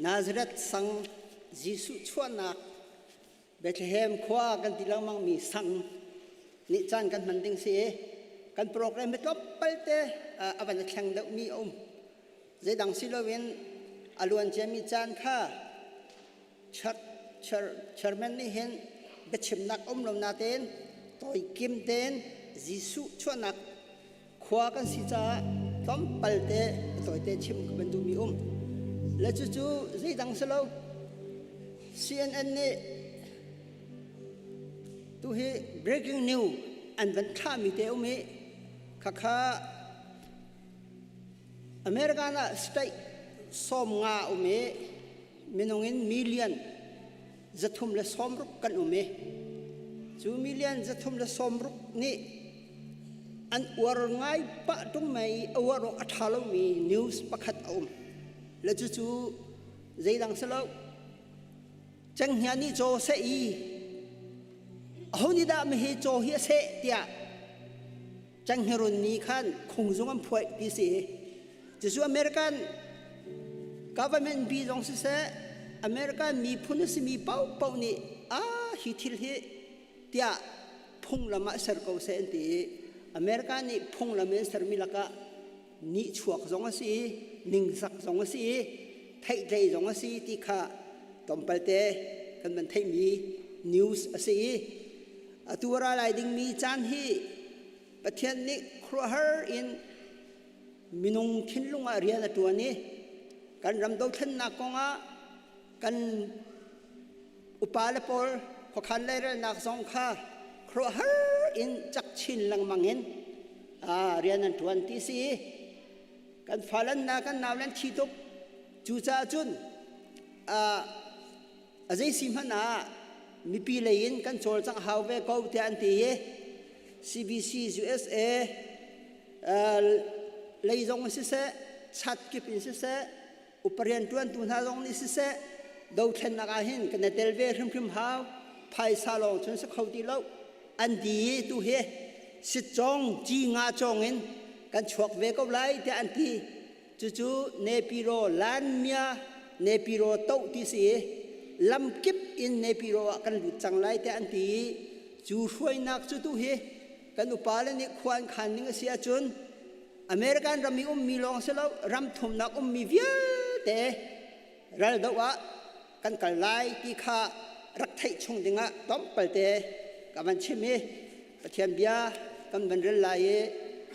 Nazareth sang Jesuh chuahnak Bethlehem khua kan ti lengmangmi sang nih caan kan hman ding si i kan program hi tlawmpal te a van i thleng deuhmi a um. Zeidang si loin a luan ciami caan kha chairman nih hin biachimnak um lo natein tawikim tein Jesuh chuahnak khua kan si caah tlawmpal te tawite chim ka van duhmi um. Le cucu zeidang si lo CNN nih tuhi breaking news an van thlahmi te um i khakha American ah state 50 um i minung in million 360 kan um i cu million 360 nih an uar ngai pah ṭung mei a uar awk a ṭha lomi news pakhat a um. Le cucu zeidang si lo cenghngia nih caw seh i aho nih dah mihi caw hi a seh tiah cenghngerun nih khan khungzung an phuaih ti si. Cucu American government bi zong siseh American miphun a simi paohpaoh nih a hi thil hi tiah phunglam ah ser ko seh an ti i America nih phunglam in sermi lakah nihchuak zong a si i ningzak zong a si i theihtlei zong a si ti kha tlawmpalte kan van theihmi news a si i atu a ra lai dingmi caan hi Pathian nih khuaruahhar in minung thinlung ah rian a ṭuan i kan ram dothlennak kongah kan upa le pawl khuakhan leirelnak zong kha khuaruahhar in cak chin lengmang in rian an ṭuan ti si. Kan falan na kan nau lan thi tuk. Cucaah cun a zei si hmanh ah mipi lei in kan cawlcangh hau ve ko tiah an ti i CBC USA lei zong siseh chat kip in siseh upa rianṭuantu hna zong nih siseh dothlennak ah hin kan i tel ve hrimhrim hau. Phaisa lawng cun si kho ti lo an ti i tu hi sitcawng ci nga cawng in kan chuak ve ko lai tiah an ti. Cucu Nepiro Lanmia Nepiro to ti si i lamkip in Nepiro ah kan lut cang lai tiah an ti i cu hruainak cu tu hi kan upa le nih khua an khan ning a si ahcun American ram i ummi lawng si lo, ram thumnak ummi vialte raldoh ah kan kal lai ti kha rak theih chung dingah tlawmpalte ka van chim i Pathian bia kan van rel lai i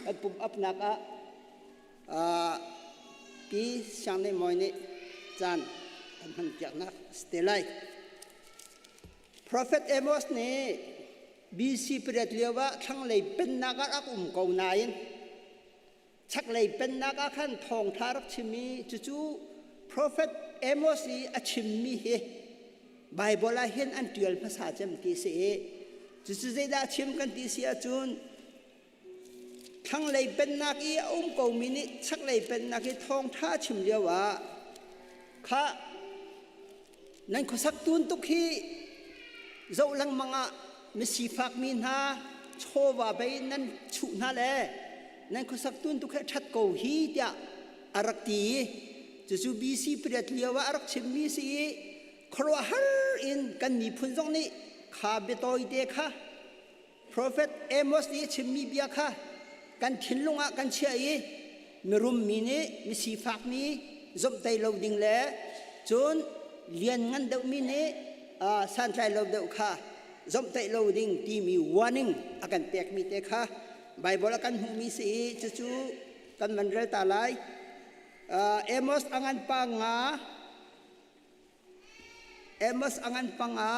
kan pum apnak ah Pi Siang Nei Mawi nih caan kan hman piaknak si te lai. Prophet Amos nih BC pariat lio ah thlanglei pennak ah rak um ko nain chaklei pennak ah khan thawngṭha rak chim i cucu Prophet Amos i a chimmi hi Bible ah hin an ṭial hmasa cem ti si i cucu zeidah a chim kan ti si ahcun thlanglei pennak i a um komi nih chaklei pennak i thawngṭha chim lio ah kha Nan khuasak tun tuk hi zoh lengmang ah misifak mi hna chawva bei nan chuh hna le nan khuasak tun tuk hi a ṭhat ko hi tiah a rak ti i cucu BC pariat lio ah a rak chimmi si i khuaruahhar in kan miphun zong nih kha biatawi te kha Profet Amos nih a chimmi bia kha kan thinlung ah kan chiah i mirum mi nih misifak mi zomhtaih lo ding le cun lian ngan deuhmi nih santlai lo deuh kha zomhtaih lo ding timi warning a kan pekmi te kha Bible a kan hmuhmi si i cucu kan van rel ta lai. Amos a ngan pa nga Amos a ngan panga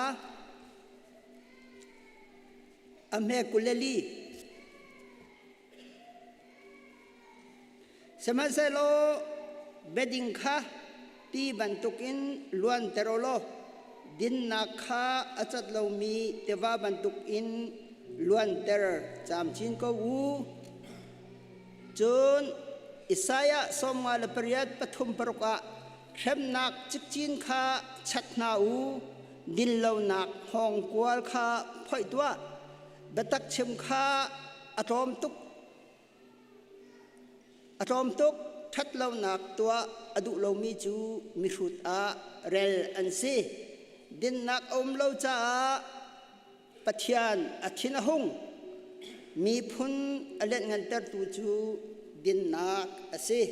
a hme 24. Sihmanhsehlaw biading kha ti bantukin luanter u law dinnak kha a cat lomi tiva bantukin luanter camcin ko u. Cun Isaiah 58 pathum paruk ah Hremnak cikcin kha chat hna u, dinlonak hngawngkual kha phoih tuah. Biatak chim kha a tlawm tuk. A tlawm tuk. Ṭhatlonak tuah a duh lomi cu mihrut ah rel an si. Dinnak a um lo caah Pathian a thin a hung. Miphun a lianhngantertu cu dinnak a si.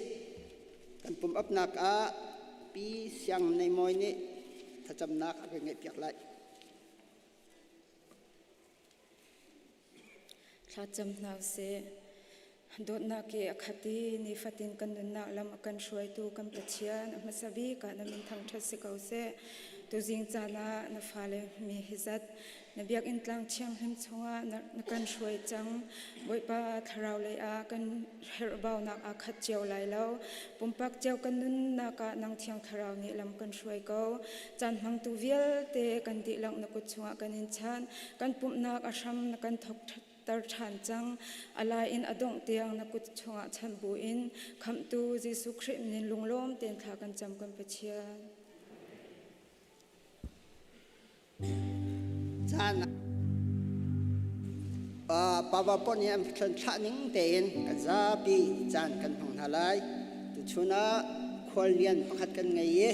Kan pum apnak ah Pi Siang Nei Mawi nih thlacamnak a kan ngeihpiak lai. Thlacam hna usih. Dawtnak i a khat i nifatin kan nunnak lam a kan hruaitu kan Pathian a hmasa bik ah na min thangṭhat si ko seh. Tuzing caan ah na fale mi hi zat na biakinn tlang thianghlim chungah na kan hruai cang. Bawipa thlarau lei ah kan herhbaunak aa khat cio lai lo. Pumpak cio kan nunnak ah nang thiang thlarau nih lam kan hruai ko. Caan hmangtu vialte kan dihlak na kut chungah kan in chan. Kan pumhnak a hram na kan thawk tar ṭhan cang. A lai in a dongh tiang na kut chungah chanh buin Khamhtu Jesuh Khrih min lunglawm tein thla kan cam kan Pathian. Caan PowerPoint nih an thlah ning tein kan zapi caan kan hmang hna lai. Tuchun ah khuallian pakhat kan ngei i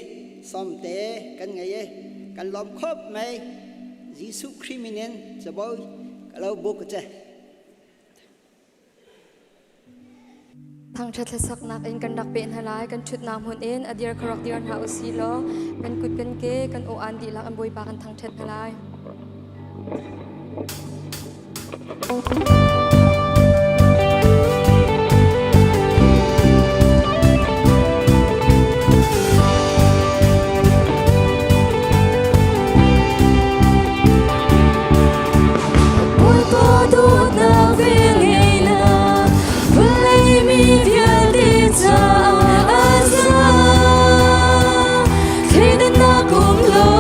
sawmte kan ngei i kan lawm khop mei. Jesuh Khrih min in cabawi ka lo buk che. Thangṭhat hlasaknak in kan rak peh hna lai. Kan ṭhutnak hmun in a dir kha rak dir hna usih law kan kut kan ke kan aw aan dihlak an Bawipa kan thangṭhat hna lai. Bawipa dawtnak velngeihnak vawlei mi vialte caah a za. Thleidannak um lo.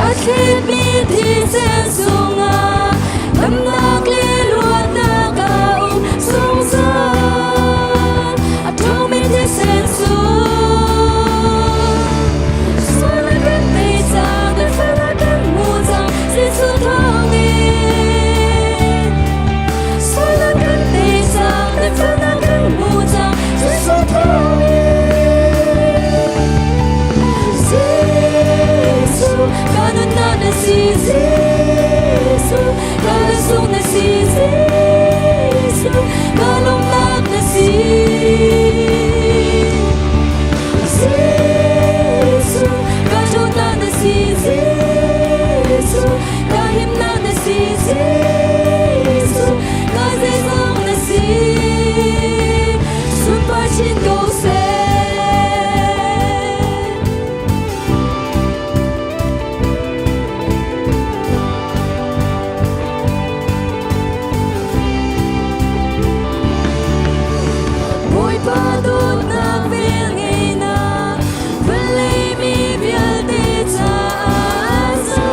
A thlitmi thisen sungah damnak le luatnak a um zungzal. A ṭhawngmi thisen sung. Sual a kan tei cang, kan fel a kan hmu cang, Jesuh thawngin. Sual a kan tei cang, kan fel a kan hmu cang, Jesuh thawngin. Jesuh, ka nunnak na si, Jesuh, ka lungsung na si, Jesuh, ka lawmhnak na si. Jesuh, ka dawtnak na si, Jesuh, ka himnak na si, Jesuh, ka zeizong na si. Sunpar chin ko seh. Bawipa dawtnak velngeihnak vawlei mi vialte caah a za.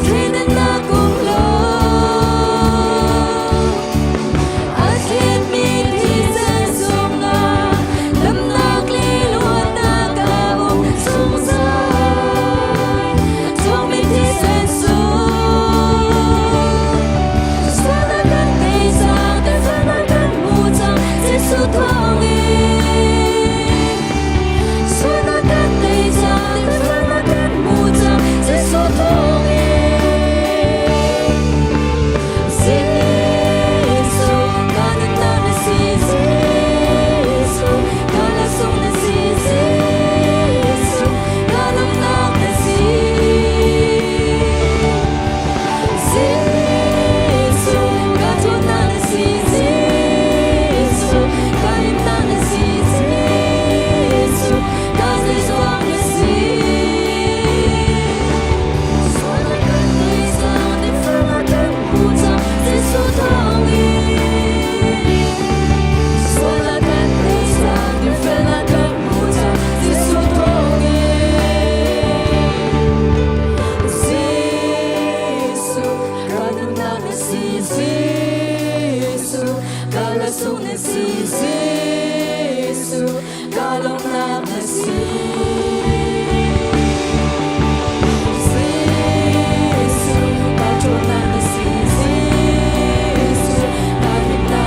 Thleidannak um lo. A thletmi thisen sungah damnak le luatnak a um zungzal. Thawngmi thisen sung. Sualnak kan tei cang, kan sualnak kan hmu cang, Jesuh thawngin. Sualnak kan tei cang, kan sualnak kan hmu cang, Jesuh thawngin. Jesuh, ka nunnak na si, Jesuh, ka lasung na si, Jesuh, ka lawmhnak na si. Jesuh, ka dawtnak na si, Jesuh, ka himnak na si, Jesuh, ka zeizong na si. Sualnak kan tei cang, dinfelnak kan hmu cang, Jesuh thawngin. Sualnak kan tei cang, dinfelnak kan hmu cang, Jesuh thawngin. Jesuh, ka nunnak na si, Jesuh, ka lasung na si, Jesuh, ka lawmhnak na si. Jesuh, ka ṭhawnnak na si, Jesuh, ka himnak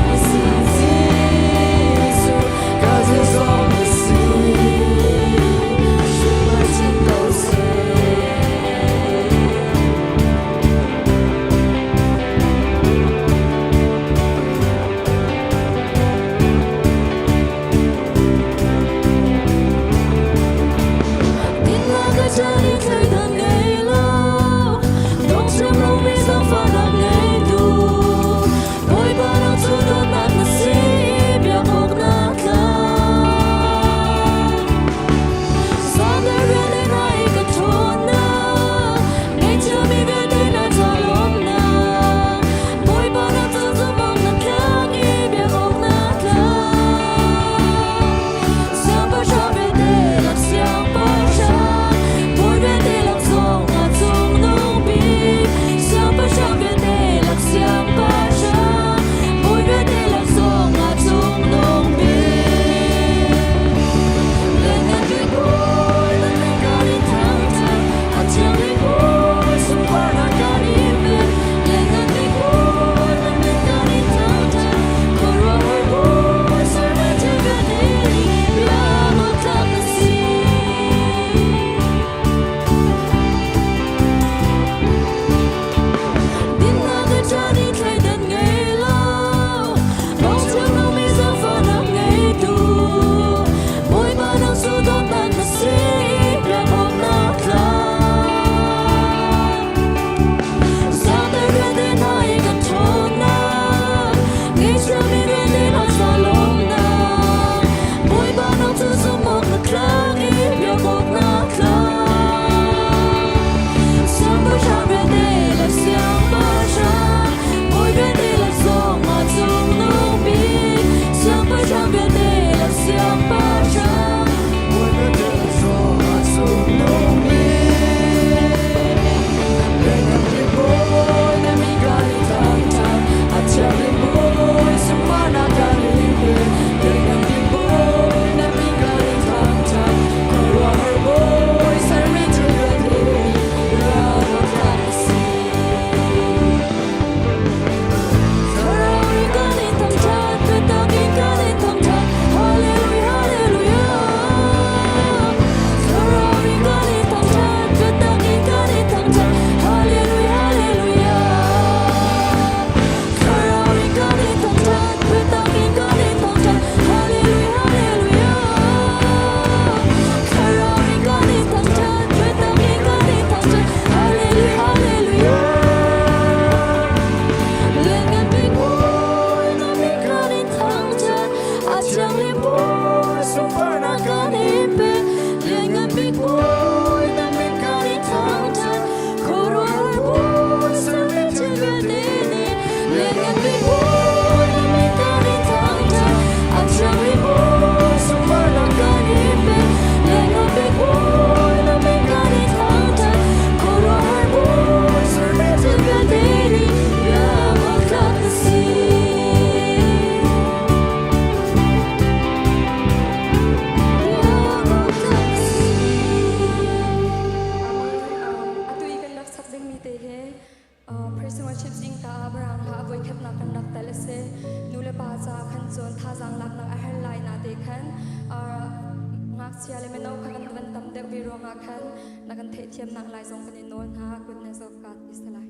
Ngakchia le mino kha kan van tam deuh ve ruangah khan na kan theihthiamnak lai zong kan in nawl hna. Kut na zawk ka ti si lai.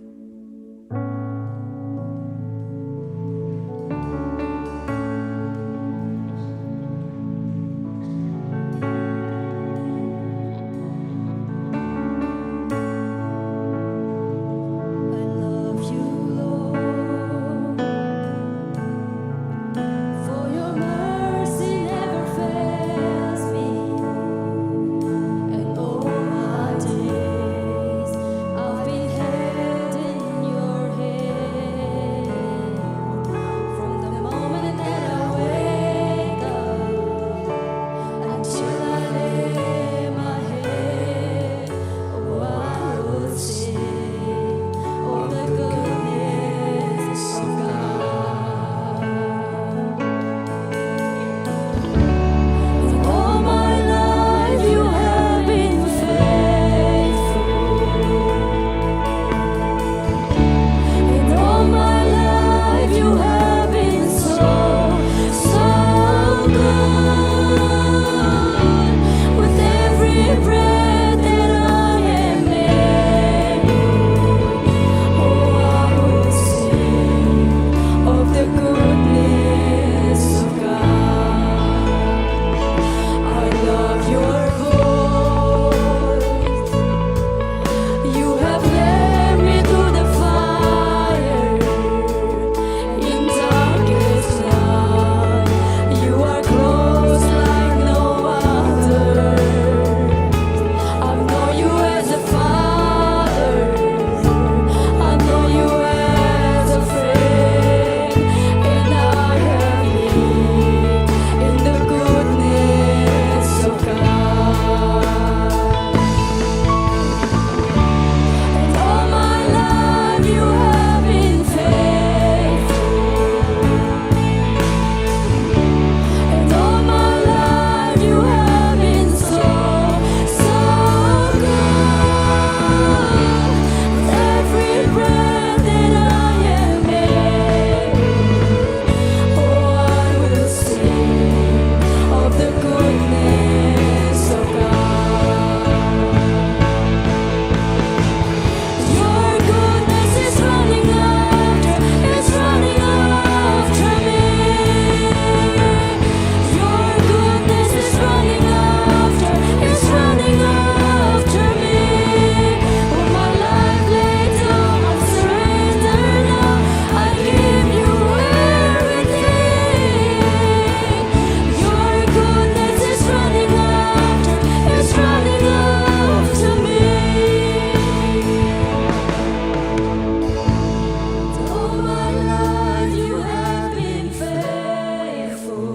I love you, Lord, for your mercy never fails me, and all my days I've been held in your hand. From the moment that I wake up until I lay my head, oh, I will sing of the goodness of God. And all my life you have been faithful. And all my life you have been so, so good. With every breath that I am able, oh, I will sing of the goodness of God. I love your voice. You have led me through the fire in darkest night. You are close like no other. I've known you as a father. I know you as a friend, and I have lived in the goodness of God. And all my life you have been faithful. And all my life you have been so, so good. With every breath that I am able, oh, I will sing of the goodness of God. Your goodness is running after, it's running after me. Your goodness is running after, it's running after me. With my life laid down, I surrender now. I give you everything. Your goodness is running after, it's running after me. All my life you have been faithful.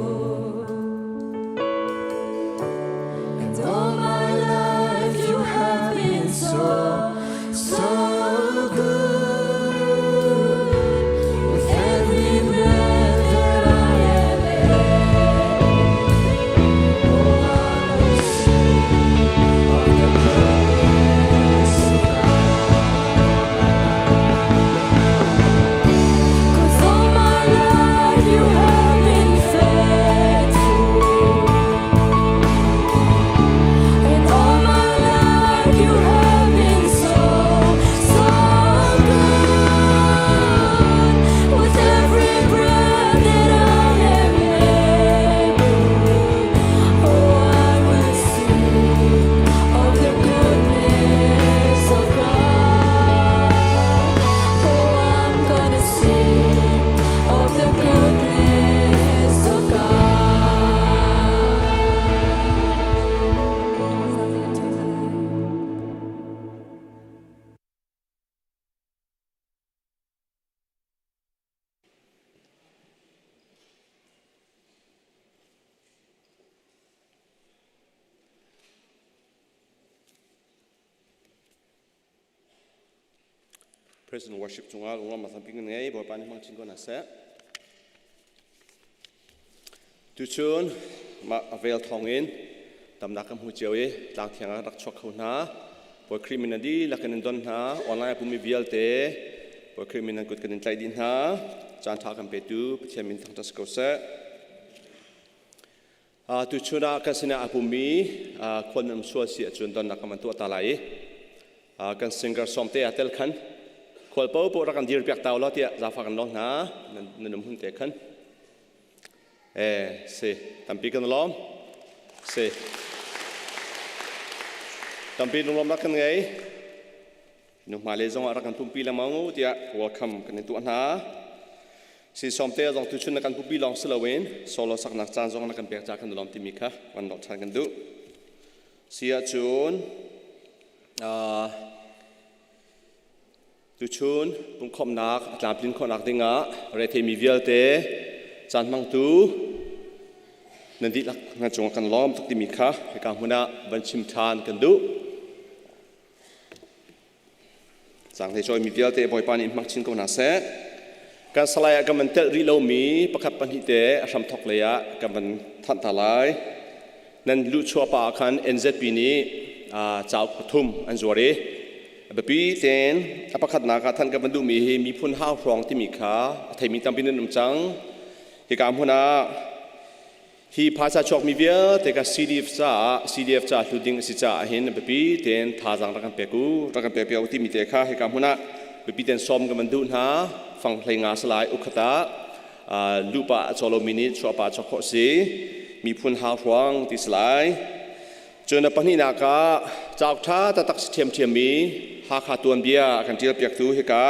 And all my life you have been so, so good. With every breath that I am able, oh, I will sing of the goodness of God. 'Cause all my life you have been faithful. And all my life you have been so, so good. With every breath that I am able, oh, I will sing of the goodness of God. Oh, I'm gonna sing of the goodness of God. Zapi kan ṭhu hna lai. Praise and worship cungah lunglawm a tampi kan ngei. Bawipa nih hmang chin ko hna seh. Tuchun mah a vel thawngin damnak kan hmu cio i tlang thiang ah rak chuak kho hna. Bawi Khrih min a dihlak in in don hna. Online a pummi vialte Bawi Khrih min an kut kan in tlaih dih hna. Caan ṭha kan petu Pathian min thangṭhat si ko seh. Tuchun ah kan sinah a pummi khual nan um sual si ahcun donnak kan van tuah ta lai i kan singer sawmte ah tel khan khual paohpaoh rak kan dir piak ta ulaw tiah zafa kan lawng hna nan um hun te khan. Eh, si tampi kan lawm. Si. Tampi lunglawmnak kan ngei. Nu hmailei zong ah rak kan pumpi lengmang u tiah welcome kan in tuah hna. Si sawmte zong tuchun na kan pumpi lawng si loin solo saknak caan zong na kan pek ca kan lawm timi kha van lawh ṭhan kan duh. Si ahcun tuchun pumkhawmhnak a tlamtlin khawhnak dingah retheimi vialte caan hmangtu nan dihlak nan cungah kan lawm tuk timi kha hika hmun ah van chim ṭhan kan duh. Canghlei cawimi vialte Bawipa nih hmang chin ko hna seh. Kan salai ah kan van telh rih lomi pakhat pahnih te a hramthok lei ah kan van thanh ta lai. Nan luhchuah pa ah khan NZP nih cauk pathum an zuar i a biapi tein a pakhatnak ah thanh kan van duhmi hi miphun hau hrawng timi kha a theimi tampi nan um cang. Hika hmun ah Hi phaisa chuakmi vialte kha CDF caah CDF caah hlut ding a si caah hin biapi tein thazaang rak kan pek u, rak kan pek piak u timi te kha hika hmun ah biapi tein sawm kan van duh hna. Fang hlei nga salai ukhat ah lupa a caw lomi nih chuahpa a chuak khawh si. Miphun hau hruang ti salai. Cun a pahnihnak ah cauk ṭha taktak si ṭhiamṭhiam i Hakha tuanbia a kan ṭialpiaktu hika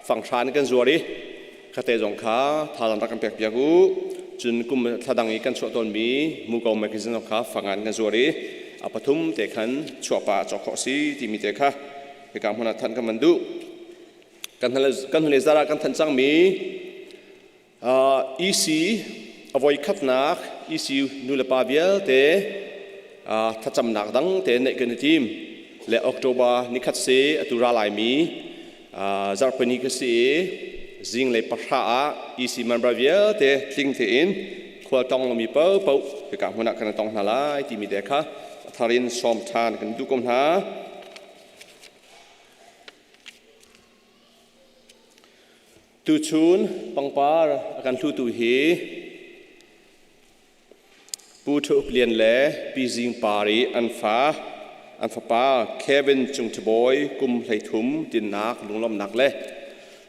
fanghra in kan zuar i khate zong kha thazaang rak kan pekpiak u. Cun kum thla dang i kan chuah tawnmi Muko magazine zong kha fang in kan zuar i a pathum te khan chuahpa cawk khawh si timi te kha hika hmun ah thanh kan van duh. Kan hnulei zarh ah kan thanh cangmi EC a voikhatnak EC nulepa vialte thlacamnak dang te neih kan i tim le October nikhat si atu ra laimi zarhpini ka si i zinglei pahra ah EC member vialte tling tein khual tong lomi paohpaoh hika hmun ah kan tong hna lai timi te kha thar in sawm ṭhan kan duh ko hna. Tuchun pangpar a kan hlutu hi Pu Ṭha Uk Lian le Pi Zing Par i an fa an fapa Kevin Cung Ṭha Bawi kum 13 tinnak lunglawmhnak le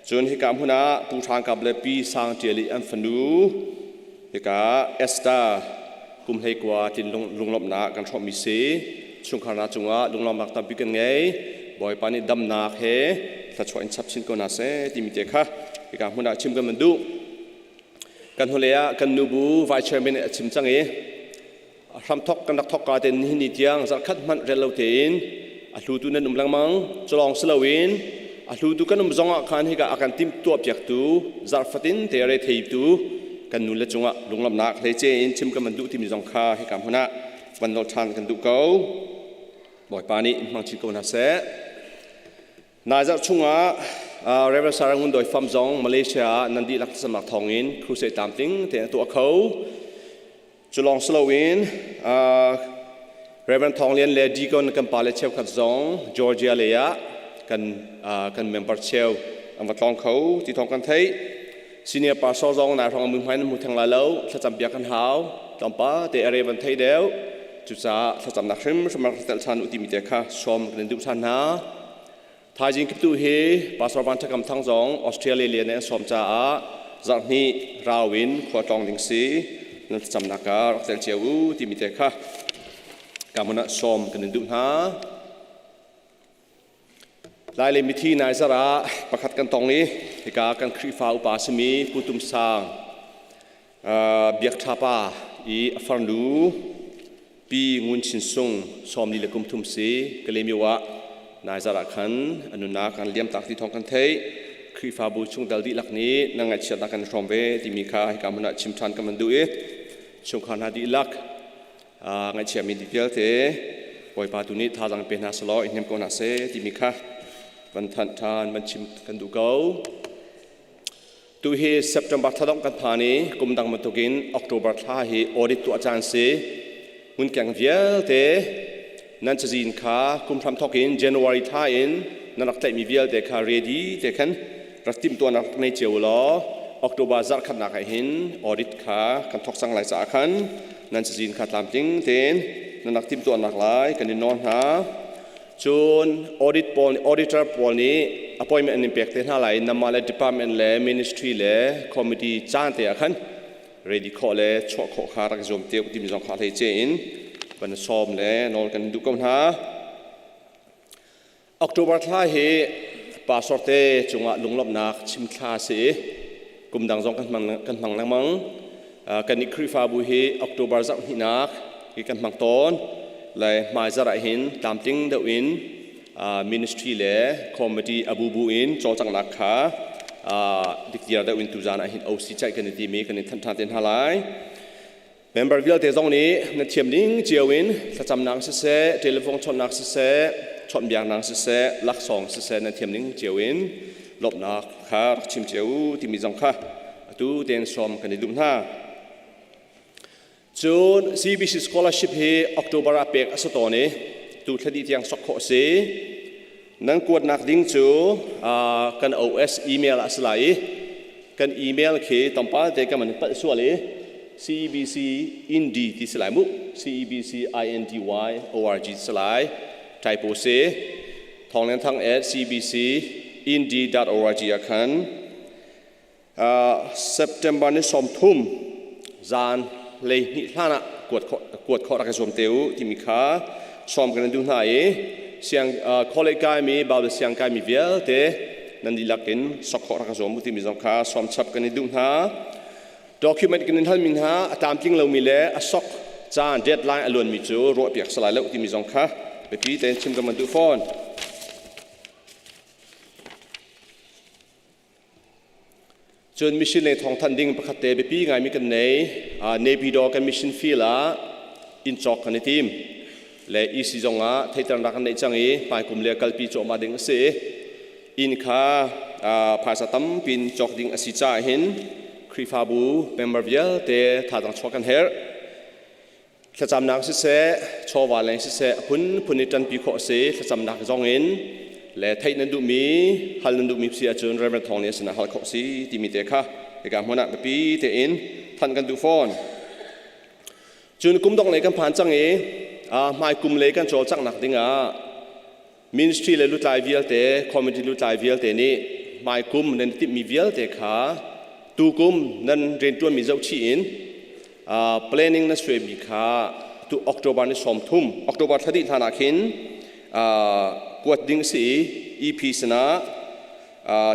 cun hika hmun ah Pu Hrang Kap le Pi Sang Ṭial i an fanu hika Esther kum 19 tlin lunglawmhnak kan hrawmmi si. Chungkhar hna cungah lunglawmhnak tampi kan ngei. Bawipa nih damnak he thluachuah in chap chin ko hna seh timi te kha hika hmun ah chim kan van duh. Kan hnulei ah kan nubu vice chairman nih a chim cang i hramthok kan rak thok ka ten nihin ni tiang zarhkhat hmanh rel lo tein a hlutu nan um lengmang. Culawng si loin a hlutu kan um zong ah khan hika a kan timhtuah piaktu zarhfatin te re theitu kan nu le cungah lunglawmhnak hleice in chim kan van duh timi zong kha hika hmun ah van nawl ṭhan kan duh ko. Bawipa nih hmang chin ko hna seh. Nai zarh chungah Reverend Sarah Ngun Doi Fam zong Malaysia ah nan dihlak thlacamnak thawngin crusade tlamtling tein a tuah kho. Cu lawng si loin Reverend Thawng Lian le Deacon kan pale cheukhat zong Georgia lei ah kan kan member cheu an va tlawng kho ti thawng kan theih. Senior pastor zong nai hrawng mui hmai nan hmu theng lai lo thlacam piak kan hau tlawmpal te are van thei deuh cucaah thlacamnak hrimhrim rak tel ṭhan u timi te kha sawm kan in duh ṭhan hna. Thaizing kiptu hi Pastor Van Ṭhakam Thang zong Australia lian an sawm caah zarhhnih rau in khua tlawng ding si nan thlacamnak ah rak tel cio u timi te kha ka hmun ah sawm kan in duh hna. Lai le mithi nai zarh ah pakhat kan tong i hika kan Khrihfa upa simi Pu Tum Sang Biak Ṭha pa i a farnu Pi Ngun Chin Sung 40 le kum thum si Kalaymyo ah nai zarh ah khan a nunnak an liam tak ti thawng kan theih. Khrihfabu chungtel dihlak nih nan ngaihchiatnak kan hrawm ve timi kha hika hmun ah chim ṭhan kan van duh i chungkhar hna dihlak ngaihchiami vialte Bawipa tu nih thazaang pe hna selaw i hnem ko hna seh timi kha van thanh ṭhan van chim kan duh ko. Tu hi September thla dongh kan phan i kum dang bantukin October thla hi audit tuah caan si. Ngunkeng vialte nan cazin kha kum hram thawk in January thla in nan rak tlaihmi vialte kha ready te khan rak timhtuahnak rak nei cio law October zarhkhatnak ah hin audit kha kan thawk cang lai caah khan nan cazin kha tlamtling tein nan rak timhtuahnak lai kan in nawl hna. Cun audit pawl auditor pawl nih appointment an in pek te hna lai i namah le department le ministry le committee caan te ah khan ready khawh le chuah khawh kha rak i zuam te timi zong kha hlei ce in van sawm le nawl kan duh ko hna. October thla hi pastor te cungah lunglawmhnak chim thla si i kum dang zong kan hmang kan hmang lengmang. Kan i Khrihfabu hi October zarh hnihnak hi kan hmang tawn. Le hmai zarh ah hin tlamtling deuh in ministry le committee a bubu in cawlcanghnak kha dikdiar deuh in tuzan ah hin OC ceih kan i timi kan in thanh ṭhan te hna lai. Member vialte zong nih na thiam ning cio in thlacamnak siseh, telephone chawnhnak siseh, chawnhbiaknak siseh, laksawng siseh na thiam ning cio in lawmhnak kha rak chim cio u timi zong kha atu tein sawm kan i duh hna. Cun CBC scholarship hi October ah pek a si tawn i tu thla dih tiang sok khawh a si. Nan kuatnak ding cu kan OS email ah a si lai i kan email khi tlawmpal te kan van palh sual i CBC Indy ti si lai mu CBC INDY ORG si lai typo si Thawng Lian Thang at cbc indy.org ah khan September ni 30 zan 12 hlan ah kuat khawh rak i zuam te u timi kha sawm kan in duh hna i siang college kaimi Bible siang kaimi vialte nan dihlak in sok khawh rak i zuam u timi zong kha sawm chap kan i duh hna. Document kan in halmi hna a tlamtling lomi le a sok caan deadline a luanmi cu ruahpiak salai lo timi zong kha biapi tein chim kan van duh fawn. Cun mission lei thawngthanh ding pakhat te biapi ngaimi kan nei. Naypyidaw kan mission field ah inn cawk kan i tim. Le EC zong ah theiternak kan neih cang i hmaikum le kalpi cuahmah ding a si. Inn kha phaisa tampi in cawk ding a si caah hin Khrihfabu member vialte thazaang chuah kan herh. Thlacamnak siseh, chawva leng siseh, a phunphun i ṭanpi khawh a si. Thlacamnak zong in le theih nan duhmi, hal nan duhmi si ahcun Reverend Thawng nih a sinah hal khawh a si timi te kha hika hmun ah biapi tein thanh kan duh fawn. Cun kum dongh lei kan phan cang i hmai kum lei kan cawlcanghnak ding ah ministry le lutlai vialte, committee lutlai vialte nih hmai kum nan i timhmi vialte kha tukum nan rianṭuanmi zohchih in planning na suaimi kha tu October ni 30 October thla dih hlan ah khin kuat ding si i EP sinah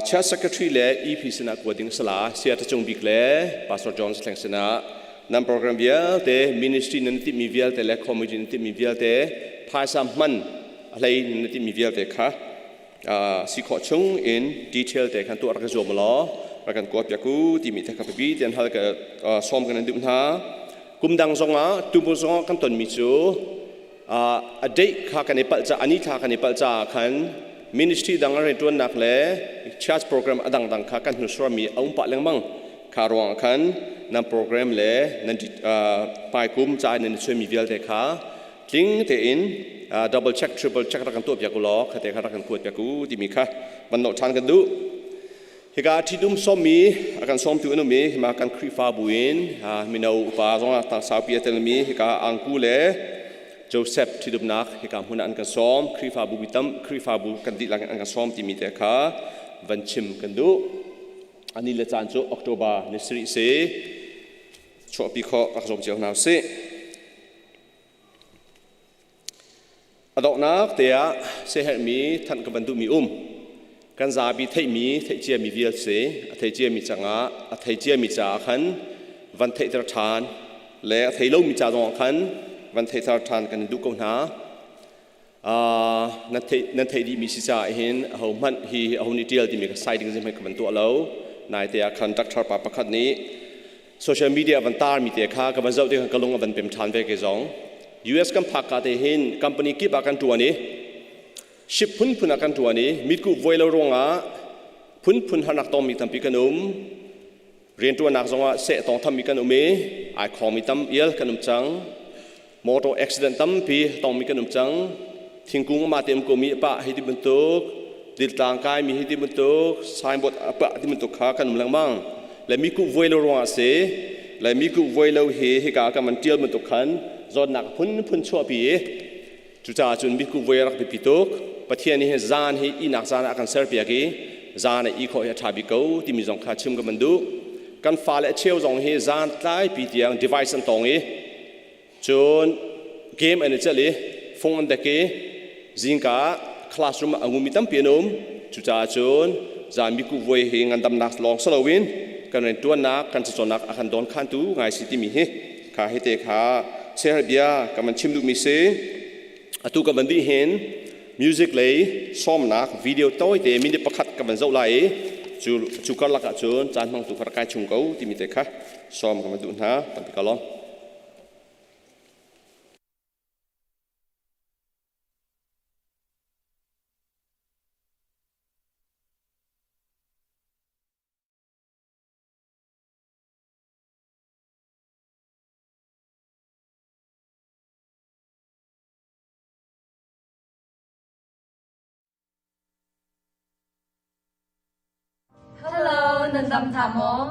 Church Secretary le EP sinah kuat ding sala Saya Cung Bik le Pastor John Thleng sinah nan program vialte ministry nan timmi vialte le committee nan timmi vialte phaisa hman a hlei nan timmi vialte kha si khawh chung in detail te khan tuah rak i zuam law rak kan kuat piak u timi te kha biapi tian hal ka sawm kan in duh hna. Kum dang zongah tubu zongah kan tonmi cu a date kha kan i palh ca ani thla kan i palh caah khan ministry dang a rianṭuannak le church program a dangdang kha kan hnusuarmi a um pah lengmang. Kha ruangah khan nan program le nan hmaikum ca nan i suaimi vialte kha tling tein double check triple check rak kan tuah piak u law khate kha rak kan kuat piak u timi kha van nolh ṭhan kan duh. Hika ṭhitum sawmmi a kan sawmtu an um i hima kan Khrihfabu in mino upa zong ah tang saupi a telmi hika angku le Joseph ṭhitumnak hika hmun ah an kan sawm. Khrihfabu mi tam Khrihfabu kan dihlak in an kan sawm timi te kha van chim kan duh. Ani le caan cu October ni sarih si. Chuahpi khawh rak zuam cio hna usih. A donghnak te ah siaherhmi thanh ka van duhmi um. Kan zapi theihmi, theih ciami vial si, a thei ciami cangah a thei ciami caah khan van theihter ṭhan le a thei lomi ca zongah khan van theihter ṭhan kan in duh ko hna. Nan theih dihmi si caah hin aho hmanh hi aho nih ṭial timi kha sai ding zeihmanh ka van tuah lo. Naite ah khan doctor pa pakhat nih social media van tarmi te kha ka van zoh te ka lung a van pem ṭhan ve ke zong. US kan phak ka te hin company kip ah kan ṭuan i ship phunphun ah kan ṭuan i mitkuh vuai lo ruangah phunphun harnak tongmi tampi kan um. Rianṭuannak zongah seh tong thammi kan um i ai khawngmi tam ial kan um cang. Motor accident tampi tongmi kan um cang. Thingkung ama te um komi pa hi ti bantuk, diltlang kaimi hi ti bantuk, signboard apa ti bantuk kha kan um lengmang. Le mi kuh vuai lo ruangah si. Le mi kuh vuai lo hi hika kan van tial bantuk khan zawtnak phunphun chuahpi i cucaah cun mi kuh vuai rak biapi tuk. Pathian nih hin zan hi ihnak zan ah a kan serpiak i zan ah ih khawh hi a ṭha bik ko timi zong kha chim ka van duh. Kan fale a cheu zong hi zan tlaipi tiang device an tong i cun game an i celh i fung an dek i zingka ah classroom ah a ngumi tampi an um. Cucaah cun zan miku vuai hi ngandamnak lawng si loin kan rianṭuannak kan cacawnnak a kan dawnkhantu ngai si timi hi kha hite kha share bia ka van chim duhmi si. Atu ka van dih hin music lei sawmnak video tawite minute pakhat ka van zoh lai i cu cu karlak ah cun caan hmangtu kha rak kai chung ko timi te kha sawm ka van duh hna. Tampi ka lawm. Hello, nan dam hna maw?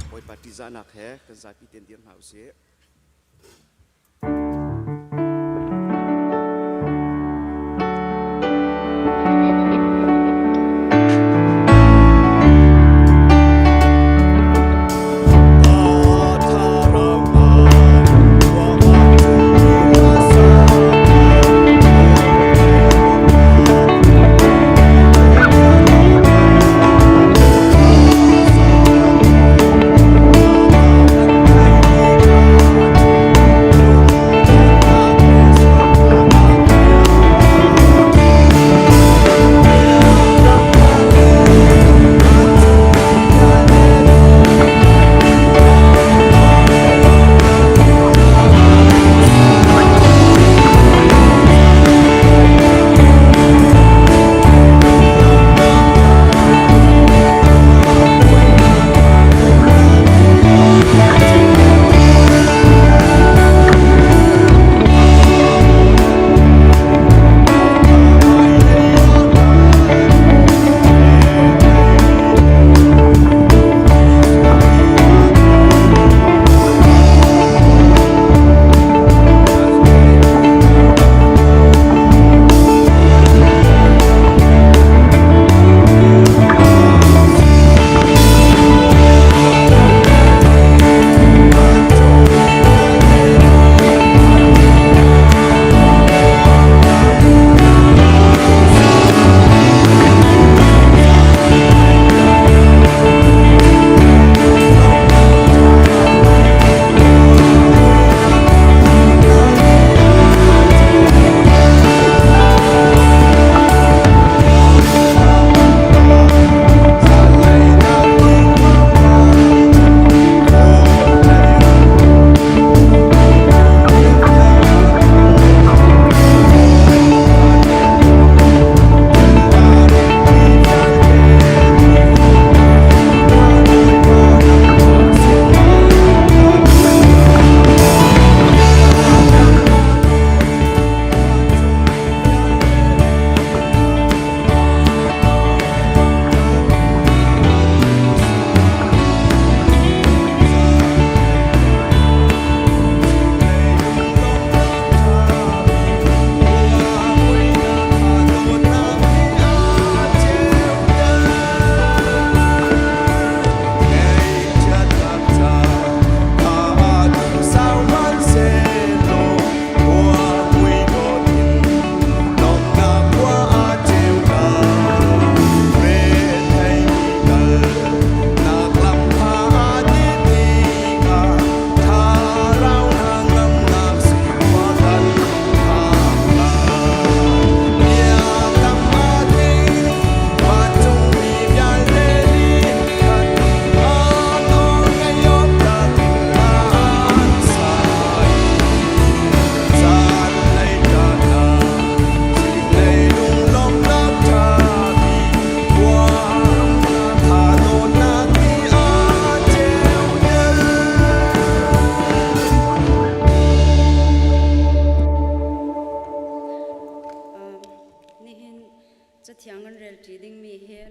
Bawipa ṭihzahnak he kan zapi tein dir hna usih.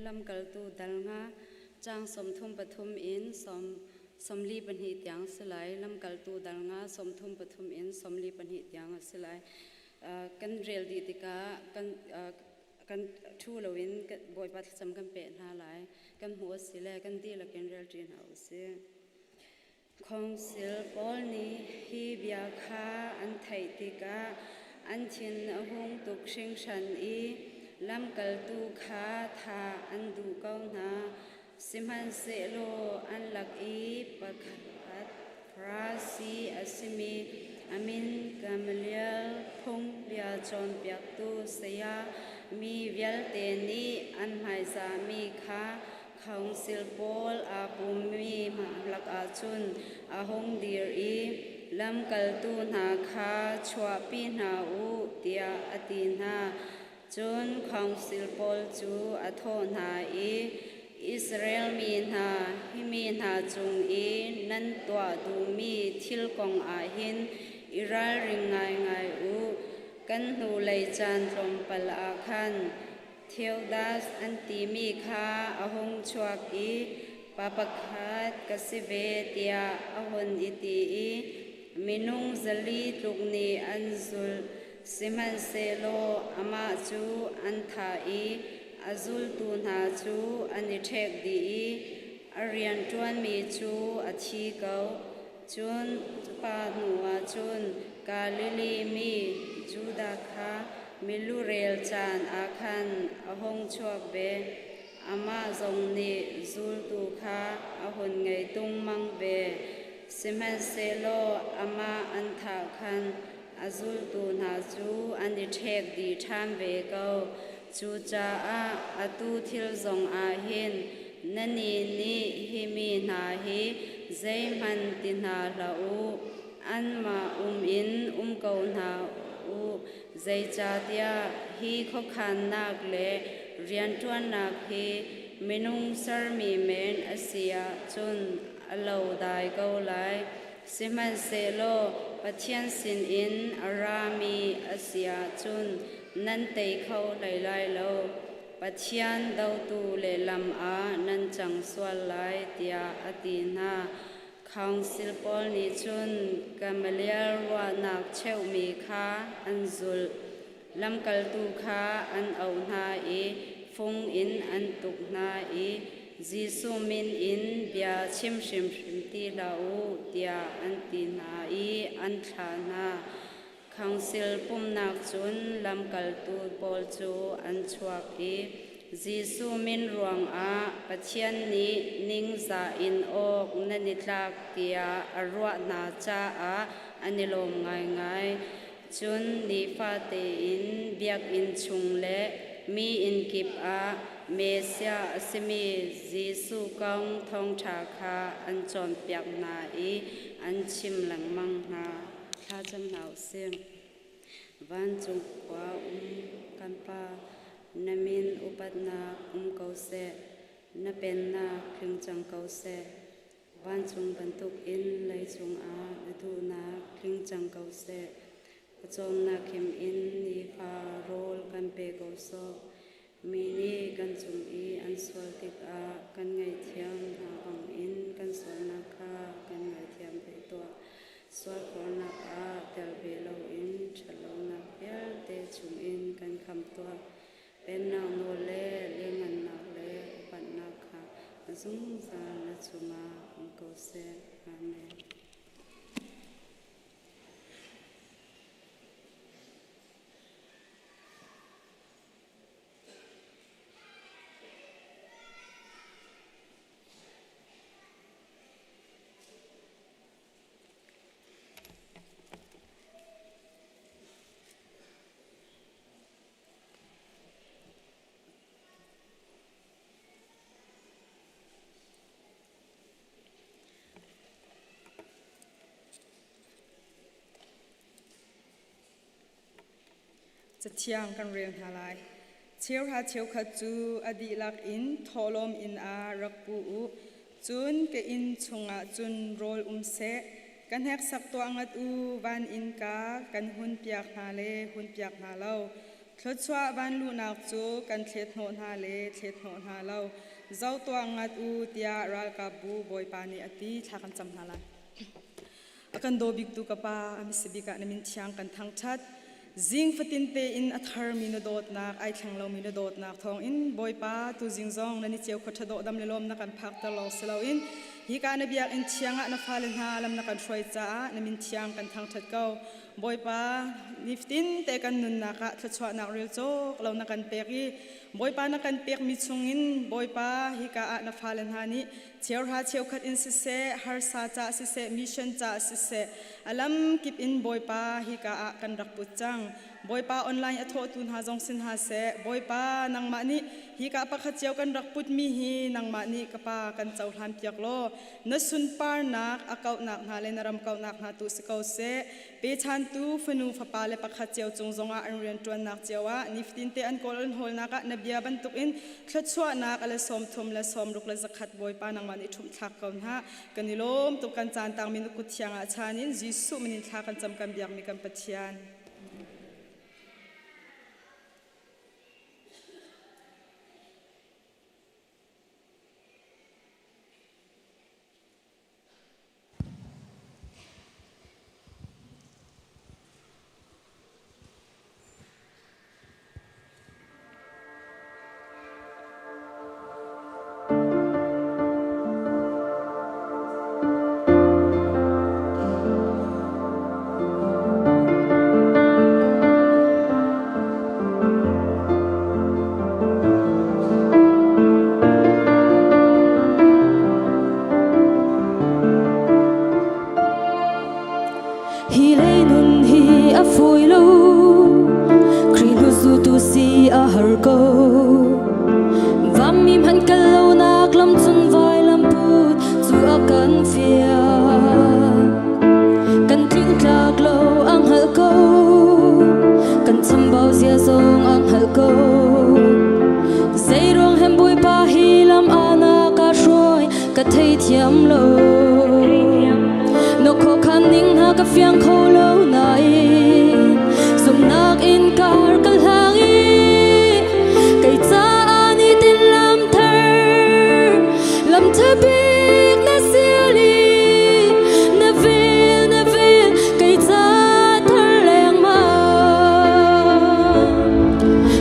Lamkaltu dal nga caang 33 in 42 tiang a si lai. Lamkaltu dal nga 33 in 42 tiang a si lai. Kan rel dih tikah kan kan ṭhu loin Bawipa thlacam kan peh hna lai. Kan hmuh a si le kan dihlak in rel ṭi hna u sih. Khawngsil pawl nih hi bia kha an theih tikah an thin a hung tuk hringhran i lamkaltu kha thah an duh ko hna. Sihmanhsehlaw an lak i pakhat Farasi a simi a min Gamaliel phungbia cawnpiaktu saya mi vialte nih an hmaizahmi kha Council pawl aa pummi lakah cun a hung dir i lamkaltu hna kha chuahpi hna u tiah a ti hna. Cun council pawl cu a thawh hna i, Israel mi hna, hi mi hna cung i nan tuah duhmi thil kong ah hin i ralring ngaingai u. Kan hnulei caan tlawmpal ah khan Theudas an timi kha a hung chuak i pa pakhat ka si ve tiah a hun i ti i minung 400 tluk nih an zulh. Sihmanhsehlaw amah cu an thah i a zultu hna cu an i ṭhek dih i a rianṭuanmi cu a thi ko. Cun pa hnuah cun Galilee mi Judah kha milurel caan ah khan a hung chuak ve. Amah zong nih zultu kha a hun ngei tungmang ve. Sihmanhsehlaw amah an thah khan a zultu hna cu an i ṭhek dih ṭhan ve ko. Cucaah atu thil zong ah hin nannih nih hi mi hna hi zeihmanh ti hna hlah u, anmah um in um ko hna u, zeicahtiah hi khuakhannak le rianṭuannak hi minung sermi men a si ahcun a lo dai ko lai. Sihmanhsehlaw Pathian sinin a rami a si ahcun nan tei kho hlei lai lo. Pathian dotu lehlam ah nan cang sual lai, tiah a ti hna. Council pawl nih cun Gamaliel ruahnak cheuhmi kha an zulh. Lamkaltu kha an auh hna i fung in an tuk hna i Jesuh min in bia chim hrimhrim ti hlah u tiah an ti hna i an thlah hna. Council pumhnak cun lamkaltu pawl cu an chuak i Jesuh min ruangah Pathian nih ningzah in awk nan i tlak tiah a ruah hna caah an i lawm ngaingai. Cun nifate in biakinn chung le mi inn kip ah Messiah a simi Jesuh kong thawngṭha kha an cawnpiak hna i an chim lengmang hna. Thlacam hna u sih. Vancung khua um kan Pa, na min upatnak um ko seh, na pennak tling cang ko seh. Vancung bantukin leicung ah na duhnak tling cang ko seh. Pawcawmnak him in nifa rawl kan pe ko sawh. Mi nih kan cung i an sual tikah kan ngaihthiam hna bangin kan sualnak kha kan ngaithiam ve tuah. Sualforhnak ah tel ve loin ṭhatlonak vialte chungin kan khamh tuah. Pennak nawl le lianhngannak le upatnak kha zungzal na cungah um ko seh. Amen. Cathiang kan rel hna lai. Cheuhra cheukhat cu a dihlak in thawhlawm inn ah rak pu u. Cun ka inn chungah cun rawl um seh. Ka hneksak tuah ngat u, van innka kan hunpiak hna le hunpiak hna lo. Thluachuah vanluhnak cu kan thlet hnawh hna le thlet hnawh hna lo. Zo tuah ngat u tiah ralkapbu Bawipa nih a ti. Thla kan cam hna lai. A kan daw biktu ka Pa, a hmasa ah na min thiang kan thangṭhat. Zing fatin tein a tharmi na dawtnak, ai thleng lomi na dawtnak thawngin Bawipa tuzing zong nan i ceu khua ṭha dawh dam le lawm na kan phakter lawng si loin hika na biakinn thiang ah na fale hna lam na kan hruai caah na min thiang kan thangṭhat ko. Bawipa, nifatin te kan nunnak ah thluachuahnak rel cawk lo na kan pek i Bawipa na kan pekmi chungin Bawipa hika ah na fale hna nih cheuhra cheukhat in siseh, harsa ca siseh, mission ca siseh, a lam kip in Bawipa hika ah kan rak put cang. Bawipa online a thawhtu hna zong si hna seh, Bawipa nangmah nih hika pakhat cio kan rak putmi hi nangmah nih ka pa kan cohlan piak law na sunparnak a kauhnak hna le na ram kauhnak hna tu si ko seh. Pechantu fanu fapa le pakhat cio cung zongah an rianṭuannak cio ah nifatin te an kawl an hawlnak ah na bia bantukin thluachuahnak a le 30 le 60 le 100 Bawipa nangmah nih ṭhumh thlak ko hna. Kan i lawm tuk kan caan tangmi na kut thiang ah chan in Jesuh min in thla kan cam kan biakmi kan Pathian. Hi lei nun hi a fawi lo Khrih hnu zultu si a har ko Vammi hmanh kal lonak lam cun vailam put cu a kan fial Kan tlingtlak lo a hngalh ko Kan chambau zia zong a hngalh ko Zeiruang hem Bawipa hi lam ana ka hruai ka theithiam lo Na khuakhan ning hna ka fiang kho lo nain zumhnak in kar ka hlang i kei caah ni tin lam thar lam tha bik na sial i na vel na vel kei ca thar lengmang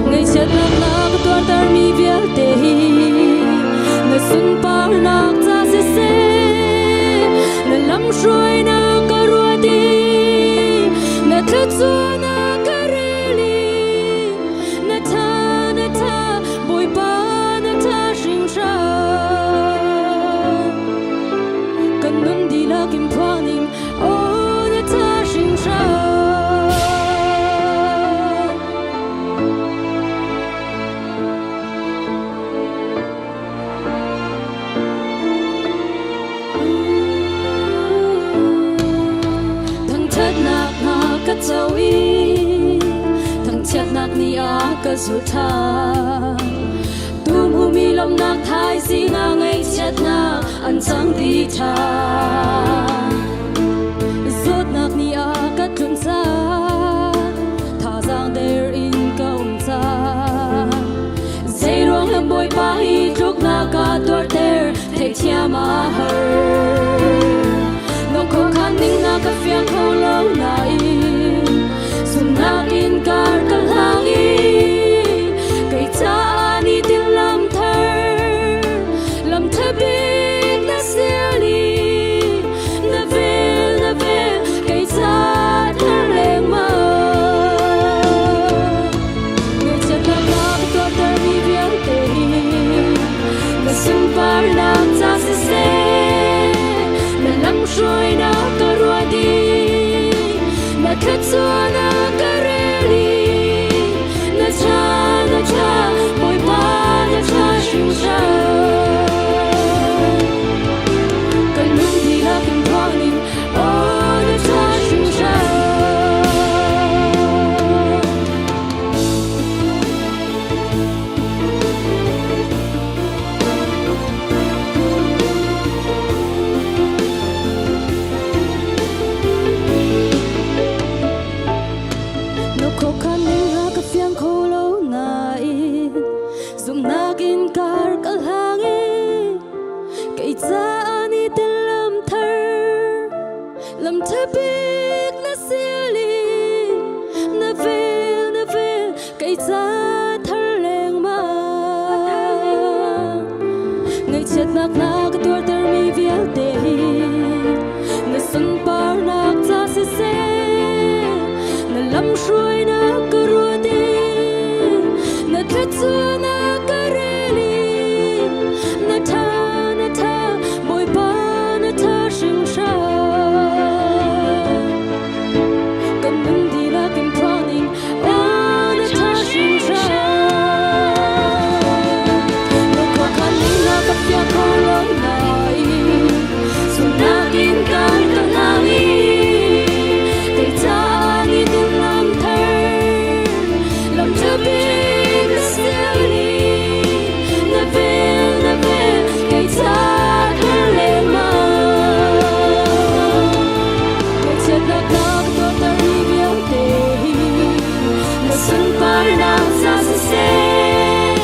Ngaihchiatnak na ka tuartermi vialte hi na sunparnak ca siseh na lamhruainak ka ruat i na thluachuahnak ka rel i na tha na tha Bawipa na tha hringhran kan nun dihlak in phuang ning aw na tha hringhran. Thangṭhatnak hna ka co i thangchiatnak nih a ka zulh ṭhan. Tumhumi lawmhnak thaizing ah ngaihchiatnak an cang ti ṭhan. Zawtnak nih a ka tlun caan, thazaang der in ka um caan. Zeiruang lam Bawipa hi tluknak ka tuarter, theihthiam a har. Na khuakhan ning na ka fiang kho lo nain, zumhnak in kar ka hlang i kei caah ni tin lam thar, lam tha bik na sial i na vel na vel kei ca thar lengmang. Ngaihchiatnak na ka tuartermi vialte hi na sunparnak ca siseh, na lamhruainak ka ruat i na thluachuahnak ka rel i na ṭha na ṭha Bawipa na ṭha hringhran. Kan lung dihlak in phuang ning, aw na ṭha hringhran. Sunparnak ca siseh, na lamhruainak ka ruat i na thluachuahnak ka rel i na ṭha, na ṭha, Bawipa na ṭha hringhran. Kan nun dihlak in phuang aw na ṭha hringhran. Na khuakhan ning na ka piah kho lo nain Sunak in kan ka hlang i kei caah ni tin lam thar lam ṭha bik na sial i na vel na vel kei caah thar lengmang. Ngaihchiatnak na ka tuarter mi vialte hi na sunparnak ca siseh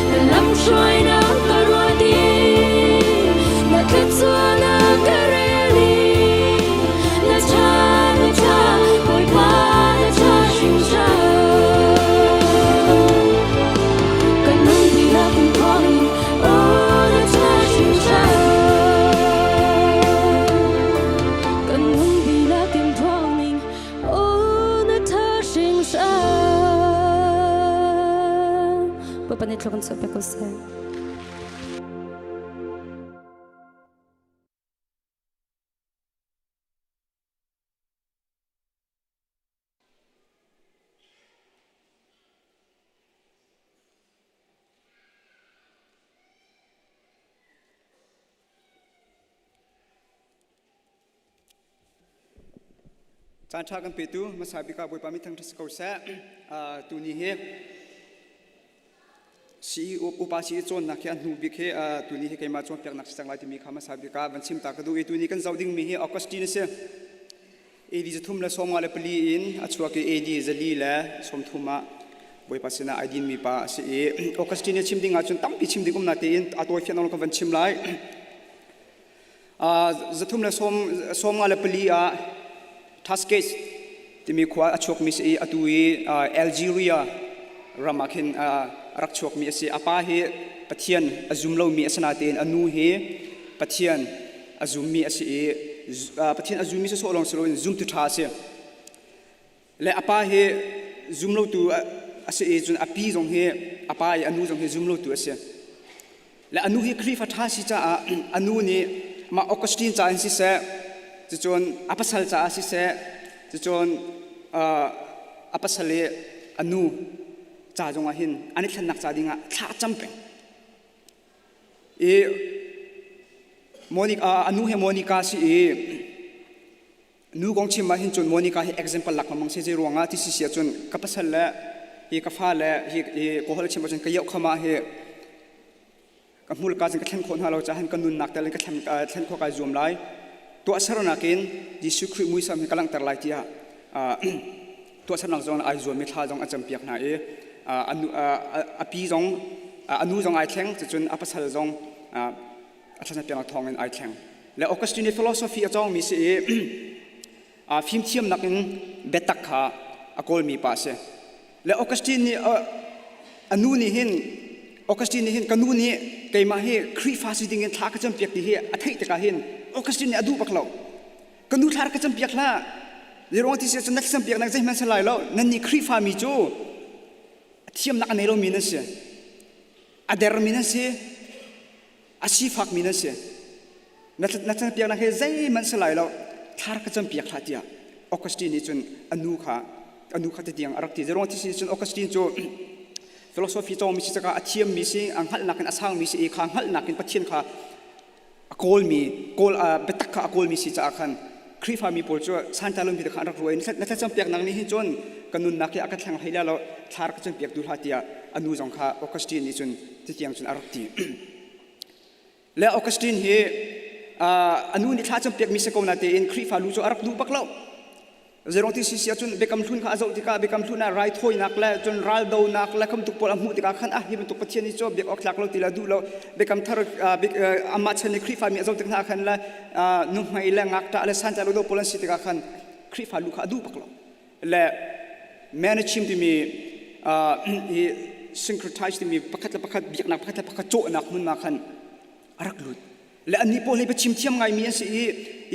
na lamhruainak ka ruat i na thluachuahnak ka rel i na ṭha na ṭha Bawipa na ṭha hringhran. Kan nun dihlak in thawngin aw na ṭha hringhran. Kan nun dihlak in thawngin aw na ṭha hringhran. Bawipa nih thluk in chuah pe ko seh. Caan ṭha kan petu hmasa bik ah Bawipa mi thangṭhat si ko seh. Tuni hi si upa si cawnnak hi a hnu bik hi tuni hi keimah cawnpiaknak si cang lai timi kha hmasa bik ah van chim ta ka duh i tuni kan zoh dingmi hi Augustine a si. AD 324 in a chuak i AD 430 ah Bawipa sinah ai dinmi pa a si i Augustine i chim ding ahcun tampi chim ding um na tein a tawi fian ka van chim lai. 354 ah Tuscany timi khua a chuakmi si i atu i Algeria ram ah khin a rak chuakmi a si. A pa hi Pathian a zum lomi a si natein a nu hi Pathian a zummi a si i Pathian a zummi sawsawh lawng si loin zumtu ṭha a si. Le a pa hi zumlotu a si i cun a pi zong hi a pa i a nu zong hi zumlotu a si. Le a nu hi Khrihfa ṭha si caah a nu nih mah Augustine ca in siseh, cucun a pasal caah siseh, cucun a pasal i a nu ca zongah hin an i thlennak ca dingah thla a cam peng. I Monica, a nu hi Monica si i nu kong chim ah hin cun Monica hi example lak lengmang si zei ruangah ti si si ahcun ka pasal le hi ka fa le hi hi kawhol chim ahcun ka yoh khama hi ka hmulka cun ka thlen khawh hna lo caah hin ka nunnak tel in ka thlen thlen khawh kai zuam lai tuahsernak in Jesuh Khrih muisam hi ka langhter lai tiah tuahsernak zong ai zuam i thla zong a campiak hna i a pi zong a nu zong ai thleng cucun a pasal zong a thlacampiaknak thawngin ai thleng. Le Augustine philosophy a cawngmi si i fimthiamnak in biatak kha a kawlmi pa a si. Le Augustine nih a nu nih hin Augustine nih hin ka nu nih keimah hi Khrihfa si dingin thla ka campiak ti hi a theih tikah hin Augustine nih a duh bak lo. Ka nu thla ka campiak hlah. Zeiruang ti si ahcun na thlacampiak nak zeihmanh si lai lo. Nannih Khrihfa mi cu thiamnak a nei lomi nan si. A dermi nan si. A sifakmi nan si. Na campiaknak hi zeihmanh si lai lo. Thla rak ka campiak hlah tiah Augustine nih cun a nu kha a nu kha titiang a rak ti. Zeiruang ti si cun Augustine cu philosophy cawngmi si cakah a thiammi si, a hngalhnak in a sangmi si i kha hngalhnak in Pathian kha a kawlmi kawl biatak kha a kawlmi si caah khan Khrihfami pawl cu santlai lomi te kha an rak ruah i na thlacampiaknak nih hin cun ka nunnak hi a ka thleng hlei lo thla rak ka campiak duh hlah tiah a nu zong kha Augustine nih cun titiang cun a rak ti. Le Augustine hi a nu nih thla campiakmi si ko na tein Khrihfa lu cu a rak duh bak lo. Zeirong ti si si ahcun biakam hlun kha a zoh tikah biakam hlun ah raithawinak le cun raldonak le khamtuk pawl a hmuh tikah khan ah hi bantuk Pathian hi cu biak awk tlak lo ti le duh lo biakam thar amah chan i Khrihfa mi a zoh tik hna khan le nuhmei le ngakṭah le santlai lo pawl an si tikah khan Khrihfa lu kha a duh bak lo le manachim timi hi syncretize timi pakhat le pakhat biaknak pakhat le pakhat cawhnak hmun ah khan a rak lut le annih pawl hi biachim thiam ngaimi an si i.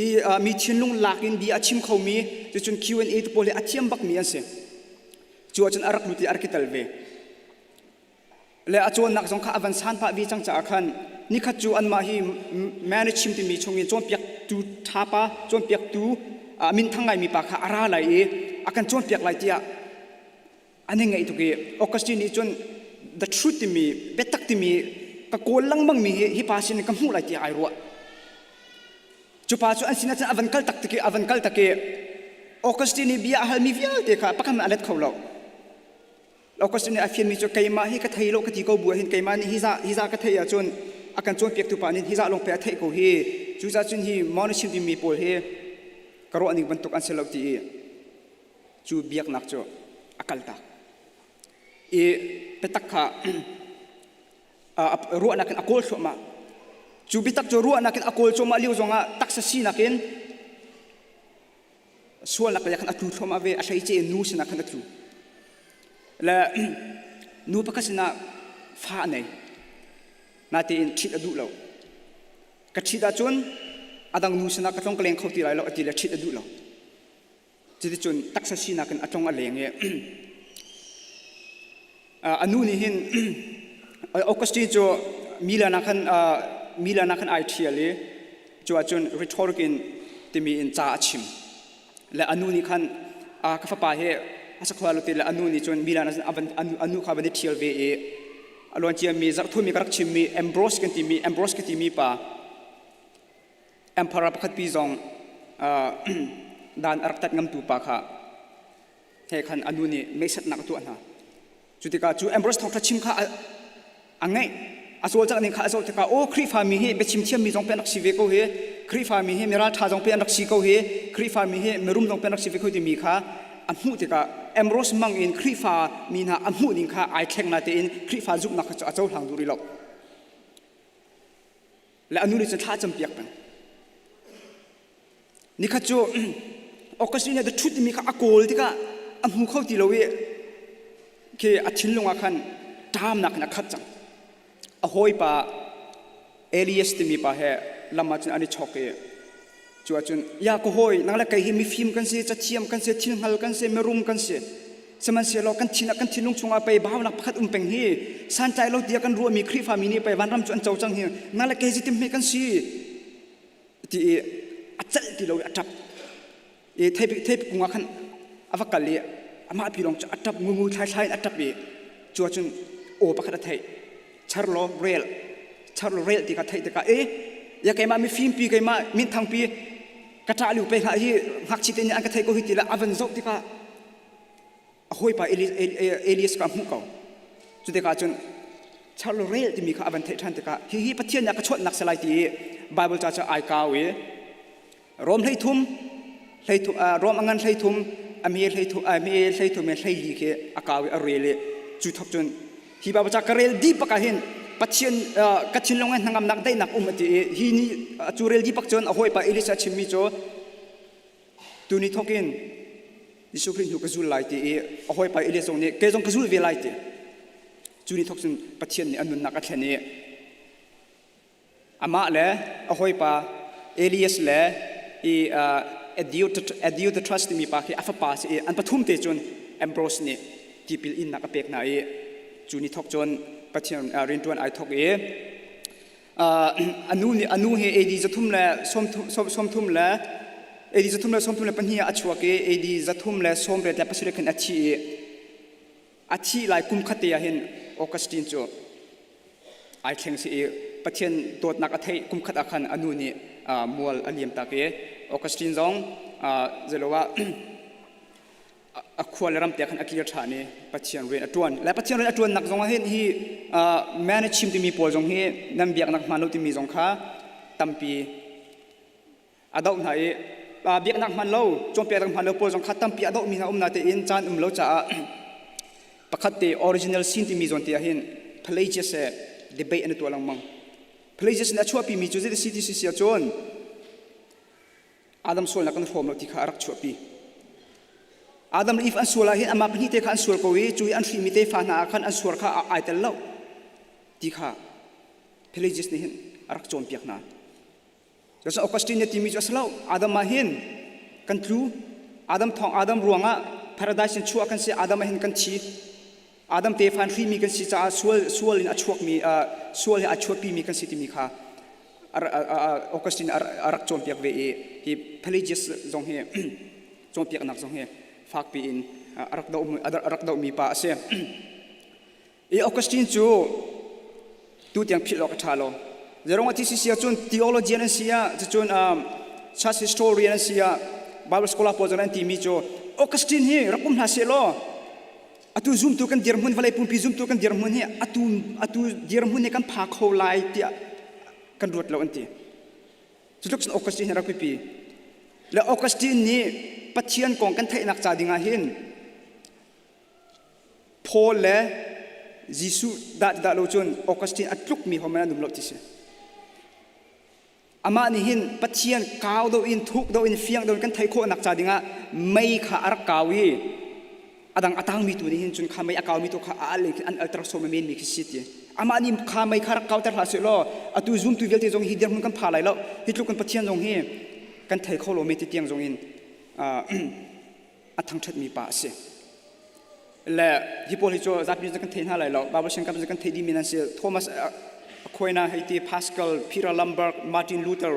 i mi thinlung lak in bia a chim khomi cucun Q&A te pawl hi a thiam bakmi an si. Cu ahcun a rak lut i a rak i tel ve. Le a cawnnak zong kha a van san pah ve cang caah khan nikhat cu anmah hi manage chim timi chungin cawnpiaktu ṭha pa cawnpiaktu minthang ngaimi pa kha a ra lai i a kan cawnpiak lai tiah an i ngaih tuk i Augustine nih cun the truth timi biatak timi ka kawl lengmang mi hi hi pa sin in ka hmuh lai tiah ai ruah. Cu pa cu an sinah cun a van kal tak tik i a van kal tak i Augustine nih bia a halmi vialte kha pakhat hmanh a let kho lo. Augustine nih a fianmi cu keimah hi ka thei lo ka ti ko bu ahhin keimah nih hi zah ka theih ahcun a kan cawnpiaktu pa nih hi zah lawng pe a theih ko hi. Cucaah cun hi Monachim timi pawl hi ka ruah ning bantuk an si lo ti i cu biaknak cu a kaltak. I biatak kha ruahnak in a kawl thluahmah. Cu biatak cu ruahnak in a kawl cuahmah lio zongah taksa sinak in sualnak lei ah khan a tlu thluahmah ve a hleice in nu sinah khan a tlu le nu pakhat sinah fa a nei natein ṭhit a duh lo ka ṭhit ahcun a dang nu sinah ka tlong ka leng kho ti lai lo a ti le ṭhit a duh lo cuticun taksa sinak in a tlong a leng i A nu nih hin Augustine cu Milan ah khan Milan ah khan ai ṭhial i cu ahcun rhetoric in timi in ca a chim. Le a nu nih khan ka fapa hi a sakhua lo ti le a nu nih cun Milan ah a nu kha van i ṭhial ve i a luan ciami zarhthumi ka rak chimmi Ambrose kan timi Ambrose ka timi pa emperor pakhat pi zong dan a rak tat ngamtu pa kha he khan a nu nih meisatnak a tuah hna. Cu tikah cu Ambrose thawngṭha chim kha a ngaih a cawlcangh ning kha a zoh tikah aw Khrihfa mi hi biachim thiammi zong pe an rak si ve ko hi Khrihfa mi hi miralṭha zong pe an rak si ko hi Khrihfa mi hi mirum zong pe an rak si ve ko timi kha a hmuh tikah Ambrose mang in Khrihfa mi hna a hmuh ning kha ai thleng na tein Khrihfa zumhnak kha cu a cohlang duh rih lo. Le a nu nih cun thla a campiak peng. Nikhat cu Augustine nih the truth timi kha a kawl tikah a hmu kho ti lo i khi a thinlung ah khan ṭamnak in a khat cang. A hawipa Elias timi pa he lam ah cun an i chawk i cu ahcun ya ka hawi nang le kei hi mifim kan si cathiam kan si thil hngal kan si mirum kan si sihmanhsehlaw kan thin ah kan thinlung chungah pei baunak pakhat um peng hi santlai lo tiah kan ruahmi Khrihfa mi nih pei vanram cu an co cang hi nang le kei zeitin hme kan si ti i a celh ti lo i a ṭap i theipi theipi kung ah khan a va kal i amah pi lawng cu a ṭap ngungu thlaithlai in a ṭap i cu ahcun aw pakhat a theih char law rel char law rel ti kha theih tikah e ya keimah mifimpi keimah minthangpi ka ṭah liu pe hlah hi ngakchi te nih an ka theih ko hi ti le a van zoh tikah a hawipa Elias kha a hmuh ko. Cu tikah cun Charles rel timi kha a van theih ṭhan tikah hihi Pathian nih a ka chawnhnak si lai ti i Bible ca cu ai kau i Rom 13 hleithum Rom a ngan 13 a me 13 a me 13 me 14 khi a kau i a rel i cu thok cun hi Bible ca ka rel dih bak ah hin Pathian ka thinlung in hnangamnak daihnak um a ti i hi ni cu rel dih bak cun a hawipa Elias a chimmi cu Tuni thawk in Jesuh Khrih hnu ka zul lai ti i a hawipa Elias zong nih kei zong ka zul ve lai ti. Cu ni thawk cun Pathian nih a nunnak a thlen i amah le a hawipa Elias le i Adiotrus timi pa khi a fapa si i an pathum te cun Ambrose nih tipil innak a pek hna i cu ni thawk cun Pathian rianṭuan ai thawk i a nu nih a nu hi AD 332 le AD 332 ah a chuak i AD 387 khan a thi i a thih lai kum khat te ah hin Augustine cu ai thleng si i Pathian dawtnak a theih kum khat ah khan a nu nih mual a liam tak i Augustine zong zeilo ah a khua le ram te khan a kir ṭhan i Pathian rian a ṭuan. Le Pathian rian a ṭuannak zong ah hin hi man a chim timi pawl zong hi nan biaknak hmaan lo timi zong kha tampi a doh hna i biaknak hmaan lo cawnpiaknak hmaan lo pawl zong kha tampi a dohmi hna um na tein caan um lo caah pakhat te original sin timi zawn te ah hin Pelagius he debate an i tuah lengmang. Pelagius nih a chuahpimi cu zei si ti si ahcun Adam sualnak kan hrawm lo ti kha a rak chuahpi. Adam le Eve an sual ah hin amah pahnih te kha an sual ko i cu i an hrimi tefa hna ah khan an sual kha ai tel lo ti kha Pelagius nih hin a rak cawnpiak hna. Cun Augustine nih timi cu a si lo. Adam ah hin kan tlu. Adam thawng Adam ruangah paradise in chuah kan si. Adam ah hin kan thi. Adam tefa in hrimi kan si caah sual sual in a chuakmi sual he a chuahpimi kan si timi kha Augustine a rak cawnpiak ve i hi Pelagius zong hi cawnpiaknak zong hi fakpi in a rak dohmi pa a si. I Augustine cu tu tiang philh awk a ṭha lo. Zeirong a thi si ahcun theologian an si ah cucun church historian an si ah Bible scholar pawl zong an timi cu Augustine hi rak um hna seh law atu zumtu kan dirhmun vawlei pumpi zumtu kan dirhmun hi atu atu dirhmun hi kan pha kho lai tiah kan ruat lo an ti. Cutluk cun Augustine hi rak pipi. Le Augustine nih Pathian kong kan theihnak ca dingah hin Paul le Jesuh dah ti dah lo cun Augustine a tlukmi hohmanh an um lo ti si. Amah nih hin Pathian kau do in thuk do in fiang do in kan theih khawhnak ca dingah mei kha a rak kau i a dang a tangmi tu nih hin cun kha mei a kaumi tu kha a al in an alter sawm a menmi khi si ti. Amah nih kha mei kha rak kauter hlah seh law atu zumtu vialte zong hi dirhmun kan pha lai lo. Hi tluk kan Pathian zong hi kan thei kho lo me ti tiang zong in a thangṭhatmi pa a si. Le hi pawl hi cu zapi kan thei hna lai lo. Bible siang kan kan thei dihmi nan si. Thomas Aquinas hei ti Pascal, Peter Lambert, Martin Luther,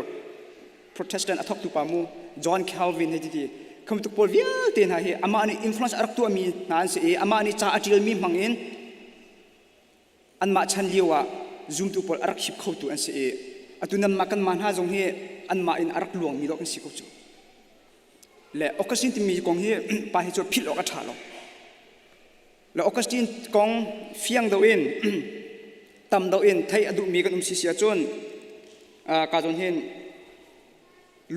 Protestant a thawktu pa mu, John Calvin hei ti ti. Kham tuk pawl vialte hna hi amah nih influence a rak tuahmi hna an si i amah nih ca a ṭialmi hmang in anmah chan lio ah zumtu pawl a rak hip khotu an si i atu nanmah kanmah hna zong hi anmah in a rak luangmi dawh kan si ko cu. Le Augustine timi kong hi pa hi cu philh awk a ṭha lo. Le Augustine kong fiang deuh in tam deuh in theih a duhmi kan um si si ahcun ka zawn hin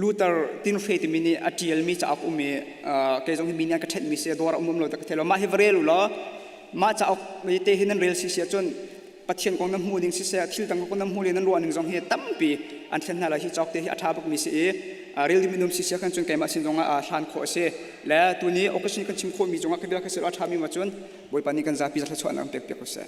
Luther Tinhre timi nih a ṭialmi cauk um i kei zong hi mi nih an ka ṭhenhmi si dawr a um um lo ta ka thei lo. Mah hi va rel u law mah cauk te hi nan rel si si ahcun Pathian kong nan hmuh ning siseh thil dang kong nan hmuh ning nan ruah ning zong hi tampi an thlen hna lai hi cauk te hi a ṭha bukmi si i rel ding minum siseh kan cun keimah sin zong ah hlan khawh a si le tuni occasion kan chim khawhmi cungah ka bia ka a ṭhami ma cun Bawipa nih kan zapi thluachuahnak an pek piak ko seh.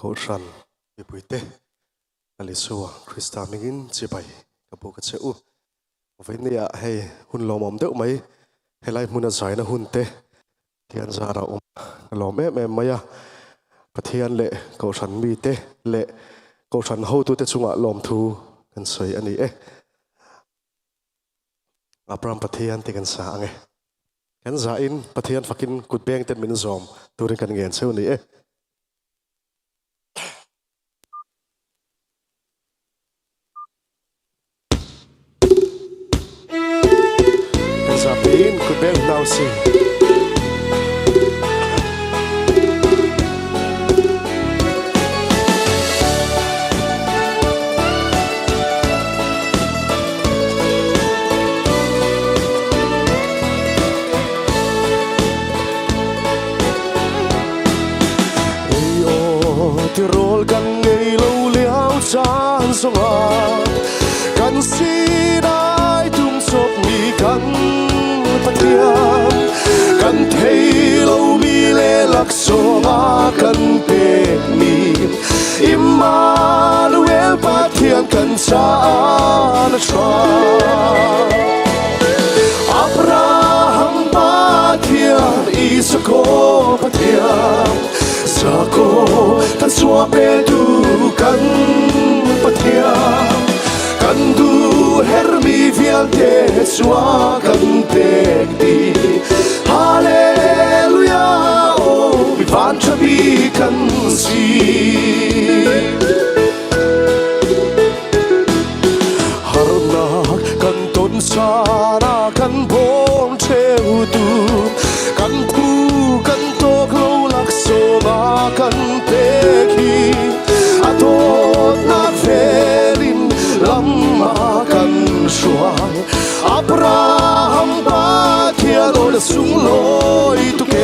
Kohhran mipuite Alisua Krista mingin chibai ka bu ka che u. Vawinia ah hei hun lawmawm deuh mai helai hmuna zaina hun te Pathian zara awm ka lawm em em mai a. Pathian leh Kohhran mite leh Kohhran hotute chungah lawmthu kan sawi a ni e. Abraham Pathian te kan sa ange. Kan za in Pathian fakin kutbeng ten min zawm turin kan ngen cheu ni e. Kan zapi in kutbeng hna usih. Ei aw tirawl kan ngei lo lio caan zongah kan sinai tum cawpmi kan Pathian kan thei lomi le laksawng a kan pekmi Immanuel Pathian kan caah na ṭha Abraham Pathian Isaac Pathian Jacob kan sua petu kan Pathian kan du hermi vialte sua kan pek di Hallelujah oh mi van ṭha kan si Harnak kan ton caan ah kan bawm ṭheutu kan phu kan tawk lo laksawng a kan pek. sunglawi tuk ee.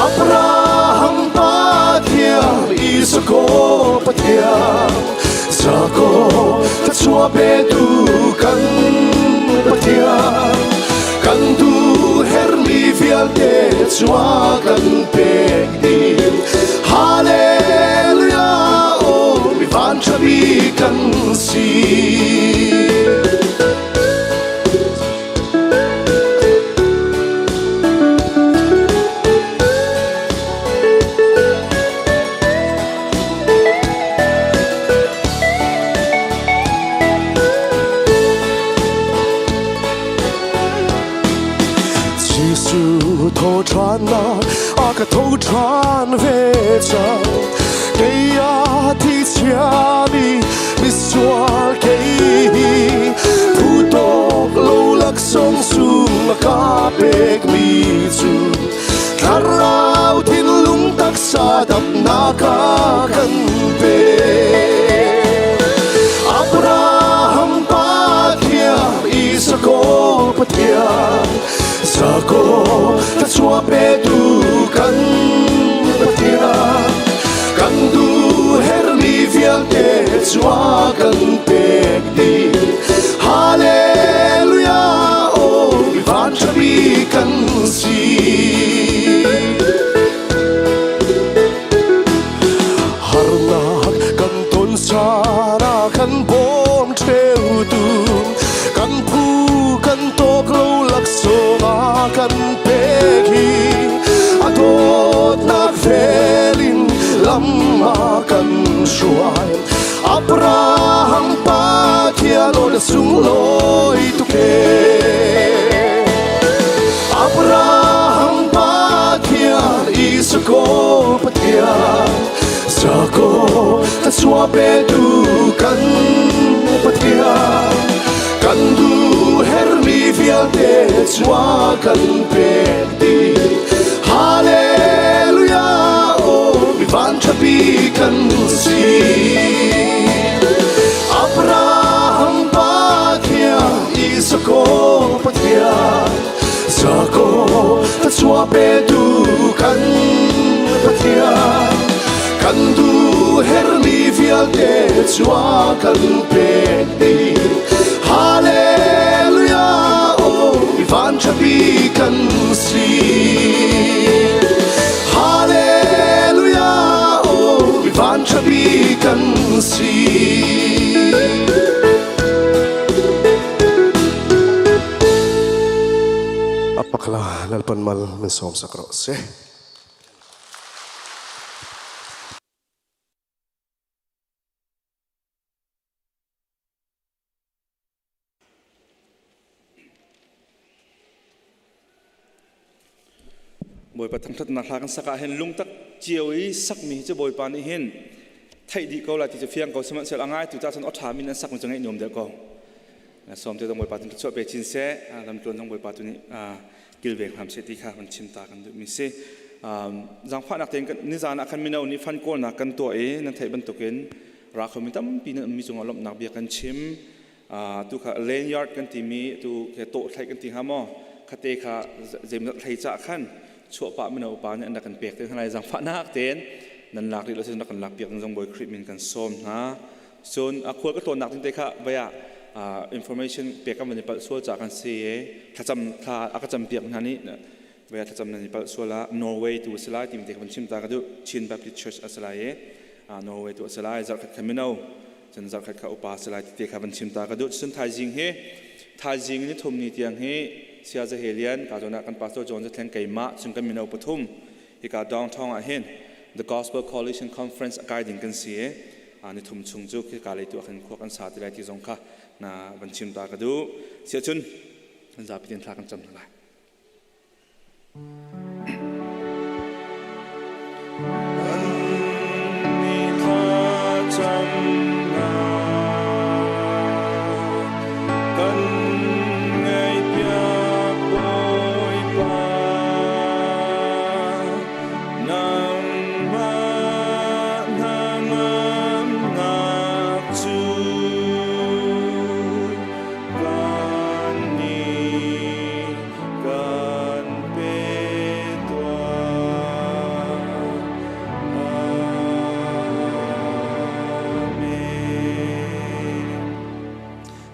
Abraham Pathian, Isaac Pathian, Jacob thluachuah petu kan Pathian, kan duh hermi vialte cua kan pek dih. Hallelujah, oh mi vanṭha bik kan si. Jesuh thawṭhannak a ka tho ṭhan ve cang. Kei a thi chiami misual kei hi phu tawk lo laksawng sung a ka pekmi cu thlarau thinlung taksa damnak a kan pek. Abraham Pathian, Isaac Pathian, Jacob thluachuah petu kan Pathian, kan duh hermi vialte cua kan pek dih. Hallelujah, oh mi vanṭha bik kan si. Harnak kan ton caan ah kan bawm ṭheutu, kan phu kan tawk lo laksawng a kan pek hi a dawtnak vel in lam a kan hruai. Abraham Pathian aw na sunglawi tuk ee. Abraham Pathian, Isaac Pathian, Jacob thluachuah petu kan Pathian, kan duh hermi vialte cua kan pek dih. Hallelujah, oh mi vanṭha bik kan si. Abraham Pathian, Isaac Pathian, Jacob thluachuah petu kan Pathian, kan duh hermi vialte cua kan pek dih. Hallelujah, oh mi vanṭha bik kan si. Hallelujah, oh mi vanṭha bik kan si. Apakla lalpan mal min som sak rawh se. Bawipa thangṭhatnak hla kan sak ah hin lungtak cio i sakmi cu Bawipa nih hin theih dih ko lai ti cu fiang ko sihmanhsehlaw a ngaitu ca cun aw ṭhami nan sakmi cu ngaih nuam deuh ko. Sawm te dong Bawipa tu chuah pe chin seh, lam tluan dong Bawipa tu nih kilveng hram seh ti kha kan chim ta kan duhmi si. Zaangfahnak tein nizan ah khan mino nih fan kawlnak kan tuah i nan theih bantukin ra khomi tampi nan ummi cungah lawmhnak bia kan chim. Tu kha lanyard kan timi tu ke tawh thlai kan ti hnga maw khate kha zeimawzat thlei cah khan chuahpah mino upa nih an rak kan pek te hna lai. Zaangfahnak tein nan lak rih lo sin rak kan lak piak zong Bawi Khrih min kan sawm hna. Cun a khual ka tlawnnak ding te kha vaya information pek kan van i palh sual ca kan si i thlacam thla a ka cam piak hna nih vaya thlacam nan i palh sual ah Norway tu a si lai timi te ka van chim ta ka duh. Chin Baptist Church a si lai i Norway tu a si lai. Zarhkhat kha mino cun zarhkhat kha upa si lai ti te kha van chim ta ka duh. Cun thaizing hi thaizing ni thum ni tiang hi Sia Zahelian ka zawn ah kan pastor John Zathleng keimah cun kan mino pathum hika downtown ah hin The Gospel Coalition Conference a kai ding kan si i ni thum chung cu khika lei tu ah khan khua kan sa ti lai ti zong kha na van chim ta ka duh. Sia cun zapi tin thla kan cam hna lai.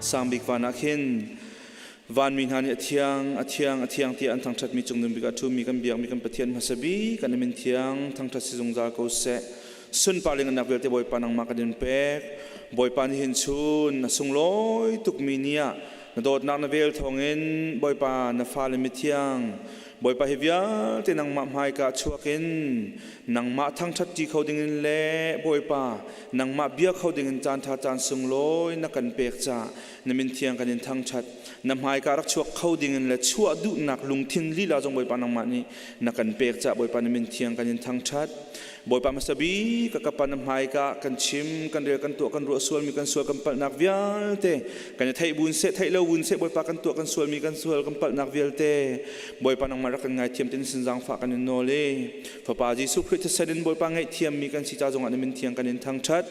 Sangbik van ah khin vanmi hna nih a thiang, a thiang, a thiang tiah an thangṭhatmi cungnung bik ah ṭhumi kan biakmi kan Pathian hmasa bik kan min thiang thangṭhat si zungzal ko seh. Sunpar le ngannak vialte Bawipa nangmah kan in pek. Bawipa nihin chun a sunglawi tukmi ni ah na dawtnak na vel thawngin Bawipa na fale mithiang Bawipa hi vialte nangmah hmaika chuak in nangmah thangṭhat ṭi kho dingin le Bawipa nangmah bia kho dingin caanṭha caan sunglawi na kan pek ca na min thiang kan in thangṭhat. Na hmaika rak chuak kho dingin le chuah duhnak lungthin lila zong Bawipa nangmah nih na kan pek ca Bawipa na min thiang kan in thangṭhat. Bawipa hmasa bik ka kapa na hmaika kan chim kan rel kan tuah kan ruah sualmi kan sual kan palhnak vialte kan i theih bun seh theih lo bun seh Bawipa kan tuah kan sualmi kan sual kan palhnak vialte Bawipa nangmah rak kan ngaithiam tin sin zaangfah kan in nawl i Fapa Jesuh Khrih thisen in Bawipa ngaihthiammi kan si ca zongah na min thiang kan in thangṭhat.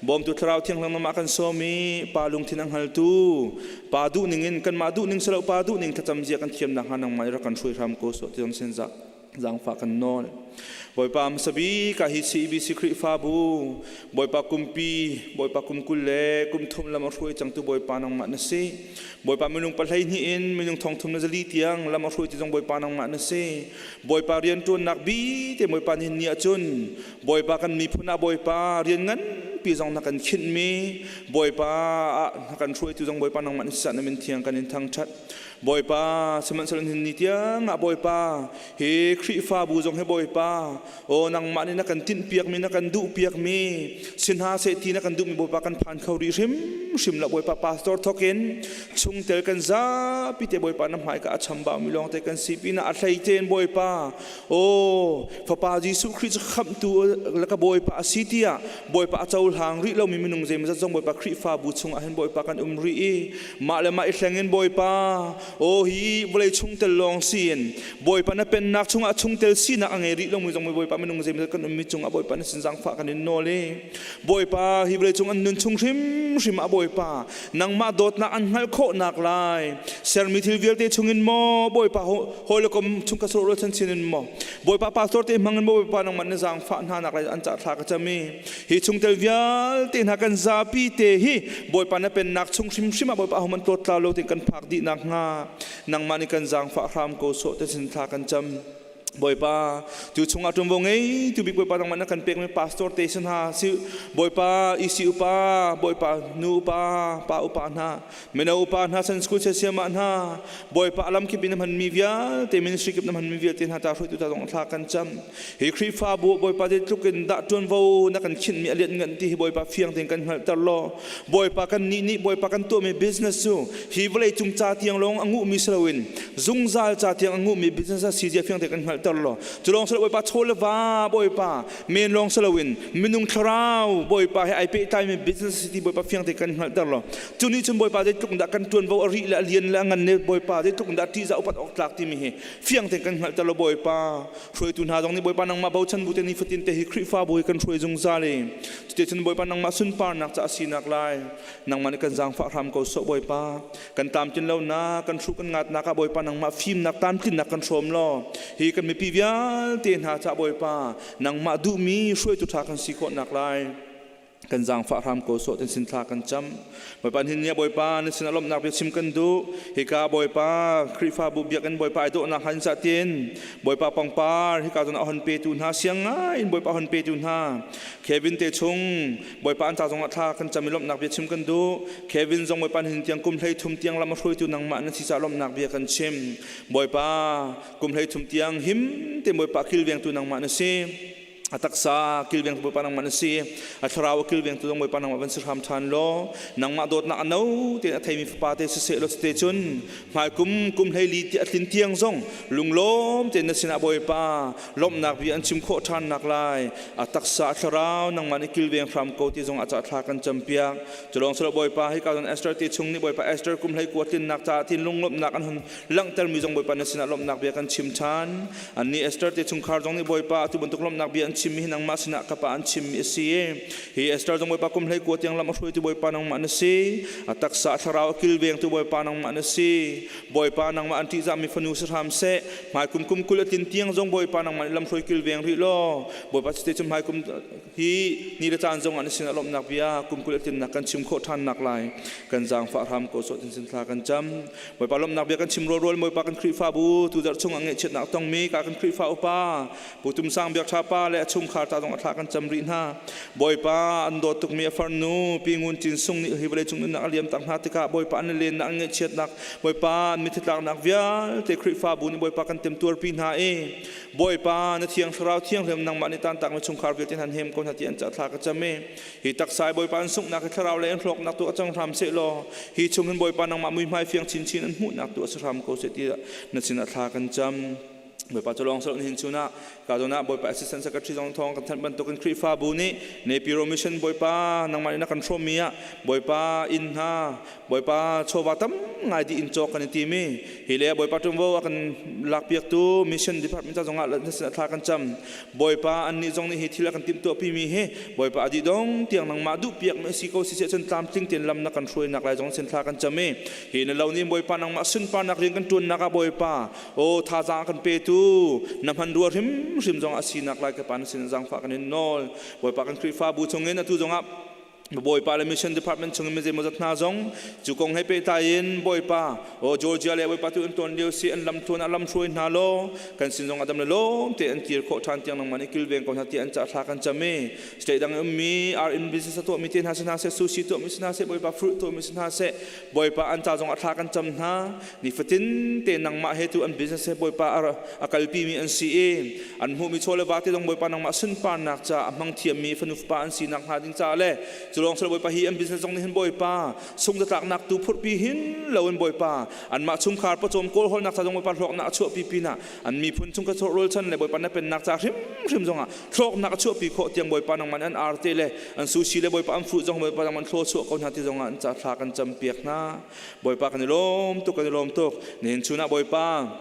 Bawmtu Thlarau Thianghlim nangmah kan sawm i Pa lungthin a hngaltu Pa duh ning in kanmah duh ning si lo Pa duh ning thlacam zia kan thiam nakhnga nangmah i rak kan hruai hram ko sawh ti zong sin zaangfah kan nawl. Bawipa hmasa bik ah hi CEBC Khrihfabu Bawipa kumpi Bawipa kum 20 le kum thum lam a hruai cangtu Bawipa nangmah na si. Bawipa minung 12 in minung 340 tiang lam a hruai ti zong Bawipa nangmah na si. Bawipa rianṭuannak bi te Bawipa nihin ni ahcun Bawipa kan miphun ah Bawipa rian nganpi zong na kan khinhmi Bawipa ah na kan hruaitu zong Bawipa nangmah na si na min thiang kan in thangṭhat. Bawipa sihmanhsehlaw nihin ni tiang ah Bawipa hi Khrihfabu zong hi Bawipa aw nangmah nih na kan tinhpiakmi na kan duhpiakmi si hna seh ti na kan duhmi Bawipa kan phan kho rih hrimhrim lo Bawipa pastor thawk in chungtel kan zapi te Bawipa na hmaika a chambaumi lawngte kan si pinah a hleice in Bawipa aw Fapa Jesuh Khrih cu khamhtu le ka Bawipa a si tiah Bawipa a cohlang rih lomi minung zeimawzat zong Bawipa Khrihfabu chungah hin Bawipa kan um rih i mah le mah i hleng in Bawipa aw hi vawlei chungtel lawng si in Bawipa na pennak chungah chungtel sinak a ngei rih lomi zong Bawipa minung zeimawzat kan ummi cungah Bawipa na sin zaangfah kan in nawl i Bawipa hi vawlei cung an nun chung hrimhrim ah Bawipa nangmah dawtnak an hngalh khawhnak lai sermi thil vialte chungin maw Bawipa hawi le kom chung ka sawh rualchan sin in maw Bawipa pastor te hmang in Bawipa nangmah na zaangfah hna nak lai an ca thla ka cam i hi chungtel vialte hna kan zapi te hi Bawipa na pennak chung hrimhrim ah Bawipa homan tlawt tlau lo tein kan phak dih nak hnga nangmah nih kan zaangfah hram ko sawh te sin thla kan cam. Bawipa tu chungah ṭuanvo ngei tu bik Bawipa nangmah na kan pekmi pastor te sin hna si Bawipa isi upa Bawipa nu upa pa upa hna mino upa hna san school siamah hna Bawipa alam kip in na hmanmi vialte ministry kip na hmanmi vialte hna ta hruaitu ta zong thla kan cam. Hi Khrihfabu Bawipa zeitluk in dah ṭuanvo na kan khinhmi a lianngan ti hi Bawipa fiang tein kan hngalhter law Bawipa kan nih nih Bawipa kan tuahmi business cu hi vawlei cung ca tiang lawng a nguhmi si loin zungzal ca tiang a nguhmi business a si zia fiang tein kan hngalhter law cu lawng si lo Bawipa chaw le va Bawipa men lawng si loin minung thlarau Bawipa he ai pehtlaimi business si ti Bawipa fiang tein kan hngalhter law cu nih cun Bawipa zeitluk dah kan ṭuanvo a rih le a lian le a ngan le Bawipa zeitluk dah ṭihzah upat awk tlak timi hi fiang tein kan hngalhter law Bawipa hruaitu hna zong nih Bawipa nangmah bochan bu te nifatin te hi Khrihfabu hi kan hruai zungzal i cuticun Bawipa nangmah sunparnak ca a sinak lai nangmah nih kan zaangfah hram ko sawh. Bawipa kan tlamtlin lonak kan hruh kan ngatnak ah Bawipa nangmah fimnak tlamtlinnak kan hrawm law hi kan mipi vialte hna ca Bawipa nangmah duhmi hruaitu ṭha kan si khawhnak lai kan zaangfah hram ko sawh tin sin thla kan cam. Bawipa hin ni Bawipa na sin lawmhnak bia chim kan duh. Hika Bawipa Khrihfabu biakinn Bawipa ai dawhnak han sa tin Bawipa pangpar hika zon a hon petu hna siang ngai in Bawipa hon petu hna Kevin te chung Bawipa an ca zong ah thla kan cam i lawmhnak bia chim kan duh. Kevin zong Bawipa hin tiang kum 13 tiang lam a hruaitu nangmah na si ca lawmhnak bia kan chim. Bawipa kum 13 tiang him te Bawipa kilvengtu nangmah na si. A taksa kilveng Bawipa nangmah na si, a thlarau a kilveng tu zong Bawipa nangmah van si hram ṭhan law nangmah dawtnak a no tein a theimi fapa te siseh law cite cun hmaikum kum 14 ti a tlin tiang zong lunglawm tein na sinah Bawipa lawmhnak bia an chim khawh ṭhan nak lai a taksa a thlarau nangmah nih kilveng hram ko ti zong a ca thla kan campiak. Culawng silo Bawipa hika zon Esther te chung nih Bawipa Esther kum 19 tlinnak caah tin lunglawmhnak an hun langhtermi zong Bawipa na sinah lawmhnak bia kan chim ṭhan. Annih Esther te chungkhar zong nih Bawipa atu bantuk lawmhnak bia an chim. chimmi hi nangmah sinah ka pa an chimmi a si. Hi Esther zong Bawipa kum hlei kua tiang lam a hruaitu Bawipa nangmah na si. A taksa a thlarau a kilvengtu Bawipa nangmah na si. Bawipa nangmah an ṭihzahmi fanu si hram seh. Hmaikum kum 20 a tlin tiang zong Bawipa nangmah nih lamhruai kilveng rih law Bawipa cite cu hmaikum hi ni le caan zong ah na sinah lawmhnak bia kum 20 a tlinnak kan chim khawh ṭhan nak lai kan zaangfah hram ko sawh tin thla kan cam. Bawipa lawmhnak bia kan chim rualrual Bawipa kan Khrihfabu tuzarh chung ah ngaihchiatnak tongmi ka kan Khrihfa upa Pu Tum Sang Biak Ṭha pa le a chungkhar ta zong a thla kan cam rih hna. Bawipa an dawt tukmi a farnu Pi Ngun Cin Sung nih hi vawlei cung nunnak a liam tak hna tikah Bawipa an lennak an ngaihchiatnak Bawipa an mitthli tlaknak vialte Khrihfabu nih Bawipa kan temtuarpi hna i Bawipa na thiang thlarau thianghlim nangmah nih tantakmi chungkhar vialte hna hem ko hna ti an ca thla ka cam i hi taksa i Bawipa an sunghnak hi thlarau le an hlawknak tu a cang hram seh law hi chung hin Bawipa nangmah muihmai fiang chinchin an hmuhnak tu a si hram ko seh ti na sinah thla kan cam. Bawipa cu lawng sal hin chunah ka zawn ah Bawipa assistant secretary zong thawng kan thanh bantukin Khrihfabu nih Nepiro mission Bawipa nangmah nih na kan hrawmmi ah Bawipa inn hna Bawipa chawva tam ngai di in cawk kan i tim i hi le Bawipa ṭuanvo a kan lakpiaktu mission department ca zongah na sin thla kan cam Bawipa annih zong nih hi thil a kan timhtuahpi mi hi Bawipa a dih dong tiang nangmah duhpiak mi si ko si cun tlamtling tein lam na kan hruainak lai zong sin thla kan cam i hi na lo nih Bawipa nangmah sunparnak rian kan ṭuannak ah Bawipa O thazaang kan petu na hmanrua hrimhrim zong a sinak lai ka pa na sin zaangfah kan in nawl. Bawipa kan Khrihfabu chungin atu zongah Bawipa le Mission Department chungin mi zeimawzat hna zong cu kong he pehtlai in Bawipa o Georgia le Bawipa tu an tuan lio si an lam tluan ah lam hruai hna law kan sin zong adam le lawm te an kir khawh ṭhan tiang nangmah nih kilveng ko hna ti an ca thla kan cam i state dang ummi RN business a tuahmi te hna si hna seh sushi tuahmi si hna seh Bawipa fruit tuahmi si hna seh Bawipa an ca zong a thla kan cam hna. Nifatin te nangmah he tu an business he Bawipa a kalpi mi an si i an hmuhmi chaw le va te zong Bawipa nangmah sunparnak ca a hmang thiammi fanu fapa an sinak hnga ding ca le cu lawng sal Bawipa hi an business zong nih hin Bawipa sungzatlaknak tu phurhpi hin lo in Bawipa anmah chungkhar pawcawm kawlhawlnak ca zong Bawipa hlawknak a chuahpi pinah an miphun chung ka rul chan le Bawipa na pennak ca hrimhrim zongah hlawknak a chuahpi khawh tiang Bawipa nangmah an arte le an sushi le Bawipa an fruit zong Bawipa nangmah an thlaw chuah ko hna ti zongah an ca thla kan cam piak hna. Bawipa kan i lawm tuk kan i lawm tuk. Nihin chun ah Bawipa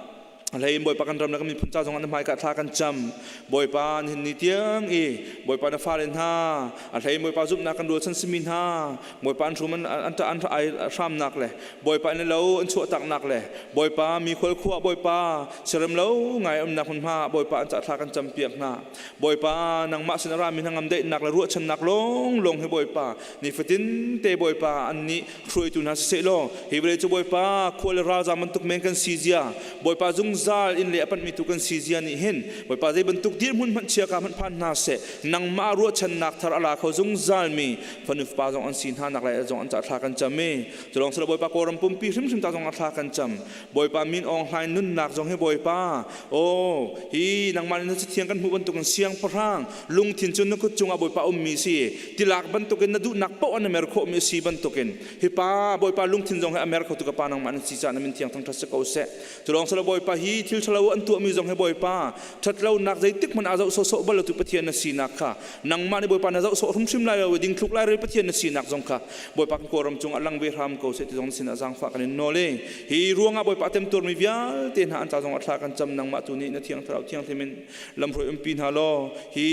hlei in Bawipa kan ram le kan miphun ca zongah na hmaika thla kan cam. Bawipa nihin ni tiang i Bawipa na fale hna a hlei in Bawipa zumhnak kan rualchan simi hna Bawipa an hrum an an an ai hramnak le Bawipa in lo an chuahtaknak le Bawipa mi khual khua Bawipa siarem lo ngai umnak hmunhma Bawipa an ca thla kan campiak hna. Bawipa nangmah sin a rami hna ngam daihnak le ruahchannak lawnglawng hi Bawipa nifatin te Bawipa an nih hruaitu hna siseh law hi vawlei cu Bawipa khua le ralzam bantuk men kan si zia Bawipa zungzal in le a panhmi tu kan si zia nih hin Bawipa zei bantuk dirhmun hmanh chia ka hmanh phan hna seh nangmah ruahchannak thar a la kho zungzal mi fanu fapa zong an si hna nak lai zong an ca thla kan cam i culong sala Bawipa Kawlram pumpi hrimhrim ta zong a thla kan cam Bawipa min awng hlain nunnak zong hi Bawipa aw hi nangmah nih na cathiang kan hmuh bantukin siangpahrang lungthin cu na kut cungah Bawipa ummi si tilak bantukin na duhnak paoh an mer khawhmi si bantukin hi pa Bawipa lungthin zong hi a mer kho tu ka pa nangmah na si caah na min thiang thangṭhat si ko seh culawng sala Bawipa hi thil ṭhalo an tuahmi zong hi Bawipa ṭhatlonak zeitik hmanh ah zoh sawhsawh bal lo tu Pathian na sinak kha nangmah nih Bawipa na zoh sawh hrimhrim lai lo ding thluk lai rel Pathian na sinak zong kha Bawipa kan kawlram cungah lang ve hram ko seh ti zong sinah zaangfah kan in nawl i hi ruangah Bawipa temtuarmi vialte hna an ca zong ah thla kan cam nangmah tu nih na thiang thlarau thianghlim in lamhruai umpi hna law hi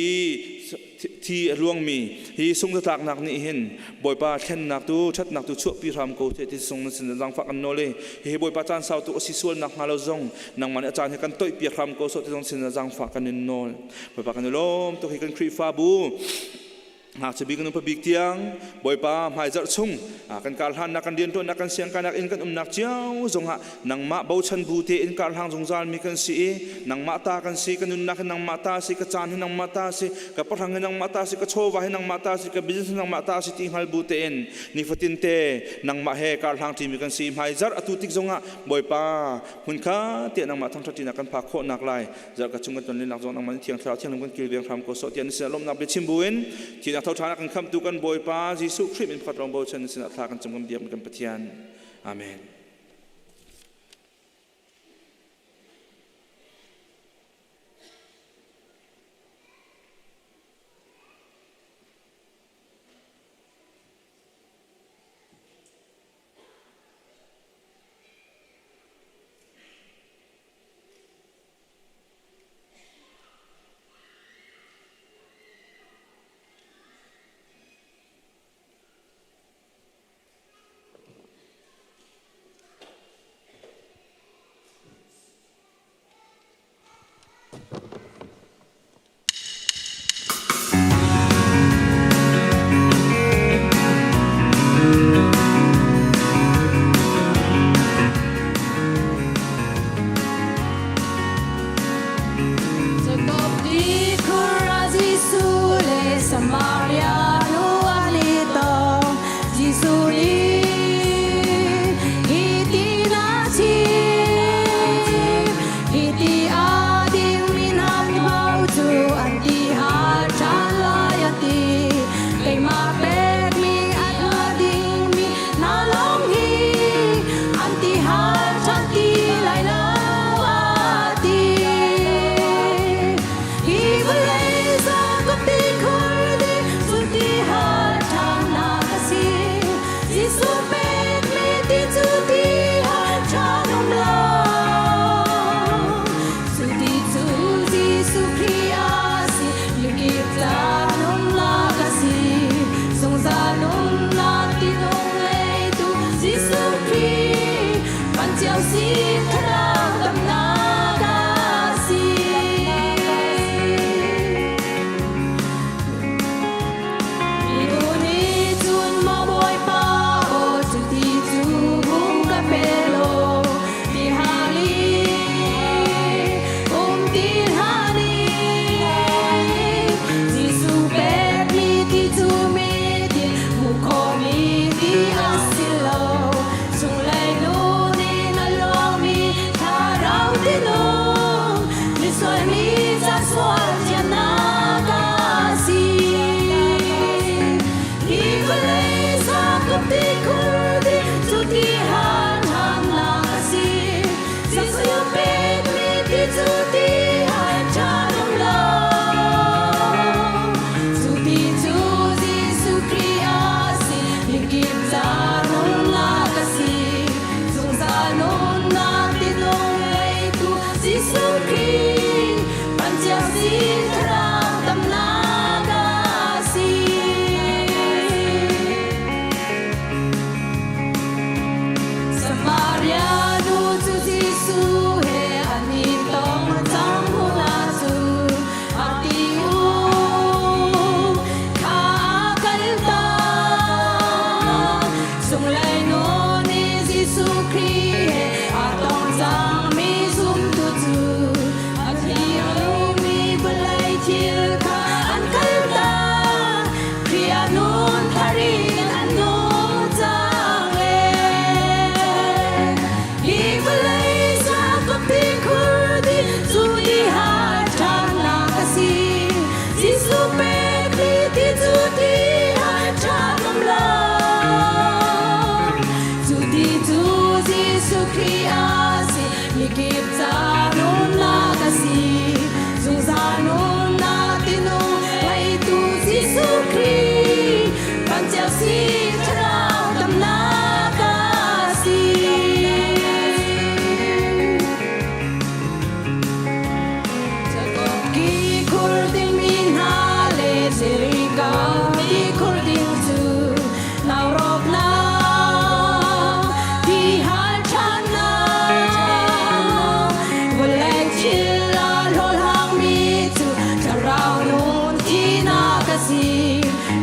thi a luangmi hi sungzatlaknak nih hin Bawipa thlennak tu ṭhatnak tu chuahpi hram ko seh ti sung na sin zaangfah kan nawl i hihi Bawipa caan sau tu a si sual nak hnga lo zong nangmah nih a caan hi kan toihpiak hram ko seh ti zong sin zaangfah kan in nawl Bawipa kan i lawm tuk hi kan Khrihfabu ngakchia bik kan upa bik tiang Bawipa hmaizarh chung kan karhlannak kan rianṭuannak kan siangkainak in kan umnak cio zongah nangmah bochan bu te in karhlang zungzal mi kan si i nangmah ta kan si ka nunnak hi nangmah ta si ka caan hi nangmah ta si ka pahrang hi nangmah ta si ka chawva hi nangmah ta si ka business hi nangmah ta si ti hngal bu tein nifatin te nangmah he karhlang ṭimi kan si hmaizarh atu tik zongah Bawipa hmunkha tiah nangmah thangṭhat ṭinak kan phak khawhnak lai zarh ka chung kan ton linak zong nangmah nih thiang thlarau thianghlim kan kilveng hram ko sawh tiah na sinah lawmhnak biachim buin thihnak tho ṭhan a kan khamhtu kan Bawipa Jesuh Khrih min pakhat lawng bochan na sinah thla kan cam kan biak kan Pathian. Amen. Mikip ca nunnak a si, zungzal nunnak tinung ngeitu Jesuh Khrih, kan cio si thlarau damnak a si. Ki khur dingmi hna le Jericho ti khur ding cu nau rawknak ti hal ṭhannak vawlei thil a hlawhhlangmi cu thlarau nun thinak a si.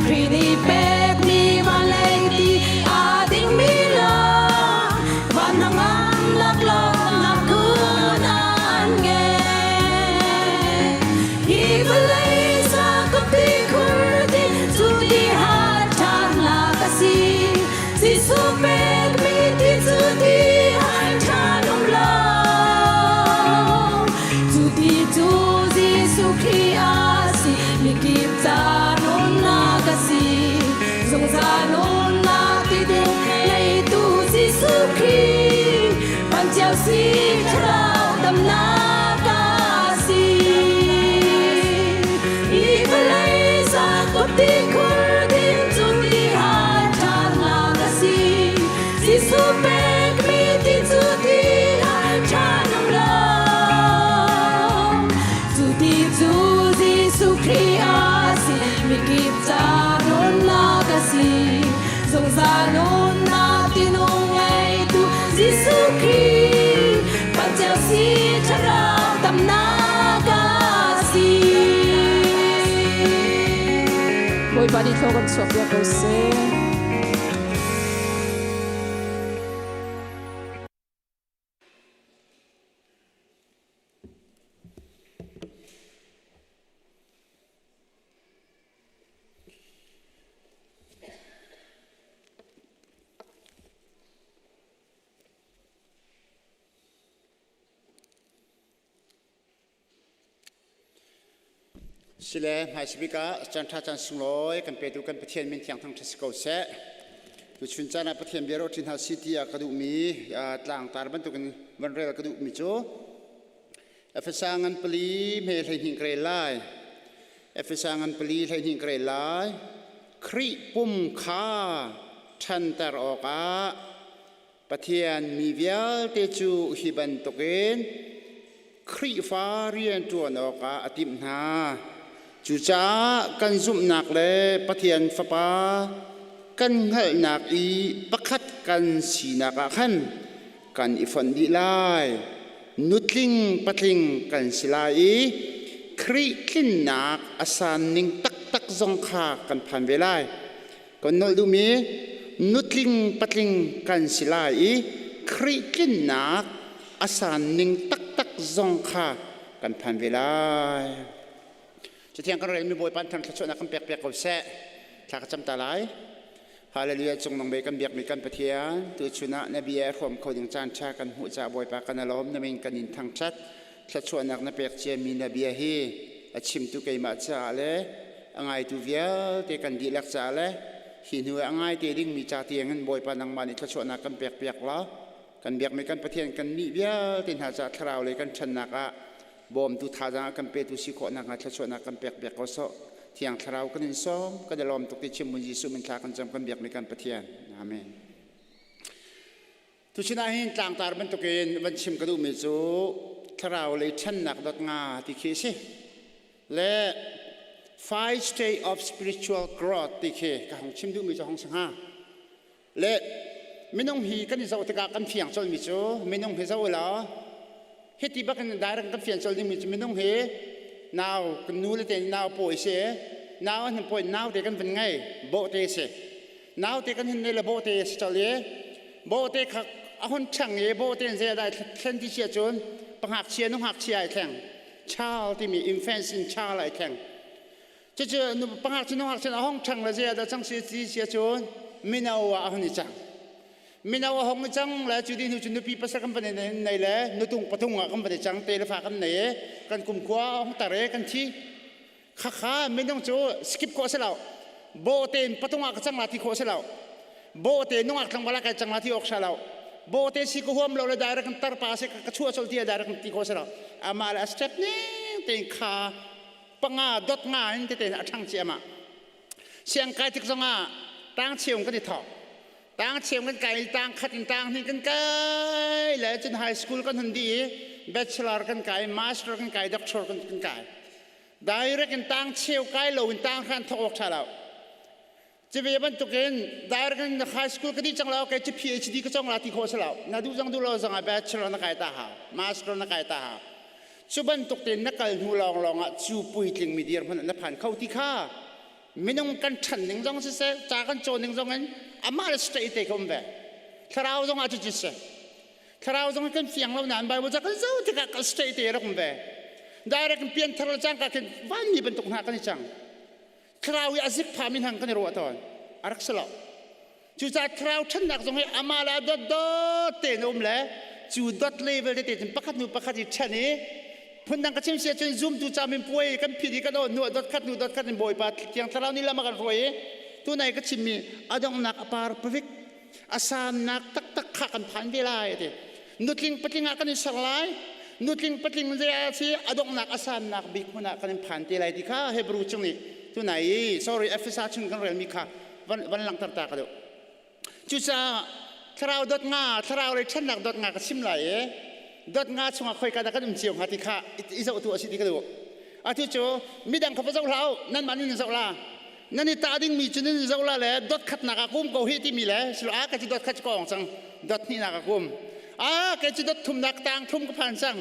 Khrih nih pekmi van lei ti aa dingmi lam van hnangamnak lawmnak phun an ngei. Hi vawlei sakawpi khur ding cu ti hal ṭhannak a si. Jesuh pekmi ti cu ti hal ṭhan um lo. Cu ti cu Jesuh Khrih a si, mikip ca nunnak a si. Zungzal nunnak ti ding ngeitu Jesuh Khrih, van cio si thlarau damnak a si. Hi vawlei zakup ti khur ding cu ti hal ṭhannak a si. Jesuh pekmi ti cu ti hal ṭhan um lo. Cu ti cu Jesuh Khrih a si, mikip ca nunnak a si. Zungzal nunnak tinung ngeitu Jesuh Khrih, panceu si thlarau damnak a si. Bawipa nih thlaw kan chuah piak ko seh. Sile hmaisabik ah caan ṭha caan sunglawi kan petu kan Pathian min thiang thangṭhat si ko seh. Tuchun caan ah Pathian bia ruahṭi hna si tiah ka duhmi tlangtar bantukin van rel ka duhmi cu Efesa ngan pali hme 12 ka rel lai. Efesa ngan pali 12 ka rel lai. Khrih pum kha ṭhanter awkah Pathian mi vialte cu hi bantukin Khrihfa rianṭuan awkah a timh hna. Cucaah kan zumhnak le Pathian Fapa kan hngalhnak i pakhat kan sinak ah khan kan i fonh dih lai. Nutling patling kan si lai i Khrih tlinnak a san ning taktak zong kha kan phan ve lai. Kan nolh duhmi nutling patling kan si lai i Khrih tlinnak a san ning taktak zong kha kan phan ve lai. Cathiang kan relmi Bawipa thang thluachuahnak kan pek piak ko seh. Thla ka cam ta lai. Hallelujah cung nang be kan biakmi kan Pathian tu chun ah na bia hrawm kho ding caan ṭha kan hmuh caah Bawipa kan alawm na min kan in thangṭhat thluachuahnak na pek ciami na bia hi a chimtu keimah caah le a ngaitu vialte kan dihlak caah le hi hnu ah a ngaite dingmi ca tiangin Bawipa nangmah nih thluachuahnak kan pek piak law kan biakmi kan Pathian kan nih vialte hna caah thlarau lei kan ṭhannak ah bawmtu thazaang a kan petu si khawh nakhnga thluachuahnak kan pek piak ko sawh thiang thlarau kan in sawm kan i lawm tuk ti chim mun Jesuh min thla kan cam kan biakmi kan Pathian amen Tuchun ah hin tlangtar bantukin van chim ka duhmi cu thlarau lei ṭhannak dot nga ti khi a si le five state of spiritual growth ti khi ka hong chim duhmi cu hong si hnga Le minung hi kan i zoh tikah kan fiang colmi cu minung hi zoh law hiti bak in direct kan fian col dingmi cu minung hi nau kan nu le te nau pawi si nau an pawi nau te kan van ngei bawhte si nau te kan hin nei le bawhte si col i bawhte kha a hun ṭhang i bawhte in zei dai thlen ti sia cun pangakchia nu ngakchia ai thleng child timi infants in child ai thleng Cucu nu pangak cu nungak cun a hong ṭhang le zei ah dah cang si ti si ahcun mino ah a hun i cang. Mino a hong i cang le cu dih hnu cu nupi pasal kan van i nei le nutung patung ah kan van i cang te le fa kan nei i kan kumkhua a hong tar i kan thi. Khakha minung cu skip khawh si lo. Bawhte in patung ah ka cang la ti khawh si lo. Bawhte nungak tlangval ah kai cang la ti awk si lo. Bawhte si ka huam lo le direct in tarpa si ka chuah sol ti direct ti ko si lo. Amah le a step ning tein kha panga dot nga in tete a ṭhang ci amah. Siang kai tik zongah tang cheung kan i thawk. Tang cheung kan kai tang khat in tang hnih kan kai le cun high school kan hun dih i bachelor kan kai, master kan kai, doctor kan kan kai. Direct in tang cheu kai lo in tang hran thawk awk ṭha lo. Cuve bantukin direct in high school ka dih cang lo, kei cu PhD ka cawng la ti khawh si lo. Na duh zong duh lo zong ah bachelor na kai ta hau, master na kai ta hau. Cu bantuk tein na kal hnu lawnglawng ah cu puitling mi dirhmun ah na phan kho ti kha minung kan ṭhan ning zong siseh, ca kan cawn ning zong in amah le straight te ka um ve. Thlarau zong ah cucu si. Thlarau zong kan fiang lo nain Bible ca kan zoh tikah kan straight te rak um ve. Direct in pianthar le cangka khin vanmi bantuk hna kan i cang. Thlarau i a zik phami hna kan i ruah tawn. A rak si lo. Cucaah thlarau ṭhannak zong hi amah le a dotdot tein a um le cu dot level tete cun pakhat hnu pakhat i ṭhen i phundang ka chim si ahcun zumtu camin puai kan phit i kan aw hnu ah dot khat hnu dot khat in Bawipa thiang thlarau nih lam a kan hruai i tunai ka chimmi a donghnak a par pavik a sannak taktak kha kan phan ve lai ti nutling patling ah kan i ser lai nutling patling zei a si a donghnak a sannak bik hmun ah kan in phan te lai ti kha Hebrew chung nih tunai i sorry Efesa chung kan relmi kha van van langhter ta ka deuh cucaah thlarau dot nga thlarau lei ṭhennak dot nga ka chim lai i dot nga chungah khoika dah kan um cio hnga ti kha i zoh tu a si ti ka duh atu cu midang kha va zoh hlah u nanmah nih nan zoh la nan i tah dingmi cu nan i zoh la le dot khatnak ah kum ko hi timi le silo a ka cu dot khat cu ka ong cang dot hnihnak ah kum a kei cu dot thumnak tang thum ka phan cang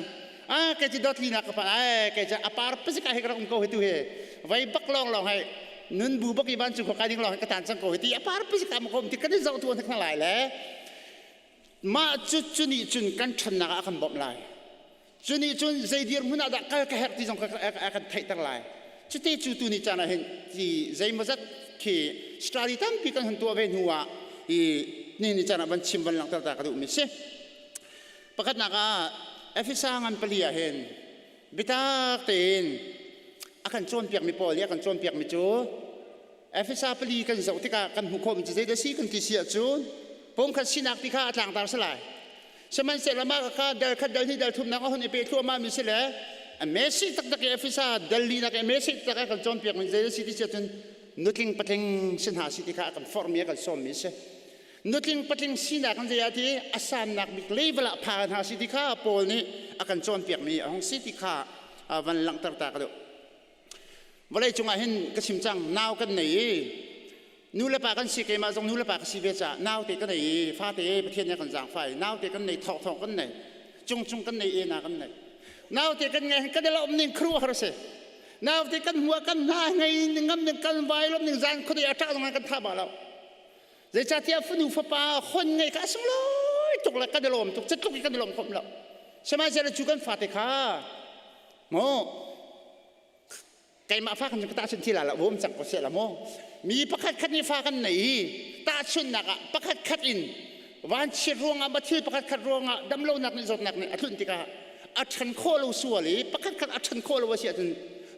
a kei cu dot linak ka phan ai kei cu a par pasik ah hi ka rak um ko hi tu hi vai bak lawng lawng hai nun bu bak i van cu kai ding lawng hi ka tan cang ko hi ti a par pasik ah ma kom ti kan i zoh tu an lai le mah cu cu nih cun kan ṭhannak ah a kan bawmh lai Cu nih cun zei dirhmun ah dah kal ka herh ti zong kha a kan theihter lai. Cuti cu tu ni caan ah hin ti zeimawzat khi study tampi kan hun tuah ve hnu ah i ni ni caan ah van chim van langhter ta ka duhmi si. Pakhatnak ah Efesa ngan pali ah hin biatak tein a kan cawnpiakmi Paul i a kan cawnpiakmi cu Efesa pali kan zoh tikah kan hmuh khawhmi cu zeidah si kan ti si ahcun pumkhat sinak ti kha a tlangtar si lai. Sihmanhsehlaw mah kha dal khat dal hnih dal thumnak a hun i pe thluahmah mi si le a mesi taktak i Efesa dal linak i mesi taktak a kan cawnpiak mi zei si ti si ahcun nutling patling si hna si ti kha a kan forhmi a kan sawmmi si. Nutling patling sinak kan zei ah ti a sannak bik level ah pha hna si ti kha Paul nih a kan cawnpiak mi a hung si ti kha van langhter ta ka duh. Vawlei cungah hin ka chim cang nau kan nei i nu le pa kan si keimah zong nu le pa ka si ve caah naute ka nei i fate Pathian nih a kan zaangfah i naute kan nei thawk thawk kan nei cung cung kan nei ena kan nei naute kan ngei hin kan i lawm ning khuaruahhar a si naute kan hmuh ah kan hna ngei ngam ning kan vai lawm ning zan khuadei a ṭah zong kan tha ba lo zeicahtiah fanu fapa hon ngei kha a sunglawi tuk le kan i lawm tuk catluk i kan i lawm khom lo sihmanhsehlaw cu kan fate kha Maw keimah fa kan ka tahchunh thi la la bawm cang ko seh la maw mi pakhat khat nih fa kan nei i tahchunhnak ah pakhat khat in vanchiat ruangah ma thil pakhat khat ruangah damlonak nih zawtnak nih a tlunh tikah a ṭhan khawh lo sual i pakhat khat a ṭhan khawh lo a si ahcun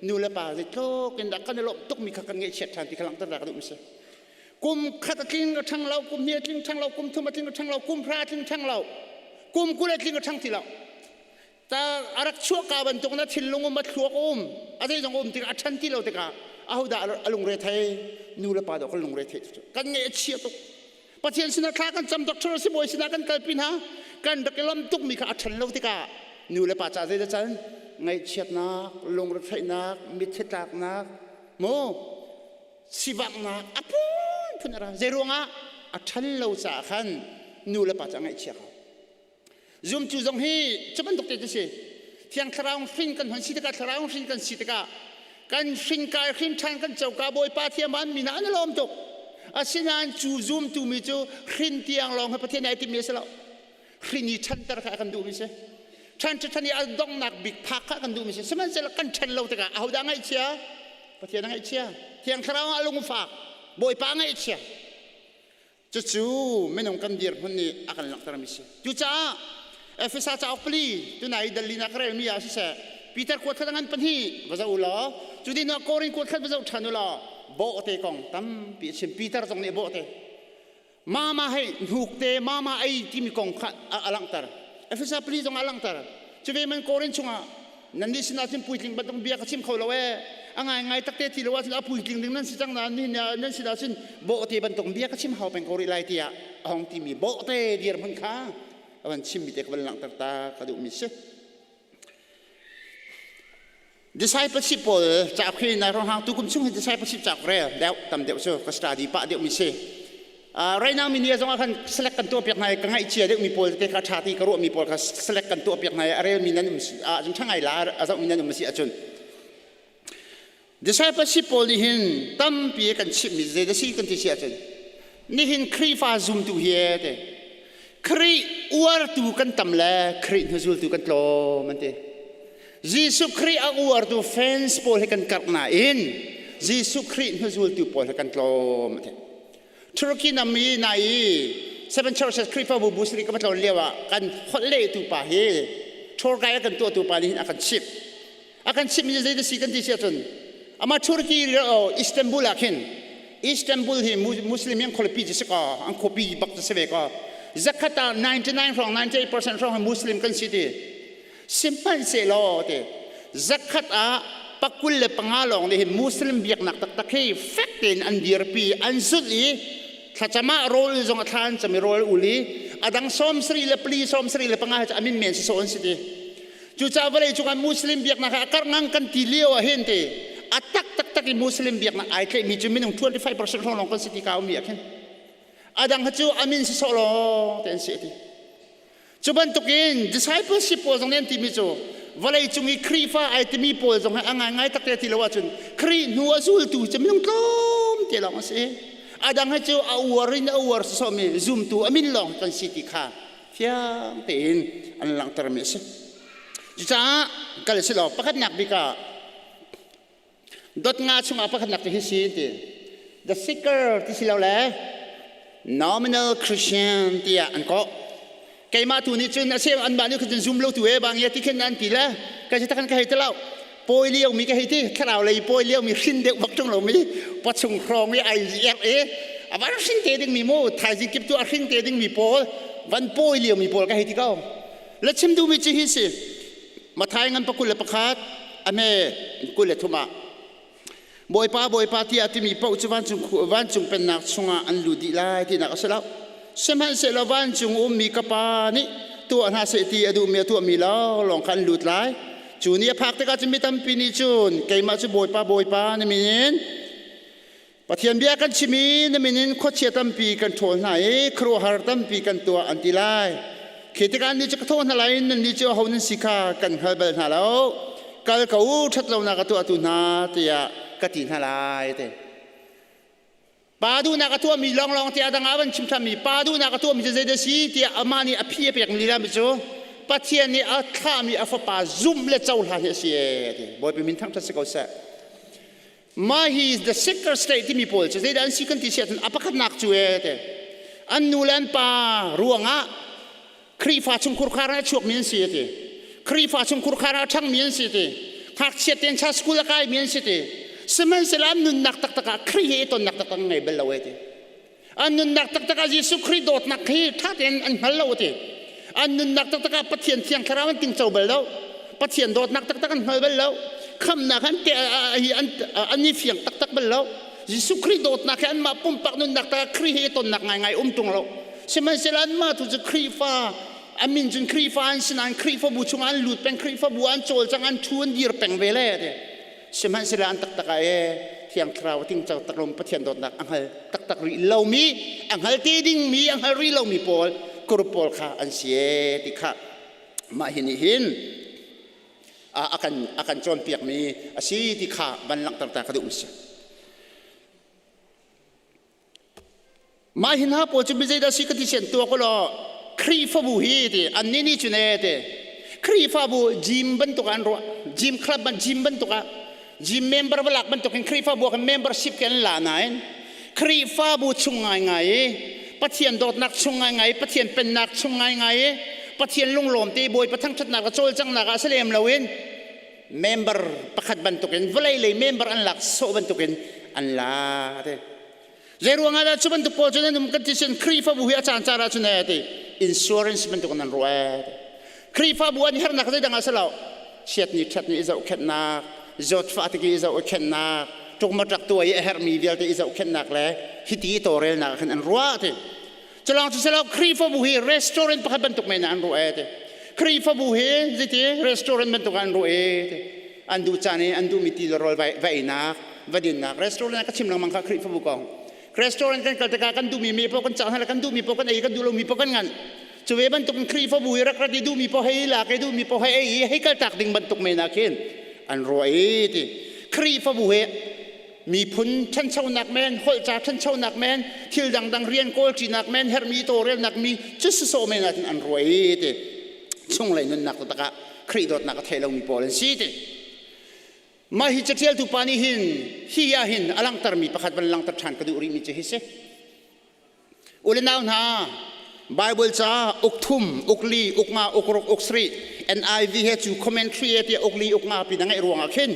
nu le pa zeitluk in dah kan i lawmh tukmi kha kan ngaihchiat ṭhan ti kha langhter ka duh mi si kum khat a tling a ṭhang lo kum hnih a tling ṭhang lo kum thum a tling a ṭhang lo kum hra a tling ṭhang lo kum 20 a tling a ṭhang ti lo Ta a rak chuahka bantuk na thinlung um a thluak um a zeizong um tikah a ṭhan ti lo tikah ahodah a lungre thei nu le pa dawh kan lungre thei kan ngaih a chia tuk Pathian sinah thla kan cam doctor sibawi sinah kan kalpi hna kan rak i lam tukmi kha a ṭhan lo tikah nu le pa ca zeidah can ngaihchiatnak lungretheihnak mitthli tlaknak mu sivanghnak a phunphun a ra zei ruangah a ṭhan lo caah khan nu le pa ca ngaihchia ko Zumtu zong hi cu bantuk te cu si. Thiang Thlarau hrin kan hon si tikah Thlarau hrin kan si tikah kan hrin kai hrin ṭhan kan coka Bawipa thiam an min ah an i lawm tuk. Asinain cu zumtu mi cu hrin tiang lawng hi Pathian ai timmi a si lo. Hrin i ṭhanter kha a kan duhmi si. Ṭhan ṭhan i a donghnak bik phak kha a kan duhmi si. Sihmanhsehlaw kan ṭhan lo tikah ahodah ngaihchia? Pathian a ngaihchia. Thiang Thlarau ah lungfak. Bawipa a ngaihchia. Cucu minung kan dirhmun nih a kan langhtermi si. Cucaah Efesa cauk pali tunai dalina ka relmi ah siseh Peter kuat khat ngan pahnih va zoh u law cu din ah Korin kuat khat va zoh ṭhan u law bawhte kong tampi a chim Peter zong nih bawhte. Mama hei hnuk te mama ei timi kong kha a langhter. Efesa pali zong a langhter. Cuve man Korin chungah nan nih sinah cun puitling bantuk bia ka chim kho lo ee. A ngai ngai takte ti lo ahcun a puitling ding nan si cang na ni nan sinah cun bawhte bantuk bia ka chim hau peng ko rih lai tiah a hong timi bawhte dirhmun kha a van chimmi te ka van langhter ta ka duhmi si. Discipleship pawl cauk hi nai hrawng tu kum chung hi discipleship cauk rel deuh tam deuh cu ka study pah deuh mi si. Rainang mi nia zong ah khan select kan tuah piak hna i ka ngaih chia deuh mi pawl te kha tha ti ka ruah mi pawl kha select kan tuah piak hna i a rel mi nan um ah cun tha ngai la a zoh mi nan um si ahcun discipleship pawl nih hin tampi kan chimh mi zei da si kan ti si ahcun nihin Khrihfa zumtu hi te Khrih uartu kan tam le Khrih hnuzultu kan tlawm an ti. Jesuh Khrih a uartu fans pawl he kan karh nain Jesuh Khrih hnuzultu pawl he kan tlawm an ti. Turkey nam i nai i Seven Churches Khrihfabu bu sari ka va tlawn lio ah kan holh lehtu pa hi tour guide a kan tuahtu pa nih hin a kan chimh. A kan chimh mi zei da si kan ti si ahcun amah Turkey Istanbul ah khin Istanbul hi Muslim an khualipi ci si ko an khuapi bak si ve ko zakhat ah 99 hrawng 98% hrawng hi Muslim kan si ti sihmanhsehlaw ti zakhat ah pakul le panga lawng nih hin Muslim biaknak taktak hi fek tein an dirpi an zulh i thlacam ah rawl zong a thla an cam i rawl ul i adang sawm sarih le pali 75 hi cu amin men si so an si ti Cucaah vawlei cungah Muslim biaknak ah a karh ngang kan ti lio ah hin ti a tak taktak i Muslim biaknak ai tlaihmi cu minung 25% hrawng lawng kan si ti ka ummi ah khin a dang cu amin si sawh lawng te an si ti. Cu bantukin discipleship pawl zong nih an timi cu vawlei cung i Khrihfa ai timi pawl zong hi a ngaingai tak te ti lo ahcun Khrih hnu a zultu cu minung tlawm te lawng a si. A dang hi cu a uar in a uar sawsawhmi zumtu a min lawng kan si ti kha fiang tein an langhtermi a si. Cucaah kal si law pakhatnak bik ah dot nga chungah pakhatnak cu hi si ti the seeker ti si lo le nominal Christian tiah an kawh. Keimah tu nih cun a sem anmah nih khan cun zum lo tu e bang ya ti khin an ti le kai si takhan ka hei ti lo pawi lio mi ka hei ti thlarau lei pawi lio mi hrin deuh bak ṭung lo mi pachung hrawng i ai er i a van hring te ding mi mu thaizing kip tu a hring te ding mi pawl van pawi lio mi pawl ka hei ti ko le chim duh mi ci hi si Mathai ngan pakul le pakhat ame 23 ah Bawipa Bawipa tiah timi paoh cu vancung vancung pennak chungah an lut dih lai tinak a si lo sihmanhsehlaw vancung ummi ka pa nih tuah hna seh ti a duhmi a tuahmi lawnglawng kha an lut lai cu ni a phak tikah cun mi tampi nih cun keimah cu Bawipa Bawipa na min in Pathian bia kan chim i na min in khuachia tampi kan ṭhawl hna i khuaruahhar tampi kan tuah an ti lai. Khi tikah annih cu ka thawh hna lai i nannih cu aho nan si kha kan hngal bal hna lo. Kal ko u, ṭhatlonak a tuahtu hna tiah ka ti hna lai ti. Pa duhnak a tuahmi lawnglawng tiah dang ah van chim ṭhanmi pa duhnak a tuahmi cu zeidah a si tiah amah nih a phi a pekmi lila cu Pathian nih a thlahmi a fapa zumh le cohlan hi a si ee ti. Bawipa min thangṭhat si ko seh. Mah hi the seeker state timi pawl cu zeidah an si kan ti si ahcun a pakhatnak cu ee te an nu le an pa ruangah Khrihfa chungkhur khar ah a chuakmi an si ti Khrihfa chungkhur khar ah a ṭhangmi an si ti ngakchia ten cha school a kaimi an si ti sihmanhsehlaw an nunnak taktak ah Khrih he i tonnak taktak ngei bal lo ee ti an nunnak taktak ah Jesuh Khrih dawtnak hi ṭha tein an hngal lo ti an nunnak taktak ah Pathian thiang thlarau an tingco bal lo Pathian dawtnak taktak an hngal bal lo khamnak an te an an i fiang taktak bal lo Jesuh Khrih dawtnak hi anmah pumpak nunnak takah Khrih he i tonnak ngaingai um ṭung lo sihmanhsehlaw anmah tu cu Khrihfa a min cun Khrihfa an si nain Khrihfabu chungah an lut peng Khrihfabu an cawlcang an ṭhu an dir peng ve le ti Sihmanhsehlaw an taktak ah ee Thiang Thlarau a tingco tak lomi Pathian dawtnak a hngal taktak rih lomi a hngal te dingmi a hngal rih lomi pawl group pawl kha an si ee ti kha mah hi nih hin a kan a kan cawnpiakmi a si ti kha van langhter ta ka duh mi si. Mah hi hna pawl cu mi zeidah si ka ti sian tuak law Khrihfabu hi ti annih nih cun ee ti Khrihfabu gym bantuk ah an ruah gym club ban gym bantuk ah gym member va lak bantuk in Khrihfabu ah khan membership kan la nain Khrihfabu chung ngaingai i Pathian dawtnak chung ngaingai i Pathian pennak chung ngaingai i Pathian lunglawm te Bawipa thangṭhatnak le cawlcanghnak ah si lem loin member pakhat bantukin vawlei lei member an lak sawh bantukin an la te. Zei ruangah dah cu bantuk pawl cu nan um kan ti sin Khrihfabu hi a caan caan ah cun ee ti insurance bantuk nan ruah ee. Khrihfabu an hernak zeidang ah si lo. Chiatni ṭhatni i zohkhenhnak, zawtfah tik i zohkhenhnak, ṭukmaṭak tuah i a herhmi vialte i zohkhenhnak le hiti i tawlrelnak ah khin an ruah ti. Culawng cu si lo Khrihfabu hi restaurant pakhat bantuk men ah an ruah ee ti. Khrihfabu hi zeiti restaurant bantuk ah an ruah ee ti. An duh caan i an duhmi ti le rawl va einak, va dinnak. Restaurant ah ka chim lengmang kha Khrihfabu kong. Restaurant kan kal tikah kan duhmi mi paoh kan cah hna le kan duhmi paoh kan ei, kan duh lomi paoh kan nganh. Cu ve bantuk in Khrihfabu i rak rat i duhmi paoh hei lak i duhmi paoh hei ei i hei kaltak ding bantuk men ah khin an ruah i ti. Khrihfabu hi miphun ṭhanchonak men, holh ca ṭhanchonak men, thil dangdang rian kawlṭinak men, herhmi tawlrelnak mi cu sawsawh men ah an ruah i ti. Chunglei nunnak taktak ah Khrih dawtnak a thei lomi pawl an si ti. Mah hi caṭialtu pa nih hin hi ah hin a langhtermi pakhat van langhter ṭhan ka duh rihmi cu hi si. U le nau hna, Bible ca uk thum, uk li, uk nga, uk ruk, uk sarih, NIV he cu commentary he tiah uk li, uk nga pi na ngeih ruangah khin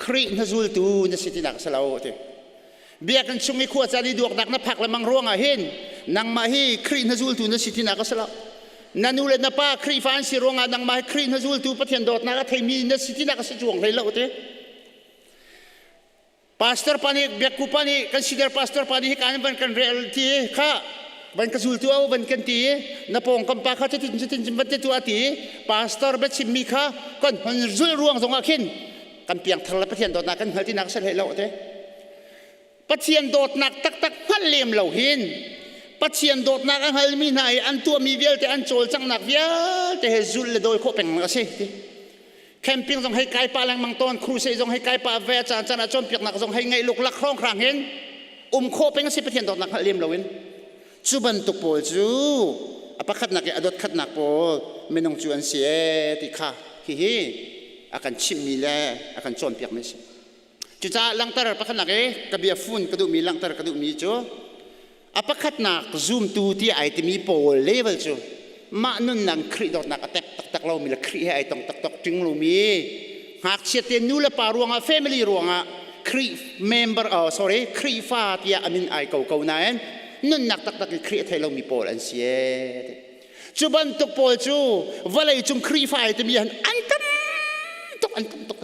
Khrih na zultu na si tinak a si lo ti. Biakinn chung i khua caan i duaknak na phak lemang ruangah hin nangmah hi Khrih na zultu na si tinak a si lo. Na nu le na pa Khrihfa an si ruangah nangmah hi Khrih na zultu Pathian dawtnak a theimi na si tinak a si cuang hlei lo ti. Pastor pa nih biakku pa nih kan senior pastor pa nih hika in van kan rel ti kha van ka zultu au van kan ti na pawngkam pa kha cutin cutin van ti tu a ti pastor biachimmi kha kan hon zul ruang zongah khin kan piangthar le Pathian dawtnak kan hngal tinak a si hlei lo te Pathian dawtnak taktak hngalh lem lo hin Pathian dawtnak a hngalmi hna i an tuahmi vialte an cawlcanghnak vialte he zulh le dawi khawh peng a si ti camping zong hei kai pah lengmang tawn crusade zong hei kai pah ve caan caan ah cawnpiaknak zong hei ngaih luklak hrawnghrang hin um khawh peng a si Pathian dawtnak hngalh lem loin cu bantuk pawl cu a pakhatnak i a dot khatnak pawl minung cu an si ee ti kha hihi a kan chimhmi le a kan cawnpiakmi a si. Cucaah langhter pakhatnak i ka bia fun ka duhmi langhter ka duhmi cu a pakhatnak zumtu ti ai timi pawl level cu mah nunnak Khrih dawtnak a tep taktak lomi le Khrih he ai tong taktak ṭing lomi ngakchia te nu le pa ruangah family ruangah Khrih member oh sorry Khrihfa tiah a min ai ko ko nain nunnak taktak in Khrih a thei lomi pawl an si ee. Cu bantuk pawl cu vawlei cung Khrihfa ai timi han an tam tuk an tam tuk.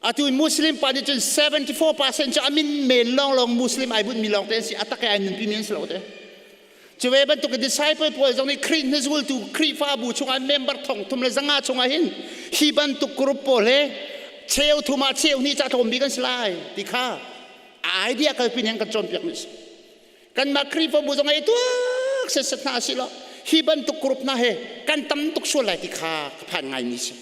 Atu Muslim pa nih cun 74% cu a min men lawnglawng Muslim ai bunhmi lawng te an si, a tak ai nunpi mi an si lo te. Cu ve bantuk disciple pawl zong nih Khrih hnuzultu Khrihfabu chungah member thong thum le zanga chungah hin hi bantuk group pawl he cheu thum ah cheu hnih ca tlawm bik an si lai ti kha idea kalpi nih an kan cawnpiak mi si. Kanmah Khrihfabu zong ei tuak set set hna si lo hi bantuk group hna he kan tam tuk sual lai ti kha ka phan ngai mi si.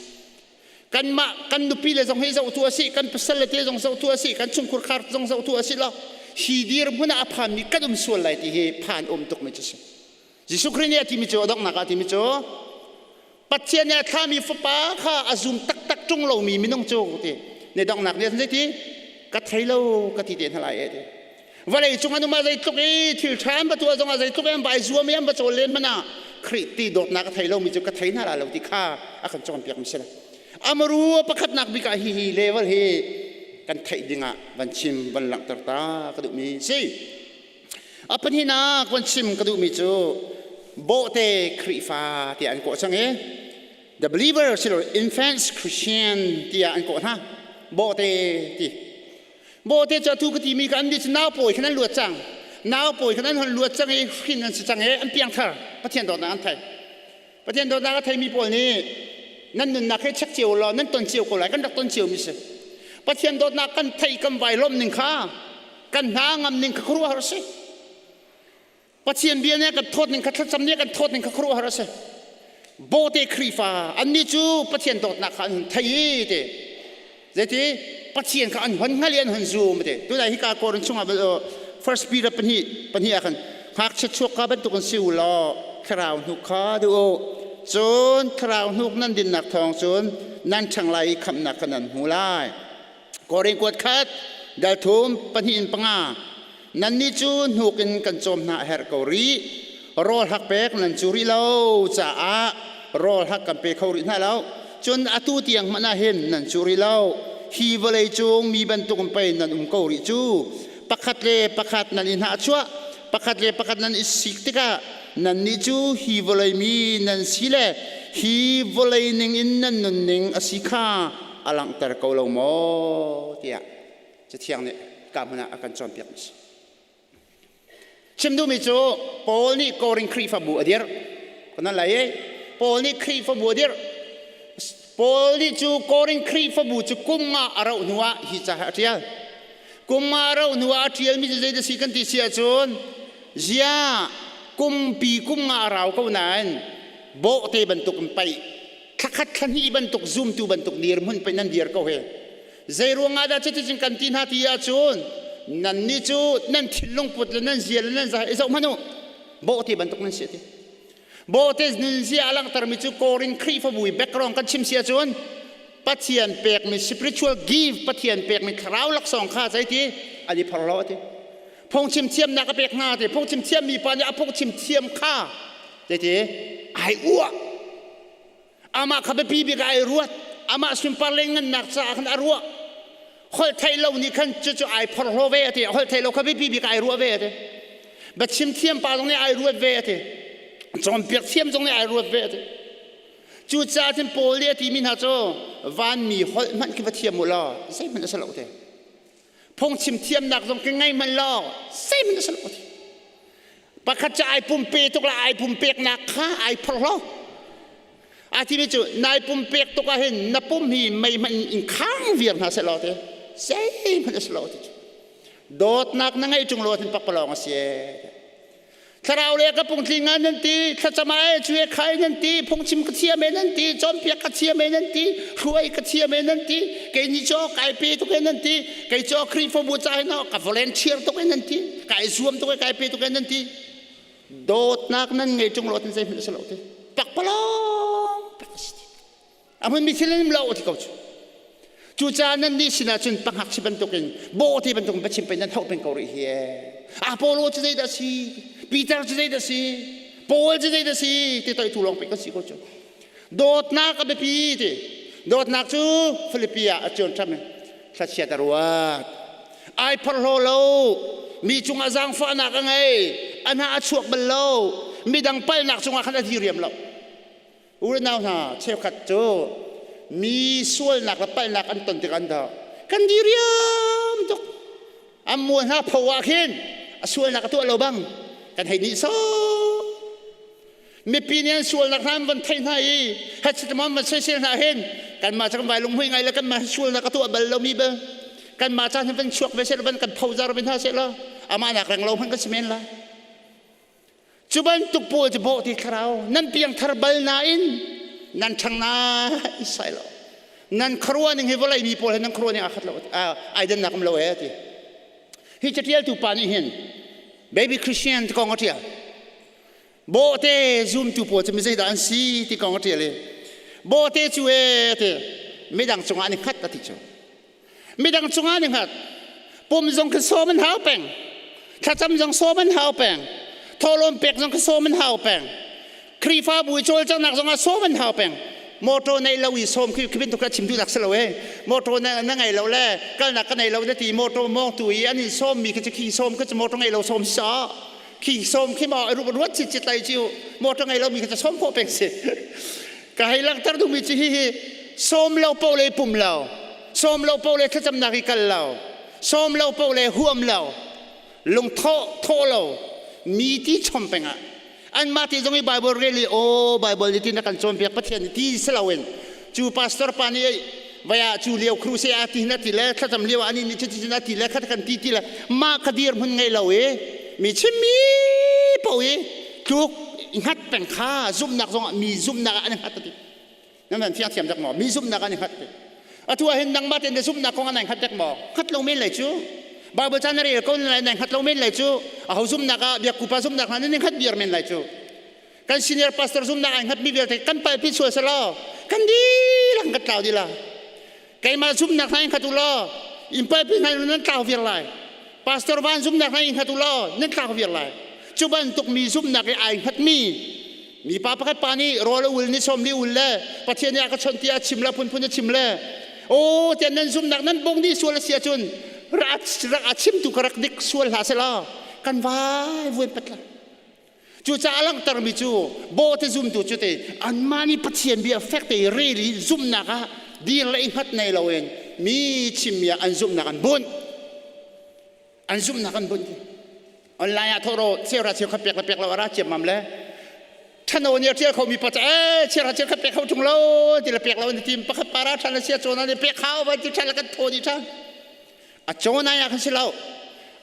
Kanmah kan nupi le zong hi zohtu a si, kan pasal le te zong zohtu a si, kan chungkhur khar zong zohtu a si lo. Hi dirhmun ah a phanmi kan um sual lai ti hi phan um tukmi cu si. Jesuh Khrih nih a timi cu a donghnak ah a timi cu Pathian nih a thlahmi fapa kha a zum taktak ṭung lomi minung cu ti ne donghnak nih a zeiti ka thei lo ka ti te hna lai e ti. Vawlei cung an um ah zeitluk i thil ṭha an va tuah zongah zeitluk i an vai zuam i an va cawl len hmanh ah Khrih ti dawtnak a thei lomi cu ka thei hna la lo ti kha a kan cawnpiak mi si lo. Amaru a pakhatnak bik ah hi hi level hi kan theih dingah van chim van langhter ta ka duhmi si. A pahnihnak van chim ka duhmi cu bawhte Khrihfa tiah an kawh cang i the believer silo infants Christian tiah an kawh hna. Bawhte ti. Bawhte cu atu ka timi ka an nih cu nau pawi khan an luat cang. Nau pawi khan an hon luat cang i hrin an si cang i an piangthar. Pathian dawtnak an thei. Pathian dawtnak a theimi pawl nih nan nunnak hi check cio law nan ton cio ko lai kan rak ton cio mi si. Pathian dawtnak kan theih kan vai lawmh ning kha kan hna ngam ning kha khuaruahhar a si. Pathian bia nih kan thawt ning kha thlacam nih kan thawt ning kha khuaruahhar a si. Bawhte Khrihfa annih cu Pathian dawtnak kha an hun thei i ti. Zeiti Pathian kha an hon hngal i an hon zum ti. Tunai hika Korin chungah First Peter pahnih pahnih ah khan ngakchia chuak ka bantuk in si u law thlarau hnuk kha duh u. Cun thlarau hnuk nan dinnak thawng cun nan ṭhang lai i khamhnak kha nan hmu lai. Korin kuat khat dal thum pahnih in panga nannih cu hnuk in kan cawm hna a herh ko rih rawl hak pek nan cu rih lo caah rawl hak kan pe kho rih hna lo cun atu tiang hmanh ah hin nan cu rih lo hi vawlei cung mi bantuk in pei nan um ko rih cu. Pakhat le pakhat nan i hnahchuah, pakhat le pakhat nan i sik tikah nannih cu hi vawlei mi nan si le hi vawlei ningin nan nunning a si kha a langhter ko lo maw tiah Cathiang nih ka hmun ah a kan cawnpiak mi si. Chim duhmi cu Paul nih Korin Khrihfabu a dirh. Kan lai i Paul nih Khrihfabu a dirh. Paul nih cu Korin Khrihfabu cu kum nga a rauh hnuah hi ca hi a ṭial. Kum nga a rauh hnuah a ṭialmi cu zeidah si kan ti si ahcun zia kumpi kum nga a rau ko nain bawhte bantuk in paih thlakhat thlahnih bantuk zumtu bantuk dirhmun pei nan dir ko hi. Zei ruangah dah cuticun kan ti hna ti ahcun nannih cu nan thinlung put le nan zia le nan zai i zoh hmanh u bawhte bantuk nan si a ti. Bawhte nunzia a langhtermi cu Korin Khrihfabu i background kan chim si ahcun Pathian pekmi spiritual gift Pathian pekmi thlarau laksawng kha zeiti an i phor lo a ti. Phungchim thiamnak a pek hna ti. Phungchim thiammi pa nih a phungchim thiam kha zeiti ai uah. Amah kha biapi bik ah ai ruat. Amah sunpar le ngannak caah khan a ruah. Holh theih lo nih khan cucu ai phorhlaw ve a ti. Holh theih lo kha biapi bik ah ai ruah ve a ti. Biachim thiam pa zong nih ai ruat ve a ti. Cawnpiak thiam zong nih ai ruat ve a ti. Cucaah cun Paul nih a timi hna cu vanmi holh hmanh khi va thiam u law zeihmanh a si lo ti. Phungchim thiamnak zong khi ngei hmanh law zeihmanh a si lo ti. Pakhat cu ai pumpe tuk la ai pumpeknak kha ai phorhlaw. A timi cu nai pumpek tuk ahhin na pum hi mei hmanh in khang viar hna seh law ti. Zeihmanh a si lo ti. Dawtnak na ngeih ṭung lo ahcun pakpalawng a si ee. Thlarau le ka pungtling ah nan ti, thlacam ah e cu e khai nan ti, phungchim ka thiam e nan ti, cawnpiak ka thiam e nan ti, hruai ka thiam e nan ti, kei ni cu kai pe tuk e nan ti, kei cu Khrihfabu ca hin ka volunteer tuk e nan ti, kai zuam tuk e kai pe tuk e nan ti. Dawtnak nan ngei ṭung lo tin zeihmanh a si lo ti. Pakpalawng tak a si ti. A hmunmi thil an lo ti ko cu. Cucaah nan nih sinah cun pangakchia bantukin bawhte bantukin biachim pei nan hauh peng ko rih hi. Apollo cu zeidah a si? Peter cu zeidah a si? Paul cu zeidah a si? Ti toi tu lawng pei kan si ko cu. Dawtnak a biapi ti. Dawtnak cu Philippi ah a cuan ṭham i thlachiat a ruat. Ai phorhlaw lo. Mi cungah zaangfahnak a ngei. A hna a chuak bal lo. Midang palnak cungah khan a diriam lo. U le nau hna cheukhat cu mi sualnak le palhnak an ton tik an do kan diriam tuk an mual hna pho ah khin a sualnak a tuah lo bang kan hei nih sawh mipi nih an sualnak hna an van theih hna i hatchitamam van soisel hna hin kanmah cu kan vai lungmui ngai le kanmah sualnak a tuah bal lomi bal kanmah caan hin van chuak ve seh van kan phozar ve hna seh law amah nak reng lo hmanh kan si men lai Cu bantuk pawl cu bawhti thlarau nan piangthar bal nain nan ṭhang nai sai lo. Nan khuaruah ning hi vawlei mi pawl he nan khuaruah ning aa khat lo ai dannak um lo ee ti. Hi caṭialtu pa nih hin baby Christian ti kong a ṭial. Bawhte zumtu pawl cu mi zeidah an si ti kong a ṭial i bawhte cu ee ti midang cungah an i hngat a ti cu. Midang cungah an i hngat. Pum zong khi sawm an hau peng. Thlacam zong sawm an hau peng. Thawhlawm pek zong khi sawm an hau peng. Khrihfabu i cawlcanghnak zong ah sawm an hau peng. Motor nei lo i sawm khi khi bantuk chim duhnak si lo e. Motor na, na ngei lo le kalnak ka nei lo na ti motor mawngtu i an in sawm mi khi cu khi sawm khi cu motor ngei lo sawm si sawh. Khi sawm khi maw ruat cit cit lai cu motor ngei lo mi khi cu sawm khawh peng si. Ka hei langhter duhmi cu hihi sawm lo paoh le pum lo, sawm lo paoh le thlacamnak i kal lo, sawm lo paoh le huam lo, lungthawh thawh lo, mi ti chom peng ah anmah ti zong i Bible rel i aw Bible nih tin a kan cawnpiak Pathian nih ti si loin cu pastor pa nih vaya cu lio crusade ah ti hin a ti le thlacam lio ah anih nih cuticun a ti le khat kan ti ti le mah ka dirhmun ngei lo i mi chimmi paoh i tluk hngat peng kha zumhnak zongah mi zumhnak ah an hngat ti nan van fiang thiam dak maw mi zumhnak an hngat ti atu ah hin nangmah tein na zumhnak kong an hngat dek maw hngat lo men lai cu Bible caan na rel ko lai nan hngat lo men lai cu aho zumhnak ah biakku pa zumhnak hna nan hngat biar men lai cu kan senior pastor zumhnak ai hngat mi vialte kan palpi sual selaw kan dihlak kan tlau dih la keimah zumhnak hna in hngat u law in palpi hna nan tlau viar lai pastor van zumhnak hna in hngat u law nan tlau viar lai cu bantuk mi zumhnak i ai hngat mi mipa pakhat pa nih rawl a ul ni sawm li ul le pathian nih a ka chawnh tiah a chim le phunphun a chim le aw tiah nan zumhnak nan bong dih sual a si ahcun. Rak a chimtu ka rak dik sual hlah selaw kan vai vuan pat la. Cucaah langhtermi cu bawhte zumtu cu te anmah nih Pathian bia fek te rel i zumhnak ah dir le i hngat nei loin mi chimmi ah an zumhnak an bunh. An zumhnak an bunh. Online ah thawh cheuhra cheukhat pek le pek lo a ra ciammam le ṭhano nih a ṭial khomi pa ca ee cheuhra cheukhat pek kho ṭung lo ti le pek lo an ti pakhat para ṭhan a sia cawn an pek hau van ti ṭhan le kan thaw dih ṭhan. A cawn ai ah khan si lo.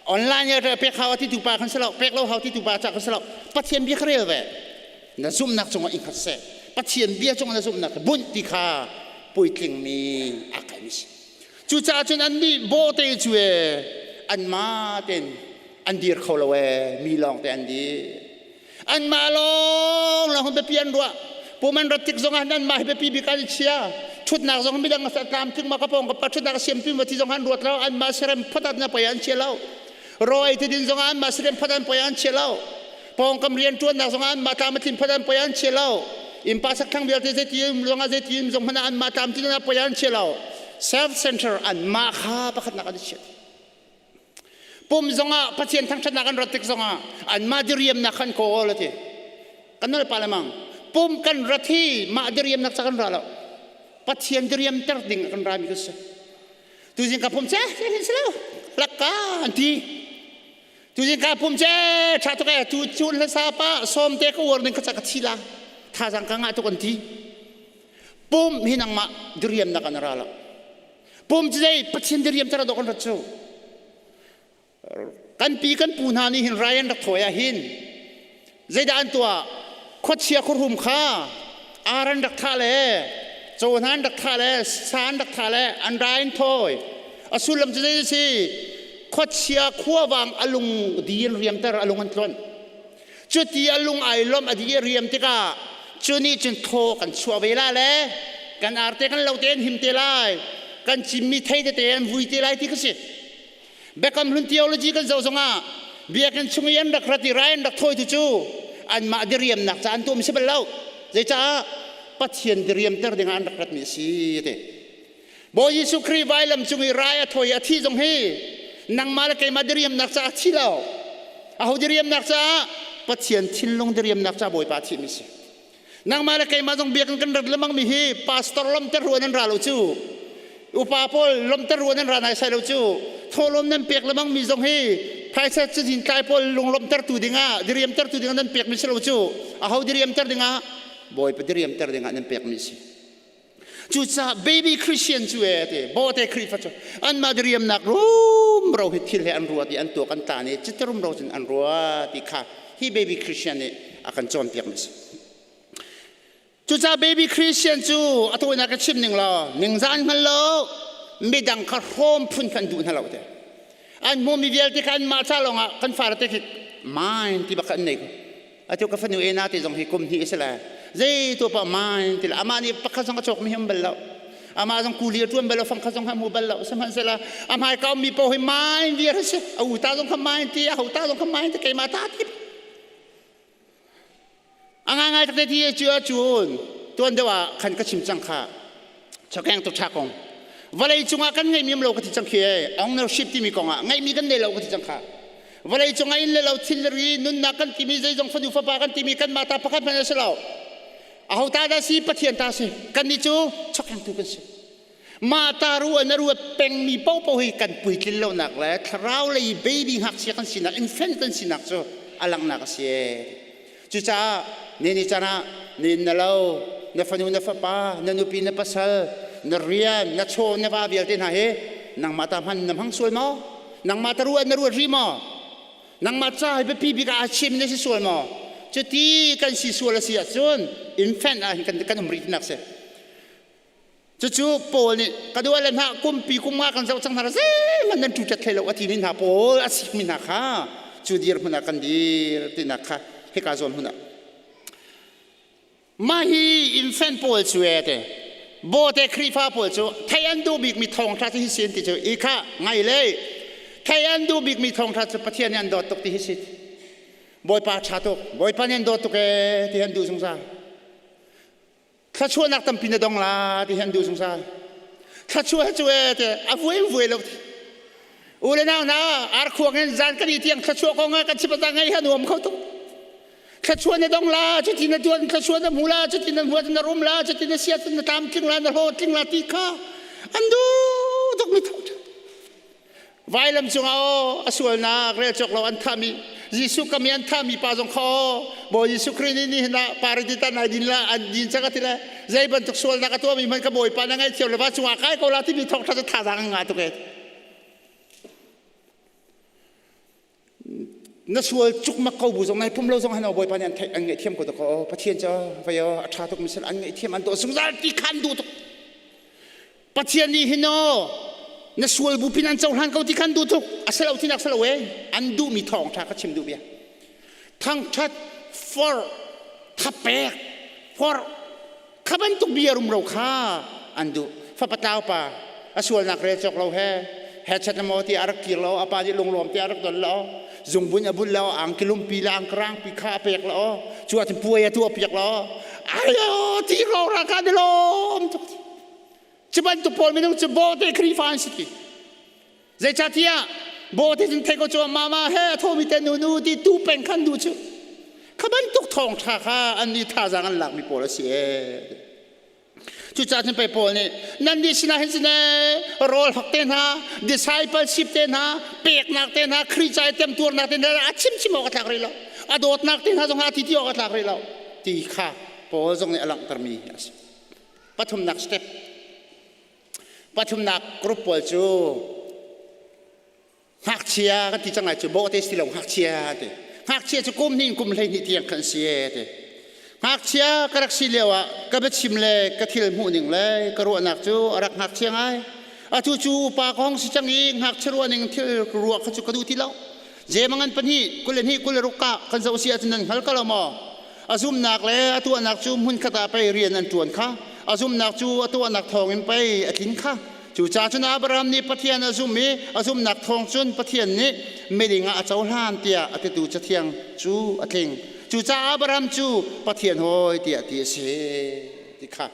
Online ah pek hau ti tu pa khan si lo. Pek lo hau ti tu pa ca khan si lo. Pathian bia kha rel ve. Na zumhnak cungah i hngat seh. Pathian bia cungah na zumhnak bunh ti kha puitlingmi aa kaimi si. Cucaah cun annih bawhte cu e anmah tein an dir kho lo e mi lawng te an dir. Anmah lawng lawng biapi an ruah. Pum an rat tik zongah anmah hi biapi bik an i chia. Ṭhutnak zong midang a tlamtling ma ka pawng ka pa ṭhutnak a siamtu ma ti zong an ruat lo. Anmah serem phatat na poi an chia lo. Rawi ti din zongah anmah serem phat an poi an chia lo. Pawngkam rian ṭuannak zongah anmah tlam a tlin phat an poi an chia lo. Innpa sakthlang vialte zeiti um zongah zeiti um zong hmanh ah anmah tlam tlin na poi an chia lo. Self center anmah kha pakhatnak an i chia. Pum zongah Pathian thangṭhatnak an rat tik zongah anmah diriamnak kha an kawl a ti. Kan nal pa le mang. Pum kan rat hi mah diriamnak ca kan ra lo. Pathian diriamter ding kan rami kan si. Tuzing ka pum ce hin si lo. Lakka an ti. Tuzing ka pum ce ṭha tuk e tu chun hlasa pa sawm te ka uar ning ka ca ka thi la. Thazang ka ngah tuk an ti. Pum hi nangmah diriamnak an ra lo. Pum cu zei Pathian diriam tar dawh kan rat cu. Kan pi kan pu hna nih hin rai an rak thawi ah hin zeidah an tuah khuachia khuarum kha ar an rak thah le caw hna an rak thah le sa an rak thah le an rai an thawi. A sullam cu zei a si khuachia khuavang a lung di an riamter a lung an tluanh. Cuti a lung ai lawmh a di a riam tikah cu nih cun thaw kan chuah ve la le kan arte kan lo te an him te lai kan cimmi thei tete an vui te lai ti ka si. Biakam hlun theology kan zoh zongah biakinn chung i an rak rat i rai an rak thawitu cu anmah diriamnak ca an tuahmi si bal lo. Zeicah Pathian diriamter dingah an rak ratmi a si ti. Bawi Jesuh Khrih vailam cung i rai a thawi i a thi zong hi nangmah le keimah diriamnak caah a thi lo. Aho diriamnak caah? Pathian thinlung diriamnak caah Bawipa a thihmi si. Nangmah le keimah zong biakinn kan rat lemangmi hi pastor lomter ruan an ra lo cu. Upa pawl lomter ruan an ra nai sai lo cu. Thawhlawm nan pek lemangmi zong hi phaisa cazin tlai pawl lunglawmhtertu dingah diriamtertu dingah nan pekmi si lo cu. Aho diriamter dingah? Bawipa diriamter dingah nan pekmi si. Cucaah baby Christian cu e ti bawte Khrihfa cu anmah diriamnak rumro hi thil he an ruat i an tuak an tan i cite rumro cun an ruat ti kha hi baby Christian nih a kan cawnpiak mi si. Cucaah baby Christian cu a tawinak ka chim ning law ningzah an hngal lo midang kha hrawm phun kha an duh hna lo te. An hmumi vialte kha anmah ca lawngah kan fare te khi mind ti bak kha an nei ko. Atu ka fanu ena ti zong hi kum hnih a si le zei tu pa mai ti le amah nih pakhat zong a cawk mi hi um bal lo amah zong kuli a ṭuan bal lo fangkhat zong ha hmu bal lo sihmanhsehlaw a hmai ka ummi paoh hi mai viar a si a u ta zong kha mai ti a ho ta zong kha mai ti keimah ta ti a ngai ngai takte ti cu a cun tuan deuh ah khan ka chim cang kha chokeng tuk ṭha kong vawlei cungah kan ngeihmi um lo ka ti cang khi ownership timi kongah ngeihmi kan nei lo ka ti cang kha vawlei cungah inn le lo thil le ri nunnak kan timi zeizong fanu fapa kan timi kanmah ta pakhat hmanh a si lo aho ta dah si pathian ta si kannih cu chokengtu kan si mah ta ru na ruat pengmi paohpaoh hi kan puitlin lonak le thlarau lei baby ngakchia kan sinak infant kan sinak cu a langhnak a si Cucaah ni ni caan ah na inn na lo, na fanu na fapa, na nupi na pasal, na rian, na chaw, na va vialte hna hi nangmah ta hman na hmang sual maw? Nangmah ta ruah na ruat rih maw? Nangmah ca hi biapi bik ah aa chim na si sual maw? Cuti kan si sual a si ahcun infant ah hin kan, kan um rih tinak si. Cucu Paul nih ka dua le hna kumpi kum nga kan zoh cang hna zeihmanh nan ṭuṭat hlei lo a timi hna pawl a sikmi hna kha cu dirhmun ah kan dir tinak kha hika zawn hmun ah mah hi infant pawl cu e te bawte Khrihfa pawl cu thei an duh bikmi thawngṭha cu hi si an ti cu i kha ngai le thei an duh bikmi thawngṭha cu Pathian nih an dawt tuk ti hi si Bawipa ṭha tuk Bawipa nih an dawt tuk ee ti an duh zungzal Thluachuahnak tampi na dong la ti hi an duh zungzal. Thluachuah cu e te a vuai in vuai lo. U le nau hna, arkhuang in zan kan i tiang thluachuah kong ah kan chim a ngai ha nuam kho tuk. Thluachuah na dong la, cuti na tuan thluachuah na hmu la, cuti na hmuat na rum la, cuti na siat na tlamtling la, na hlawhtling la ti kha an duh tuk mi thawngṭha. Vailam cungah aw a sualnak rel cawk lo an thahmi Jesuh kam i an thahmi pa zong kha aw Bawi Jesuh Khrih nih nihin ah paradita nai din la an din cang a ti le zei bantuk sualnak a tuahmi hmanh ka Bawipa na ngaihthiam le va cungah kai ko la timi thawngṭha cu thazaang an ngah tuk e. Na sual cukmak ko bu zong nai pum lo zong han aw Bawipa nih an theih an ngaihthiam ko tuk aw Pathian cu vai aw a ṭha tuk mi sal an ngaihthiam an tuah zungzal ti khan duh tuk. Pathian nih hin aw na sual bu pin an cohlan ko ti khan duh tuk a si lo tinak si lo e an duhmi thawngṭha ka chim duh bia thangṭhat for thapek for kha bantuk bia rumro kha an duh fapa tlau pa a sualnak rel cawk lo he he chat maw ti a rak kir lo a pa nih lunglawm ti a rak don lo zungbun a bun lo angkilum pi le angkarang pi kha a pek lo cu ah cun puai a tuah piak lo ayo ti ro ra ka ni lawm tuk Cu bantuk pawl minung cu bawhte Khrihfa an si ti. Zeicahtiah bawhte cun thei ko cu mama he a thomi te nunu ti tu peng khan duh cu. Kha bantuk thawngṭha kha an nih thazaang an lakmi pawl a si ee. Cucaah cun pei Paul nih nan nih sinah hin sine rawl hok te hna, discipleship te hna, peknak te hna, Khrih ca i temtuarnak te hna a chimchim awk a tlak rih lo. A dawtnak te hna zong a ti ti awk a tlak rih lo. Ti kha Paul zong nih a langhtermi a si. Pathumnak step. Pathumnak group pawl cu ngakchia kan ti cang lai cu bawhte si lo ngakchia ti. Ngakchia cu kum hnih kum 12 tiang khan si e ti. Ngakchia ka rak si lio ah ka biachim le ka thil hmuh ning le ka ruahnak cu a rak ngakchia ngai. Atu cu upa ka hong si cang i ngakchia ruah ning thil ruah kha cu ka duh ti lo. Jemangan pahnih 22 26 ka kan zoh si ahcun nan hngal ko lo maw? A zumnak le a tuahnak cu hmunkhat ah pei rian an ṭuan kha. A zumnak cu a tuahnak thawngin pei a tlin kha. Cucaah cun Abraham nih Pathian a zumh i a zumnak thawng cun Pathian nih miding ah a cohlan tiah a titu Cathiang cu a tling. Cucaah Abraham cu Pathian hawi tiah ti a si ti kha.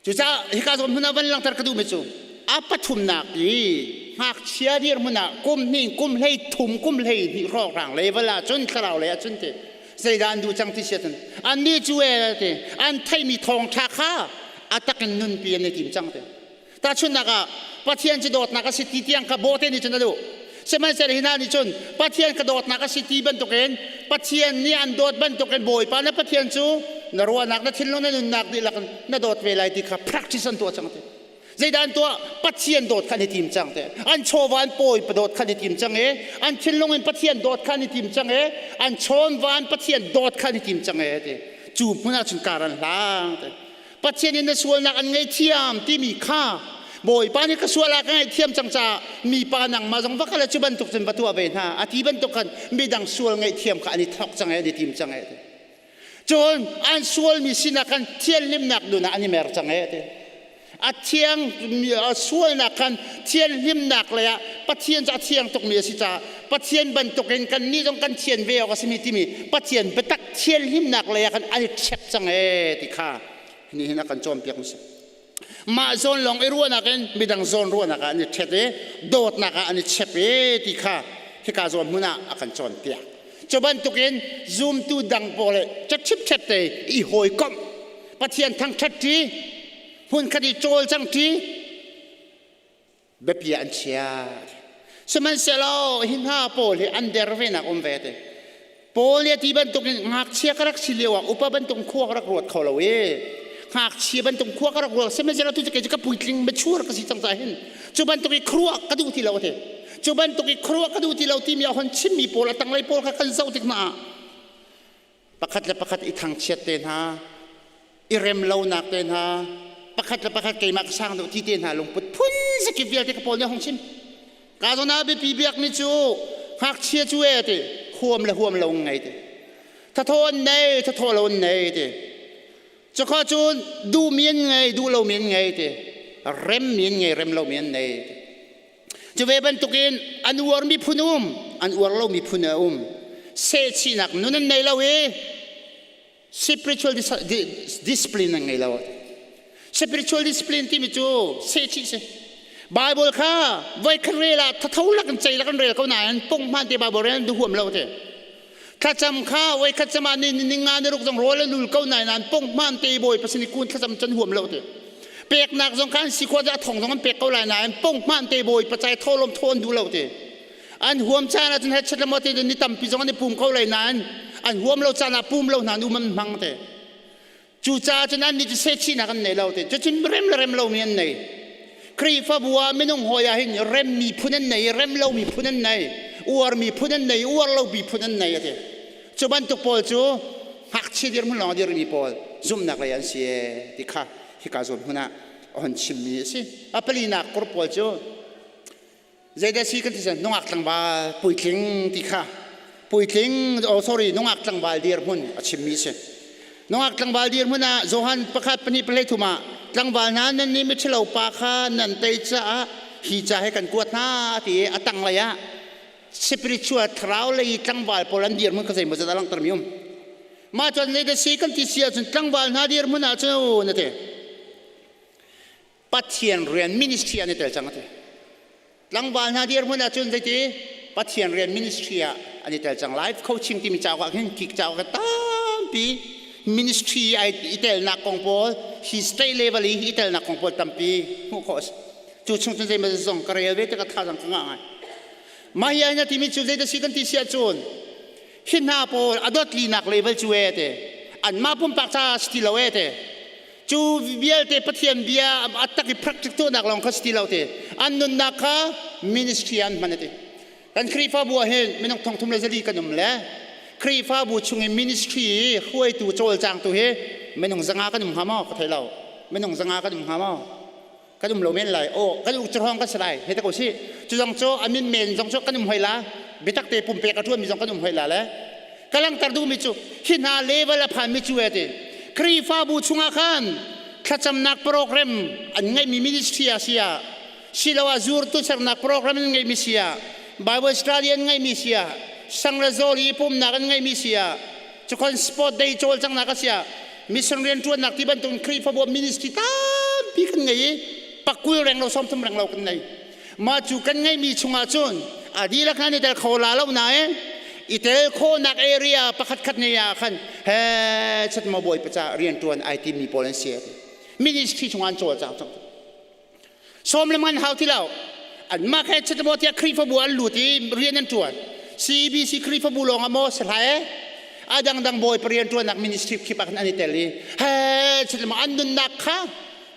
Cucaah hika zawn hmun ah van langhter ka duhmi cu a pathumnak i ngakchia dirhmun ah kum hnih kum hlei thum kum hlei hnih hrawkhrang level ah cun thlarau lei ah cun ti zeidah an duh cang ti si ahcun annih cu e ti an theihmi thawngṭha kha a tak in nunpi an i tim cang ti Tahchunhnak ah Pathian cu dawtnak a si ti tiang kha bawhte nih cun a duh. Sihmanhsehlaw hi hna nih cun Pathian ka dawtnak a si ti bantukin Pathian nih an dawt bantukin Bawipa na Pathian cu na ruahnak na thinlung na nunnak dihlak in na dawt ve lai ti kha practice an tuah cang ti. Zeidah an tuah? Pathian dawt kha an i tim cang te. An chawva an pawi dawt kha an i tim cang i an thinlung in Pathian dawt kha an i tim cang i an chawnva in Pathian dawt kha an i tim cang e ti. Cu hmun ah cun kar an hlang te. Pathian in na sualnak an ngaihthiam timi kha Bawipa nih ka sual ah ka ngaihthiam cang caah mipa nangmah zong va kal cu bantuk cun va tuah ve hna a ti bantuk khan midang sual ngaihthiam kha an i thawk cang e an i tim cang e cun an sualmi sinah khan thianhlimnak nun ah an i mer cang e ti a thiang sualnak khan thianhlimnak lei ah Pathian cu a thiang tukmi a si caah Pathian bantukin kannih zong kan thian ve awk a simi timi Pathian biatak thianhlimnak lei ah khan an i ṭhek cang ee ti kha nihin a kan cawnpiak mi si. Mah zawn lawng i ruahnak in midang zawn ruahnak ah an i ṭhet i dawtnak ah an i chep i ti kha hika zawn hmun ah a kan cawnpiak. Cu bantukin zumtu dang pawl he ṭhipṭhep te i hawikomh Pathian thangṭhat ṭi hmunkhat i cawlcang ṭi biapi ah an chia. Sihmanhsehlaw hi hna pawl hi an der venak um ve te. Paul nih a ti bantukin ngakchia ka rak si lio ah upa bantuk khua ka rak ruat kho lo i ngakchia bantuk khua ka rak ruat sihmanhsehlaw tu cu kei cu ka puitling mature ka si cang caah hin cu bantuk i khuaruah ka duh ti lo a ti. Cu bantuk i khuaruah ka duh ti lo timi a hon chimmi pawl a tanglei pawl kha kan zoh tik hna ah pakhat le pakhat i thangchiat te hna i rem lonak te hna pakhat le pakhat keimah ka sang deuh ti te hna lungput phun zakip vialte ka pawl nih hong chim ka zawn ah biapi biak mi cu ngakchia cu e ti huam le huam lo ngei ti thathaw an nei thathaw lo an nei ti cukha cun duh mi an ngei duh lo mi an ngei ti rem mi an ngei rem lo mi an nei ti Cu ve bantukin an uarmi phun um, an uar lomi phun a um. Sehchihnak nun an nei lo i spiritual discipline an ngei lo. Spiritual discipline timi cu sehchih si. Bible kha voi khat rel ah thatho lak in cei lak in rel ko nain punghman te Bible rel an huam lo te. Thlacam kha voi khat cam ah ni ninga ni ruk zong rawl an ul ko nain an punghman te bawi pasin i kun thlacam can huam lo te. Peknak zong kha an si khua a thong zong an pek ko lai nain punghman te bawi pacai tholom thawn duh lo te. An huam caan ah cun he chat le te ni tampi zong an i pum ko lai nain an huam lo caan ah pum lo hna nu man hmang te. Cucaah cun annih cu sehchihnak an nei lo ti. Cucun rem le rem lomi an nei. Khrihfabu ah minung hawi ah hin remmi phun an nei, rem lomi phun an nei, uarmi phun an nei, uar lomi phun an nei a ti. Cu bantuk pawl cu ngakchia dirhmun lawng a dirmi pawl zumhnak lei an si ee ti kha hika zawn hmun ah a hon chimmi a si. A palinak kur pawl cu zeidah si kan ti cun nungak tlangval puitling ti kha puitling oh sorry nungak tlangval dirhmun a chimmi si nungak tlangval dirhmun ah Johan pakhat pahnih palei thum ah tlangval hna nan nih miṭhalo pa kha nan tei caah hi ca he kan kuat hna ti i a tanglei ah spiritual thlarau lei tlangval pawl an dirhmun kha zeimaw zat a langhter mi um mah cun zeidah si kan ti si ahcun tlangval hna dirhmun ah cun na ti Pathian rian ministry ah an i tel cang a ti. Tlangval hna dirhmun ah cun zeiti Pathian rian ministry ah an i tel cang. Life coaching timi cauk ah khin kik cauk ah tampi ministry ai i telnak kong pawl hi state level i i telnak kong pawl tampi hmuh khawh a si. Cu chung cun zeimaw zong ka rel ve tikah thazaang ka ngah ngai. Mah hi ai na timi cu zeidah si kan ti si ahcun hi hna pawl a dot linak level cu e te anmah pumpak ca si ti lo e te Cu vialte Pathian bia a tak i practice tuahnak lawng kha si ti lo ti. An nunnak kha ministry an hman ati. Kan Khrihfabu ah hin minung thong thum le zali kan um le Khrihfabu chung i ministry hruaitu cawlcangtu hi minung zanga kan um hnga maw ka thei lo. Minung zanga kan um hnga maw? Kan um lo men lai. Aw kan uk hrawng kan si lai. Hei ta ko si. Cu zong cu a min men zong cu kan um hoi la. Biatak te pumpek a ṭuan mi zong kan um hoi la le. Ka langhter duhmi cu hi hna level a phanmi cu e ti. Khrihfabu chungah khan thlacamnak program an ngeihmi ministry ah si ah siloah zurtu sernak program an ngeihmi si ah Bible study an ngeihmi si ah sang le zawl i pumnak an ngeihmi si ah cukhon sport day cawlcanghnak a si ah mission rianṭuannak ti bantuk Khrihfabu ministry tampi kan ngei i pakul reng lo 30 reng lo kan ngei. Mah cu kan ngeihmi chungah cun a dihlak hna nih tel kho la lo nain i tel khawhnak area pakhat khat ne ah khan he chat maw bawi paca rianṭuan ai timmi pawl an si. Ministry chungah an cawlcang cang. Sawm le man hau ti lo. Anmah khe chat maw tiah Khrihfabu an lut i rian an ṭuan. CBC Khrihfabu lawng ah maw si hlah e. A dangdang bawi rianṭuannak ministry khip ah khan an i tel i he chat maw an nunnak kha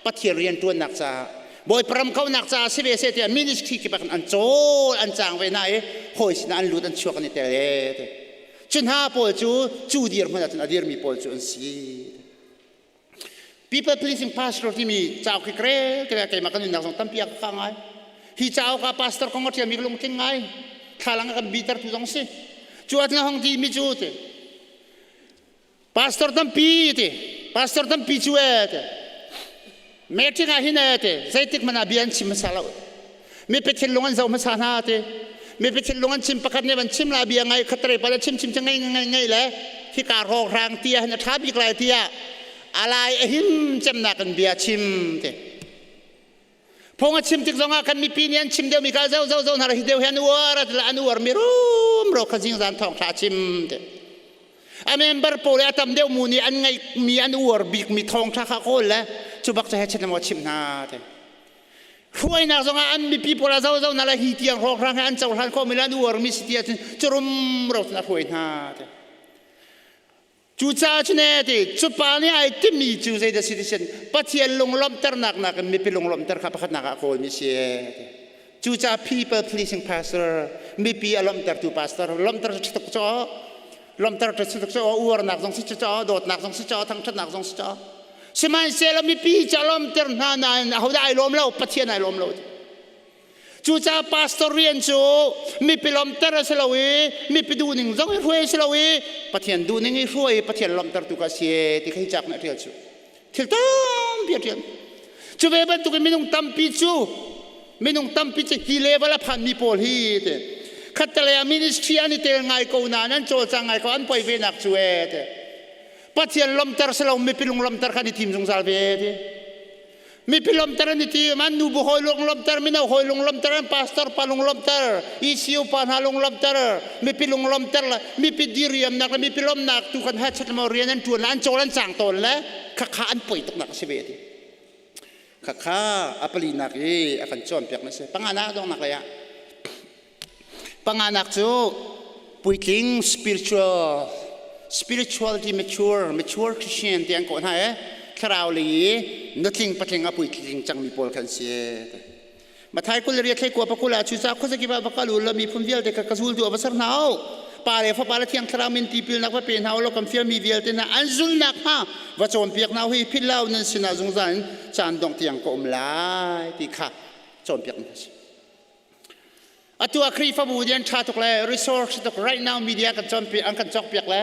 Pathian rianṭuannak caah Bawipa ram kaunak caah si ve seh tiah ministry kip ah khan an cawl an cang ve na i hawi sinah an lut an chuak an i tel e ti. Cu hna pawl cu cu dirhmun ah cun a dirmi pawl cu an si. People pleasing pastor timi cauk hi krel te keimah kan nunnak zong tampi a ka ngai. Hi cauk ah pastor kong a ṭialmi ka lungtling ngai. Thlalang a kan bitertu zong si. Cu ah hong ti mi cu ti. Pastor tampi ti pastor tampi cu e ti meeting ah hin e ti zeitik hmanh ah bia an chim hmasa lo mipi thinlung an zoh hmasa hna ti mipi thinlung an chim pakhat nih van chim la bia ngai khatre pa chim chim ngai ngai ngai le hika rawkrang ti ah hin a ṭha bik lai tiah alai a him cemnak in bia chim ti Phung a chim tik zongah kan mipi nih an chim deuhmi kha zo zo zo hna hi deuh hi an uar an uar mi rumro kha zingzan thawngṭha a chim te. A member pawl a tam deuh mu nih an ngeihmi an uar bikmi thawngṭha kha kawl le cu bak cu he chet maw chimh hna te. Hruainak zongah an mipi pawl a zo zo hna le hi tiang hrawkhrang he an cohlan khawhmi le an uarmi si ti ahcun cu rumro cun a hruai hna te. Cucaah cun ee ti cu pa nih ai timmi cu zeidah si ti sin Pathian lunglawmhternak nakin mipi lunglawmhter kha pakhatnak ah a kawlmi si ee ti. Cucaah people pleasing pastor mipi a lawmhtertu pastor lawmhter cu tuk caw lawmhter cu tuk caw uarnak zong si caw dawtnak zong si caw thangṭhatnak zong si caw sihmanhsehlaw mipi cu a lawmhter hna nain ahodah ai lawm lo Pathian ai lawm lo Cucaah pastor rian cu mipi lawmhter a si lo i mipi duhning zong i hruai a si lo i Pathian duhning i hruai i Pathian lawmhtertu ka si e ti kha hi cauk nih a ṭial cu. Thil tampi a ṭial. Cu ve bantukin minung tampi cu minung tampi cu hi level a phanmi pawl hi ti khattelei ah ministry an i tel ngai ko nain an cawlcang ngai ko an poi ve nak cu e ti Pathian lawmhter si lo mipi lung lawmhter kha an i thim zungzal ve ti. Mipi lawmter an i tim, an nubu hawi lung lawmter, mino hawi lung lawmter, an pastor pa lung lawmter, ECU pa hna lung lawmter, mipi lung lawmter le mipi diriamnak le mipi lawmnak tu kan hachet mo rian an ṭuan le an cawl an cang tawn le khakha an poi tuknak a si ve ti. Khakha a palinak i a kan cawnpiak na si. Panganak dongnak lei ah. Panganak cu puitling spiritual spirituality mature mature Christian ti an kawh hna e thlarau lei i nutling patling a puitling cangmi pawl khan si. Mathai kul ria thlei kua pakul ah cucaah khuazakip ah va kal u law miphun vialte kha ka zultu ah va ser hna u. Pa le Fapa le Thiang Thlarau min tipilnak va pe hna u law kan fialmi vialte hna an zulnak hnga va cawnpiak hna u hi philh lo nan sinah zungzal in caan dongh tiang ka um lai ti kha cawnpiak hna si. Atu ah Khrihfabu nih an ṭha tuk le resource tuk right now media kan cawnpiak an kan cawkpiak le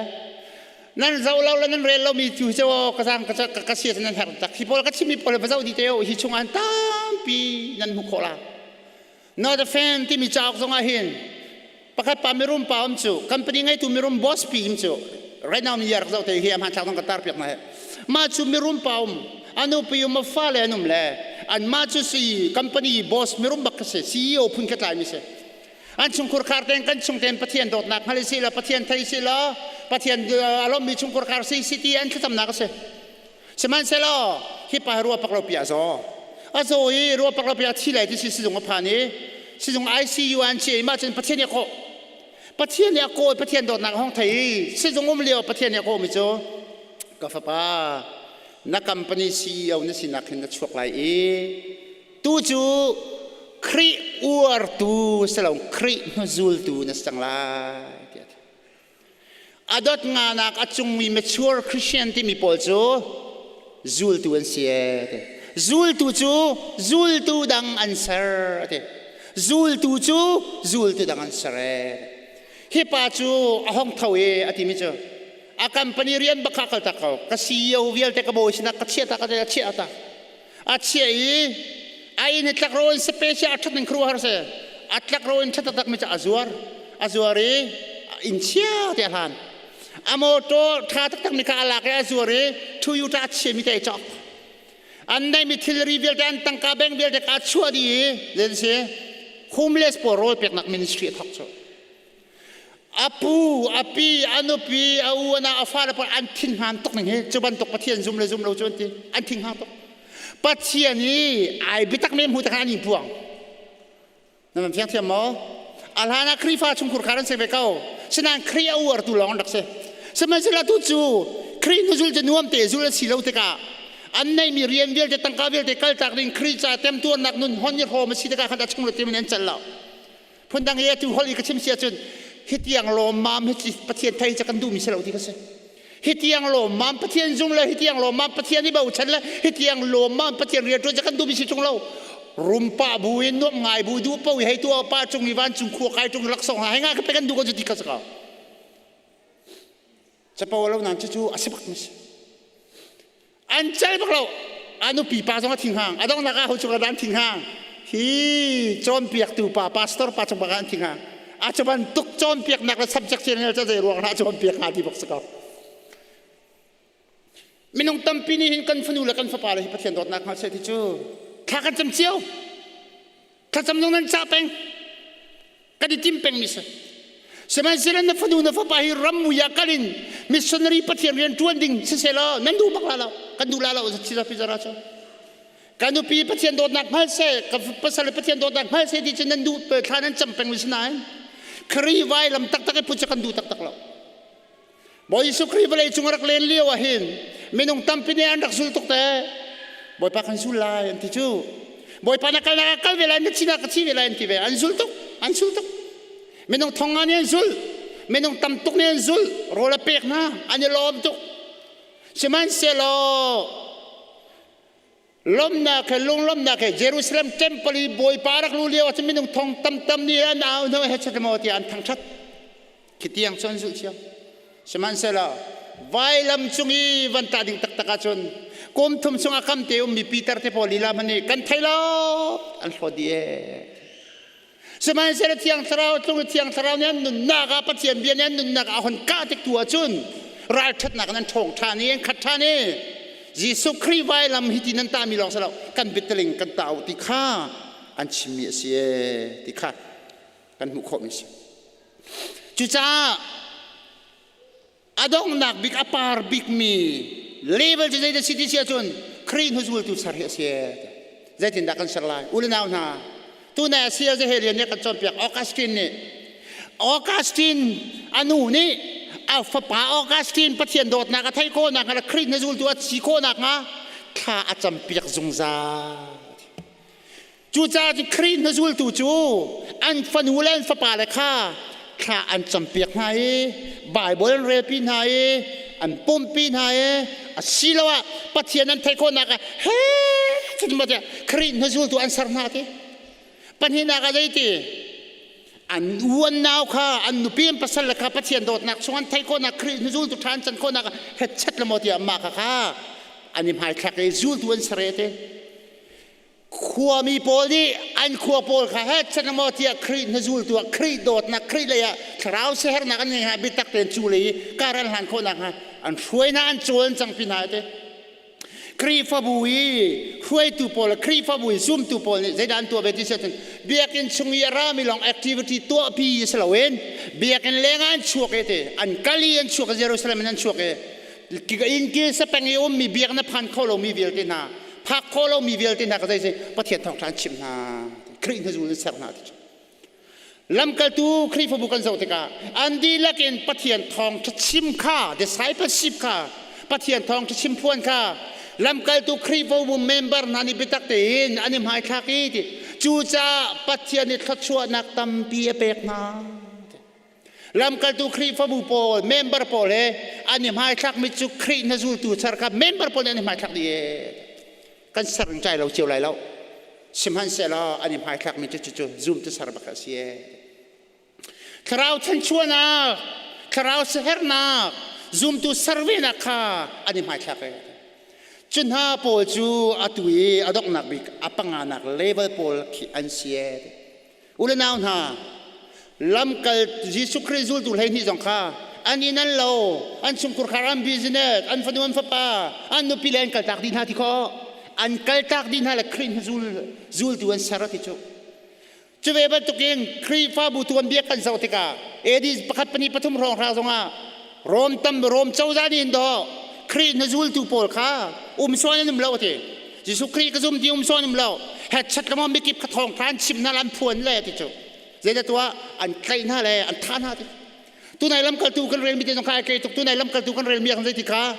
nan zoh lo le nan rel lomi tu hi cu ka zang ka ka sia nan herh tak hi pawl ka chimmi pawl va zoh dih te hi chung an tampi nan hmu khawh la not a fan timi cauk zong ah hin pakhat pa mirum pa um cu company ngeitu mirum boss pi um cu right now media rak zoh te hi a hmanthlak zong ka tar piak na he mah cu mirum pa um anu pi um a fa le an um le an mah cu si company boss mirum bak ka si CEO phun ka tlai mi si an chungkhur khar ten kan chung ten Pathian dawtnak hngal si la Pathian thei si la Pathian a lawmmi chungkhur khar si si ti an thlacamnak a si sihmanhsehlaw hi pa rua pak lo pi a zaw a zaw i rua pak lo pi a thi lai ti si sizung a phan i sizung ICU an chi ma cun Pathian nih a khawh Pathian nih a kawl Pathian dawtnak hong thei i sizung um lio Pathian nih a kawh mi cu ka fapa na company CEO na sinak hin na chuak lai i tu cu Khrih uartu si lo Khrih hnuzultu na si cang lai tiah a ti. A dot nganak a cungmi mature Christian timi pawl cu zultu an si ee ti. Zultu cu zultu dang an ser a ti. Zultu cu zultu dang an ser ee. Hi pa cu a hong tho i a timi cu a company rian bak kha kal tak ko ka CEO vialte ka bawi sinah ka chiah ta ka chiah ta a chiah i a inn i tlak ro in special a ṭhat ning khru har se a tlak ro in ṭhat taktak mi cu a zuar a zuar i inn chia te a hlan a motor ṭha taktak mi kha a lak i a zuar i Toyota a chia mi te i cawk an nei mi thilri vialte an tangka bank vialte ka chuah dih i zen si homeless pawl rawl peknak ministry a thawk cu A pu, a pi, a nupi, a u, a na, a fale pawl an thinhang tuk ning hi cu bantuk Pathian zum le zum lo cu an ti. An thinhang tuk. Pathian i ai biatak men hmu takhan an i puang. Na van fiang thiam maw? A hlan ah Khrihfa chungkhur khar an si ve ko. Sinain Khrih a uartu lawng an rak si. Sihmanhsehlaw tu cu Khrih hnuzul cu nuam te zul a si lo tikah an neimi rian vialte tangka vialte kaltak ding Khrih ca temtuarnak nun hon i hrawm a si tikah khan a chung le tim in an celh lo. Phundang i atu holh i ka chim si ahcun hitiang lawmmam hi Pathian thei cu kan duhmi si lo ti ka si. Hitiang lawmmam Pathian zum le hitiang lawmmam Pathian i bochan le hitiang lawmmam Pathian rian ṭuan cu kan duhmi si ṭung lo. Rumpa bu in nuam ngai bu duh po i hei tu pa cung i vancung khua kai ṭung laksawng hna hei nga ka pe kan duh ko cu ti ka si ko. Capo lo nan cucu a si bak mi si. An cel bak lo. A nupi pa zong a thing hang. A donghnak ah ho cung ah an thing hang. Hi cawnpiaktu pa pastor pa cung bak ah an thing hang. A cu bantuk cawnpiaknak le subject channel ca zei ruang hlah cawnpiak hnga ti bak si ko. Minung tampi nih hin kan fanu le kan fapa le hi Pathian dawtnak hngal seh ti cu thla kan cam cio. Thlacam zong nan cah peng. Kan i tim pengmi si. Sihmanhsehlaw na fanu na fapa hi ram mui ah kal in missionary Pathian rian ṭuan ding siseh law nan duh bak la lo. Kan duh la lo si zara cu. Ka nupi Pathian dawtnak hngal seh, ka pasal Pathian dawtnak hngal seh ti cu nan duh thla nan cam peng mi si nain Khrih vailam taktak i put cu kan duh taktak lo. Bawi Jesuh Khrih vawlei cung a rak len lio ah hin minung tampi nih an rak zul tuk te. Bawipa kan zul lai an ti cu. Bawipa na kalnak ah kal ve lai, na chin ah ka thi ve lai an ti ve. An zul tuk, an zul tuk. Minung thong nga nih an zul. Minung tam tuk nih an zul. Rawl a pek hna, an i lawm tuk. Sihmanhsehlaw lawmnak he lunglawmhnak he Jerusalem temple i Bawipa rak lu lio ah cun minung thong tamtam nih an au hna he chat maw tiah an thangṭhat. Khi tiang cu an zulh cio. Sihmanhsehlaw vailam cung i van tah ding taktak ahcun kum thum chung a kam te ummi Peter te pawl lila hmanh nih kan thei lo an hlawt dih ee. Sihmanhsehlaw Thiang Thlarau tlung i Thiang Thlarau nih an nunnak ah Pathian bia nih an nunnak ah a hon kah tik tu ahcun ralṭhatnak in an ṭhawng ṭhan i an khat ṭhan i. Jesuh Khrih vailam hi ti nan tami lawng si lo kan biataling kan ta u ti kha an chimmi a si e ti kha kan hmuh khawhmi a si. Cucaah a donghnak bik a par bikmi level cu zeidah si ti si ahcun Khrih hnuzultu ser hi a si zeitindah kan ser lai u le nau hna tunai a si a Zehelian nih kan cawnpiak Augustine nih Augustine a nu nih a fapa Augustine Pathian dawtnak a theih khawhnak hnga le Khrih hnuzultu a si khawhnak hnga thla a campiak zungzal Cucaah cu Khrih hnuzultu cu an fanu le an fapale kha thla an campiak hna i Baibal an relpi hna i an pumpi hna i asiloah Pathian an theih khawhnak ah he cutin tiah Khrih hnuzultu an ser hna ti. Pahnihnak ah zeiti? An u an nau kha an nupi an pasal le kha Pathian dawtnak chung an theih khawhnak Khrih hnuzultu ṭha an can khawhnak ah hetchet le maw tiah mah kha kha an i hmaithlak i zultu an ser te. Khuami pawl nih an khua pawl kha he chan maw tiah Khrih hnuzultu ah Khrih dawtnak Khrih lei ah thlarau siaherhnak an ngei hnga biatak tein cu lei i kar an hlan khawh nakhnga an hruai hna an cawl an cangpi hna te. Khrihfabu i hruaitu pawl le Khrihfabu i zumtu pawl nih zeidah an tuah ve ti si ahcun biakinn chung i a rami lawng activity tuahpi si loin biakinn leng ah an chuak i ti an kal i an chuak i Jerusalem in an chuak i inn ki sapeng i ummi biakinn a phan kho lomi vialte hna phak khawh lomi vialte hna ka zei si Pathian thawngṭha an chimh hna Khrih hnuzul in ser hna ti lamkaltu Khrihfabu kan zoh tikah an dihlak in Pathian thawngṭha chim kha discipleship kha Pathian thawngṭha chim phuan kha lamkaltu Khrihfabu member hna nih biatak tein an i hmaithlak i ti cucaah Pathian nih thluachuahnak tampi a pek hna Lamkaltu Khrihfabu pawl, member pawl he an i hmaithlakmi cu Khrih na zultu char kha member pawl nih an i hmaithlak dih ee. Kan ser in ṭai lo cio lai lo. Sihmanhsehlaw an i hmaithlakmi cu cucu zumtu ser bak a si ee. Thlarau chanchuahnak, thlarau siaherhnak, zumtu ser venak kha an i hmaithlak ee. Cu hna pawl cu atu i a donghnak bik a panganak level pawl khi an si ee. U le nau hna, lamkal Jesuh Khrih zultu 12 zong kha an inn an lo, an chungkhur khar an business, an fanu an fapa, an nupi le an kaltak dih hna ti khawh. An kaltak dih hna le Khrih zul, zultu an ser ti cu. Cu ve bantukin Khrihfabu tuanbia kan zoh tikah AD pakhat pahnih pathum hrawng hra zongah Rom tam Rom cozah nih in dawh Khrih na zultu pawl kha um suan an um lo ti. Jesuh Khrih ka zum ti um sawn um lo. Headset le mikip kha thawng tha an chim hna an phuan le ti cu. Zeidah tuah an tlaih hna le an thah hna ti. Tunai lamkaltu kan relmi te zong kha ai tlei tuk. Tunai lamkaltu kan relmi ah zeiti kha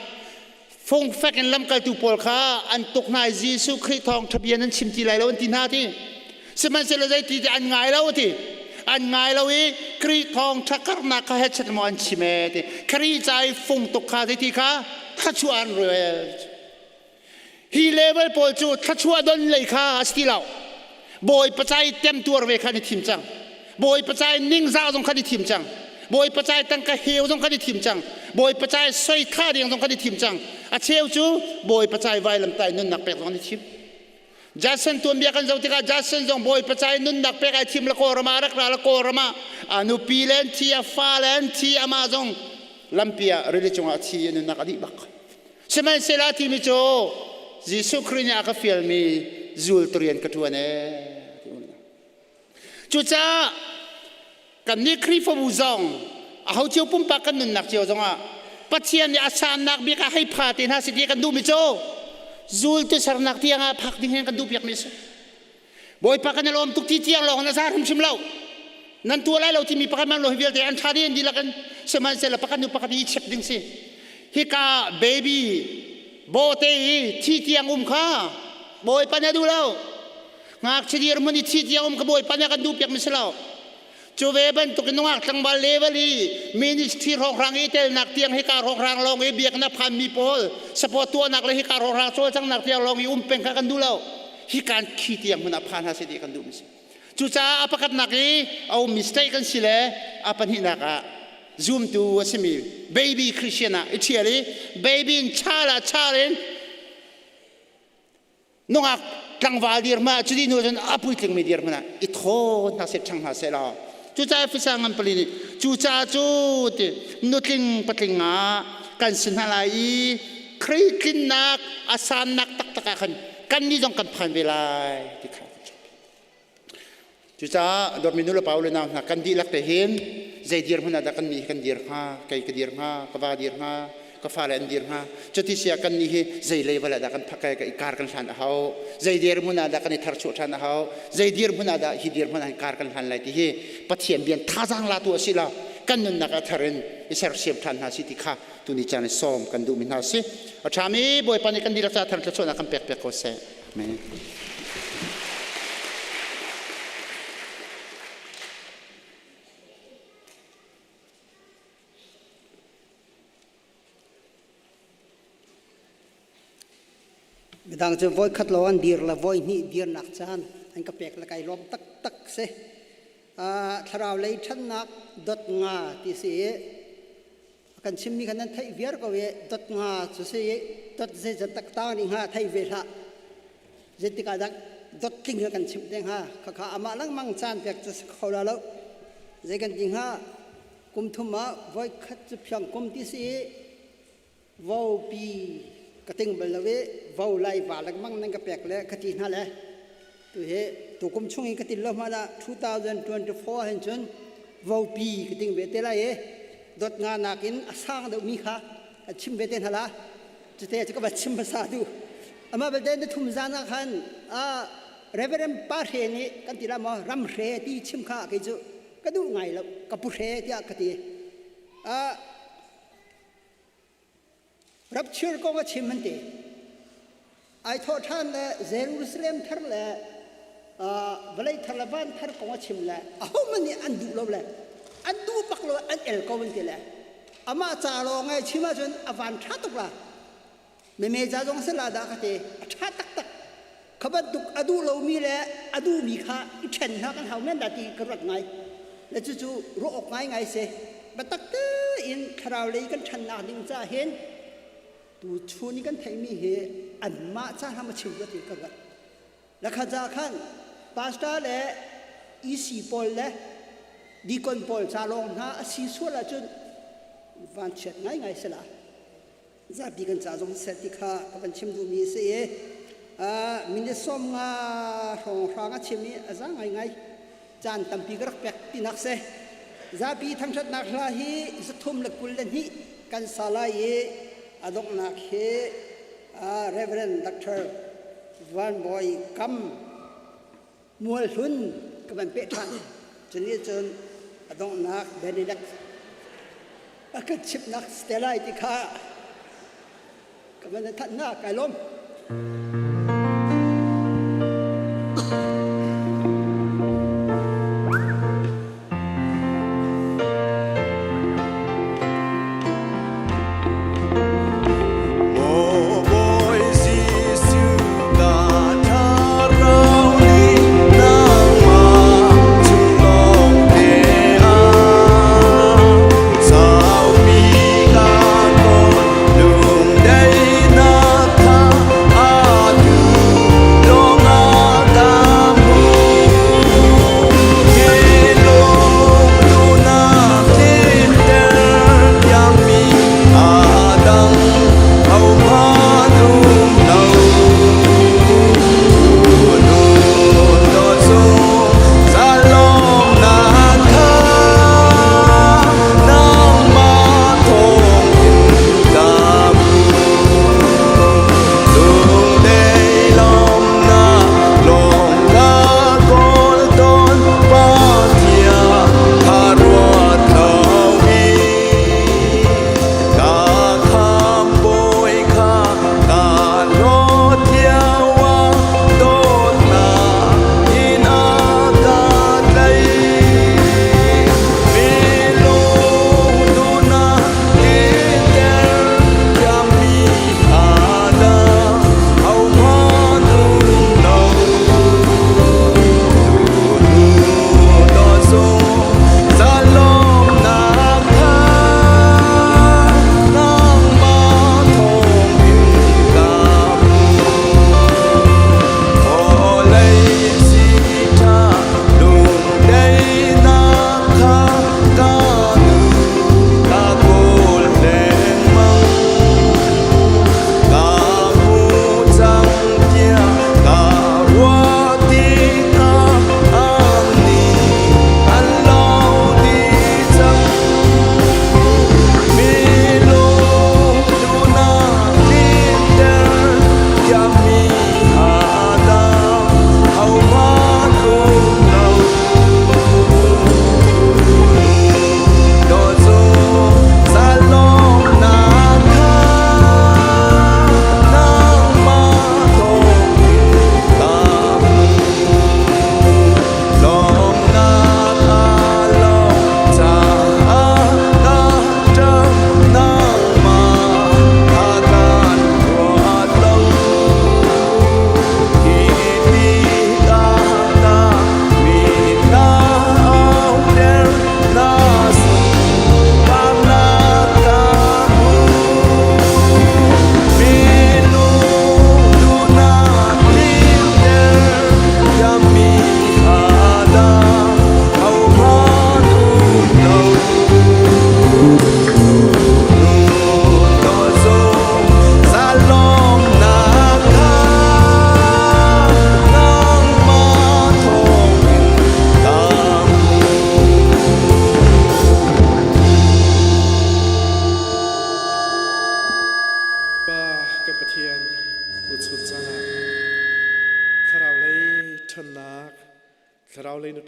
fungfek in lamkaltu pawl kha an tuk hna i Jesuh Khrih thawng ṭha bia nan chim ti lai lo an ti hna ti. Sihmanhsehlaw zeiti ti an ngai lo ti. An ngai lo i Khrih thawng ṭha karnak kha headset maw an chim ee ti. Khrih ca i fung tuk kha zeiti kha thluachuah an rel. Hi level pawl cu thluachuah don lei kha a si ti lo. Bawipa ca i temtuar ve kha an i thim cang. Bawipa ca i ningzah zong kha an i thim cang. Bawipa ca i tangka heu zong kha an i thim cang. Bawipa ca i soi tha ding zong kha an i thim cang. A cheu cu Bawipa ca i vailamtai nunnak pek zong an i thim. Jason tuanbia kan zoh tikah Jason zong Bawipa ca i nunnak pek ai thim la Kawlram ah a rak ra la Kawlram ah a nupi le an thi, a fale an thi, amah zong lampi ah rili cungah a thi i a nunnak a dih bak. Sihmanhsehlaw timi cu Jesuh Khrih nih a ka fialmi zultu rian ka ṭuan ee. Cucaah kannih Khrihfabu zong aho cio pumpak kan nunnak cio zongah Pathian nih a sannak bik ah hei pha te hna si ti kan duhmi cu zultu sernak tiangah phak ding hin kan duhpiakmi a si. Bawipa kan i lawm tuk ti tiang lawng na za hrimhrim lo. Nan tuah lai lo timi pakhat man lo hi vialte an ṭha dih an dihlak in sihmanhsehlaw pakhat hnu pakhat i check ding si. Hika baby bawte i thi tiang um kha Bawipa nih a duh lo. Ngakchia dirhmun i thi tiang um kha Bawipa nih a kan duh piakmi si lo. Cu ve bantuk in nungak tlangval level i ministry hrawnghrang i telnak tiang hika hrawnghrang lawng i biaknak phanmi pawl support tuahnak le hika hrawnghrang cawlcanghnak tiang lawng i um peng kha kan duh lo. Hi kan khi tiang hmun ah phan hna seh ti kan duhmi si. Cucaah a pakhatnak i a ummi state kan si le a pahnihnak ah zumtu a simi baby Christian ah i ṭhial i baby in chal ah chal in nungak tlangval dirhmun ah cuti hnu cun a puitlingmi dirhmun ah i thawn hna seh ṭhang hna seh law cucaah Fisa ngan pali nih cucaah cu ti nutling patling ah kan si hna lai i. Khrih tlinnak a sannak taktak ah khan kannih zong kan phan ve lai ti kha. Cucaah dawtmi nu le pa u le nau hna kan dihlak te hin zei dirhmun ah dah kan nih kan dir hnga, kei ka dir hnga, ka va dir hnga, ka fale an dir hnga. Cuti si ah kan nih hi zei level ah dah kan phak i kar kan hlan a hau, zei dirhmun ah dah kan i tharchuah ṭhan a hau, zei dirhmun ah dah hi dirhmun ah kar kan hlan lai ti hi Pathian bian thazaang latu a si lo. Kan nunnak a thar in i sersiam ṭhan hna si ti kha tuni caan i sawm kan duhmi hna si. A ṭhami Bawipa nih kan dihlak caah thar thluachuahnak kan pek piak ko seh. Amen. Midang cu voikhat lo an dir le voi hnih dirnak caan an ka pek le kai lawm taktak si. Thlarau lei ṭhannak dot nga ti si i kan chimmi kha nan theih viar ko i dot nga cu si i dot zeizat tak tang nih hnga thei ve hlah. Zeitik ah dah dot tling kha kan chimh te hnga khakha amah lengmang caan pek cu si kho la lo. Zei kan ti hnga kum thum ah voi khat cu phiang kum ti si i vopi ka ting bal lo i vo lai va lengmang nan ka pek le ka ti hna le tu hi tu kum chung in ka tin lo hmanh ah 2024 hin cun vopi ka ting ve te lai i dot nga nakin a sang deuh mi kha kan chim ve te hna la cute cu ka va chim hmasa tu amah belte na thum zan ah khan Reverend Pa Hre nih kan ti la maw ram hre ti chim kha kei cu ka duh ngai lo ka pu hre tiah ka ti. Rapture kong a chim an ti. Ai thawh ṭhan le Jerusalem thar le vawlei thar le van thar kong a chim le ahohmanh nih an duh lo le an duh bak lo an el ko an ti le amah ca lawng ai chim ahcun a van ṭha tuk la. Meme ca zong si la dah ka ti a ṭha taktak. Kha bantuk a duh lomi le a duhmi kha i ṭhen hna kan hau men dah ti ka ruat ngai. Le cucu ruah awk ngaingai si. Biatak tein thlarau lei kan ṭhannak ding caah hin tu chun i kan theihmi hi anmah ca hram a chim rua ti ka ruat. Lakha ca khan pastor le EC pawl le deacon pawl ca lawng hna a si sual ahcun vanchiat ngaingai si la. Zapi kan ca zong seh ti kha ka van chim duhmi a si i minute 50 hrawnghrang a chim i a za ngaingai. Caan tampi ka rak pek tinak si. Zapi thangṭhatnak hla hi 322 kan sa lai i a donghnak hi Reverend Dr. Van Bawi Kam Mualhlun ka van peh ṭhan. Cuni cun a donghnak Benedict a kan chimhnak si lai ti kha ka van thanh hna kai lawm. Lungdaihnak kha a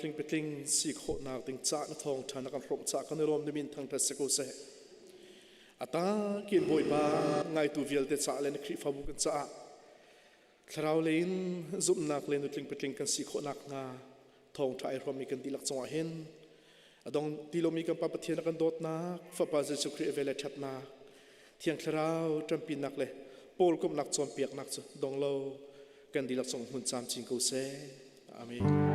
nutling patling si khawhnak ding ca na thawng ṭha na kan hrawmh ca kan i lawm na min thangṭhat si ko seh. Ata kin Bawipa ngaitu vialte ca le na Khrihfabu kan caah thlarau lei in zumhnak le nutling patling kan si khawhnak hnga thawngṭha ai hrawmmi kan dihlak cungah hin adong ti lomi kan Pa Pathian a kan dawtnak Fapa Jesuh Khrih vel le ṭhatnak Thiang Thlarau ṭampinak le Paul komhnak cawnpiaknak cu dong lo kan dihlak cung hmun camcin ko seh. Amen.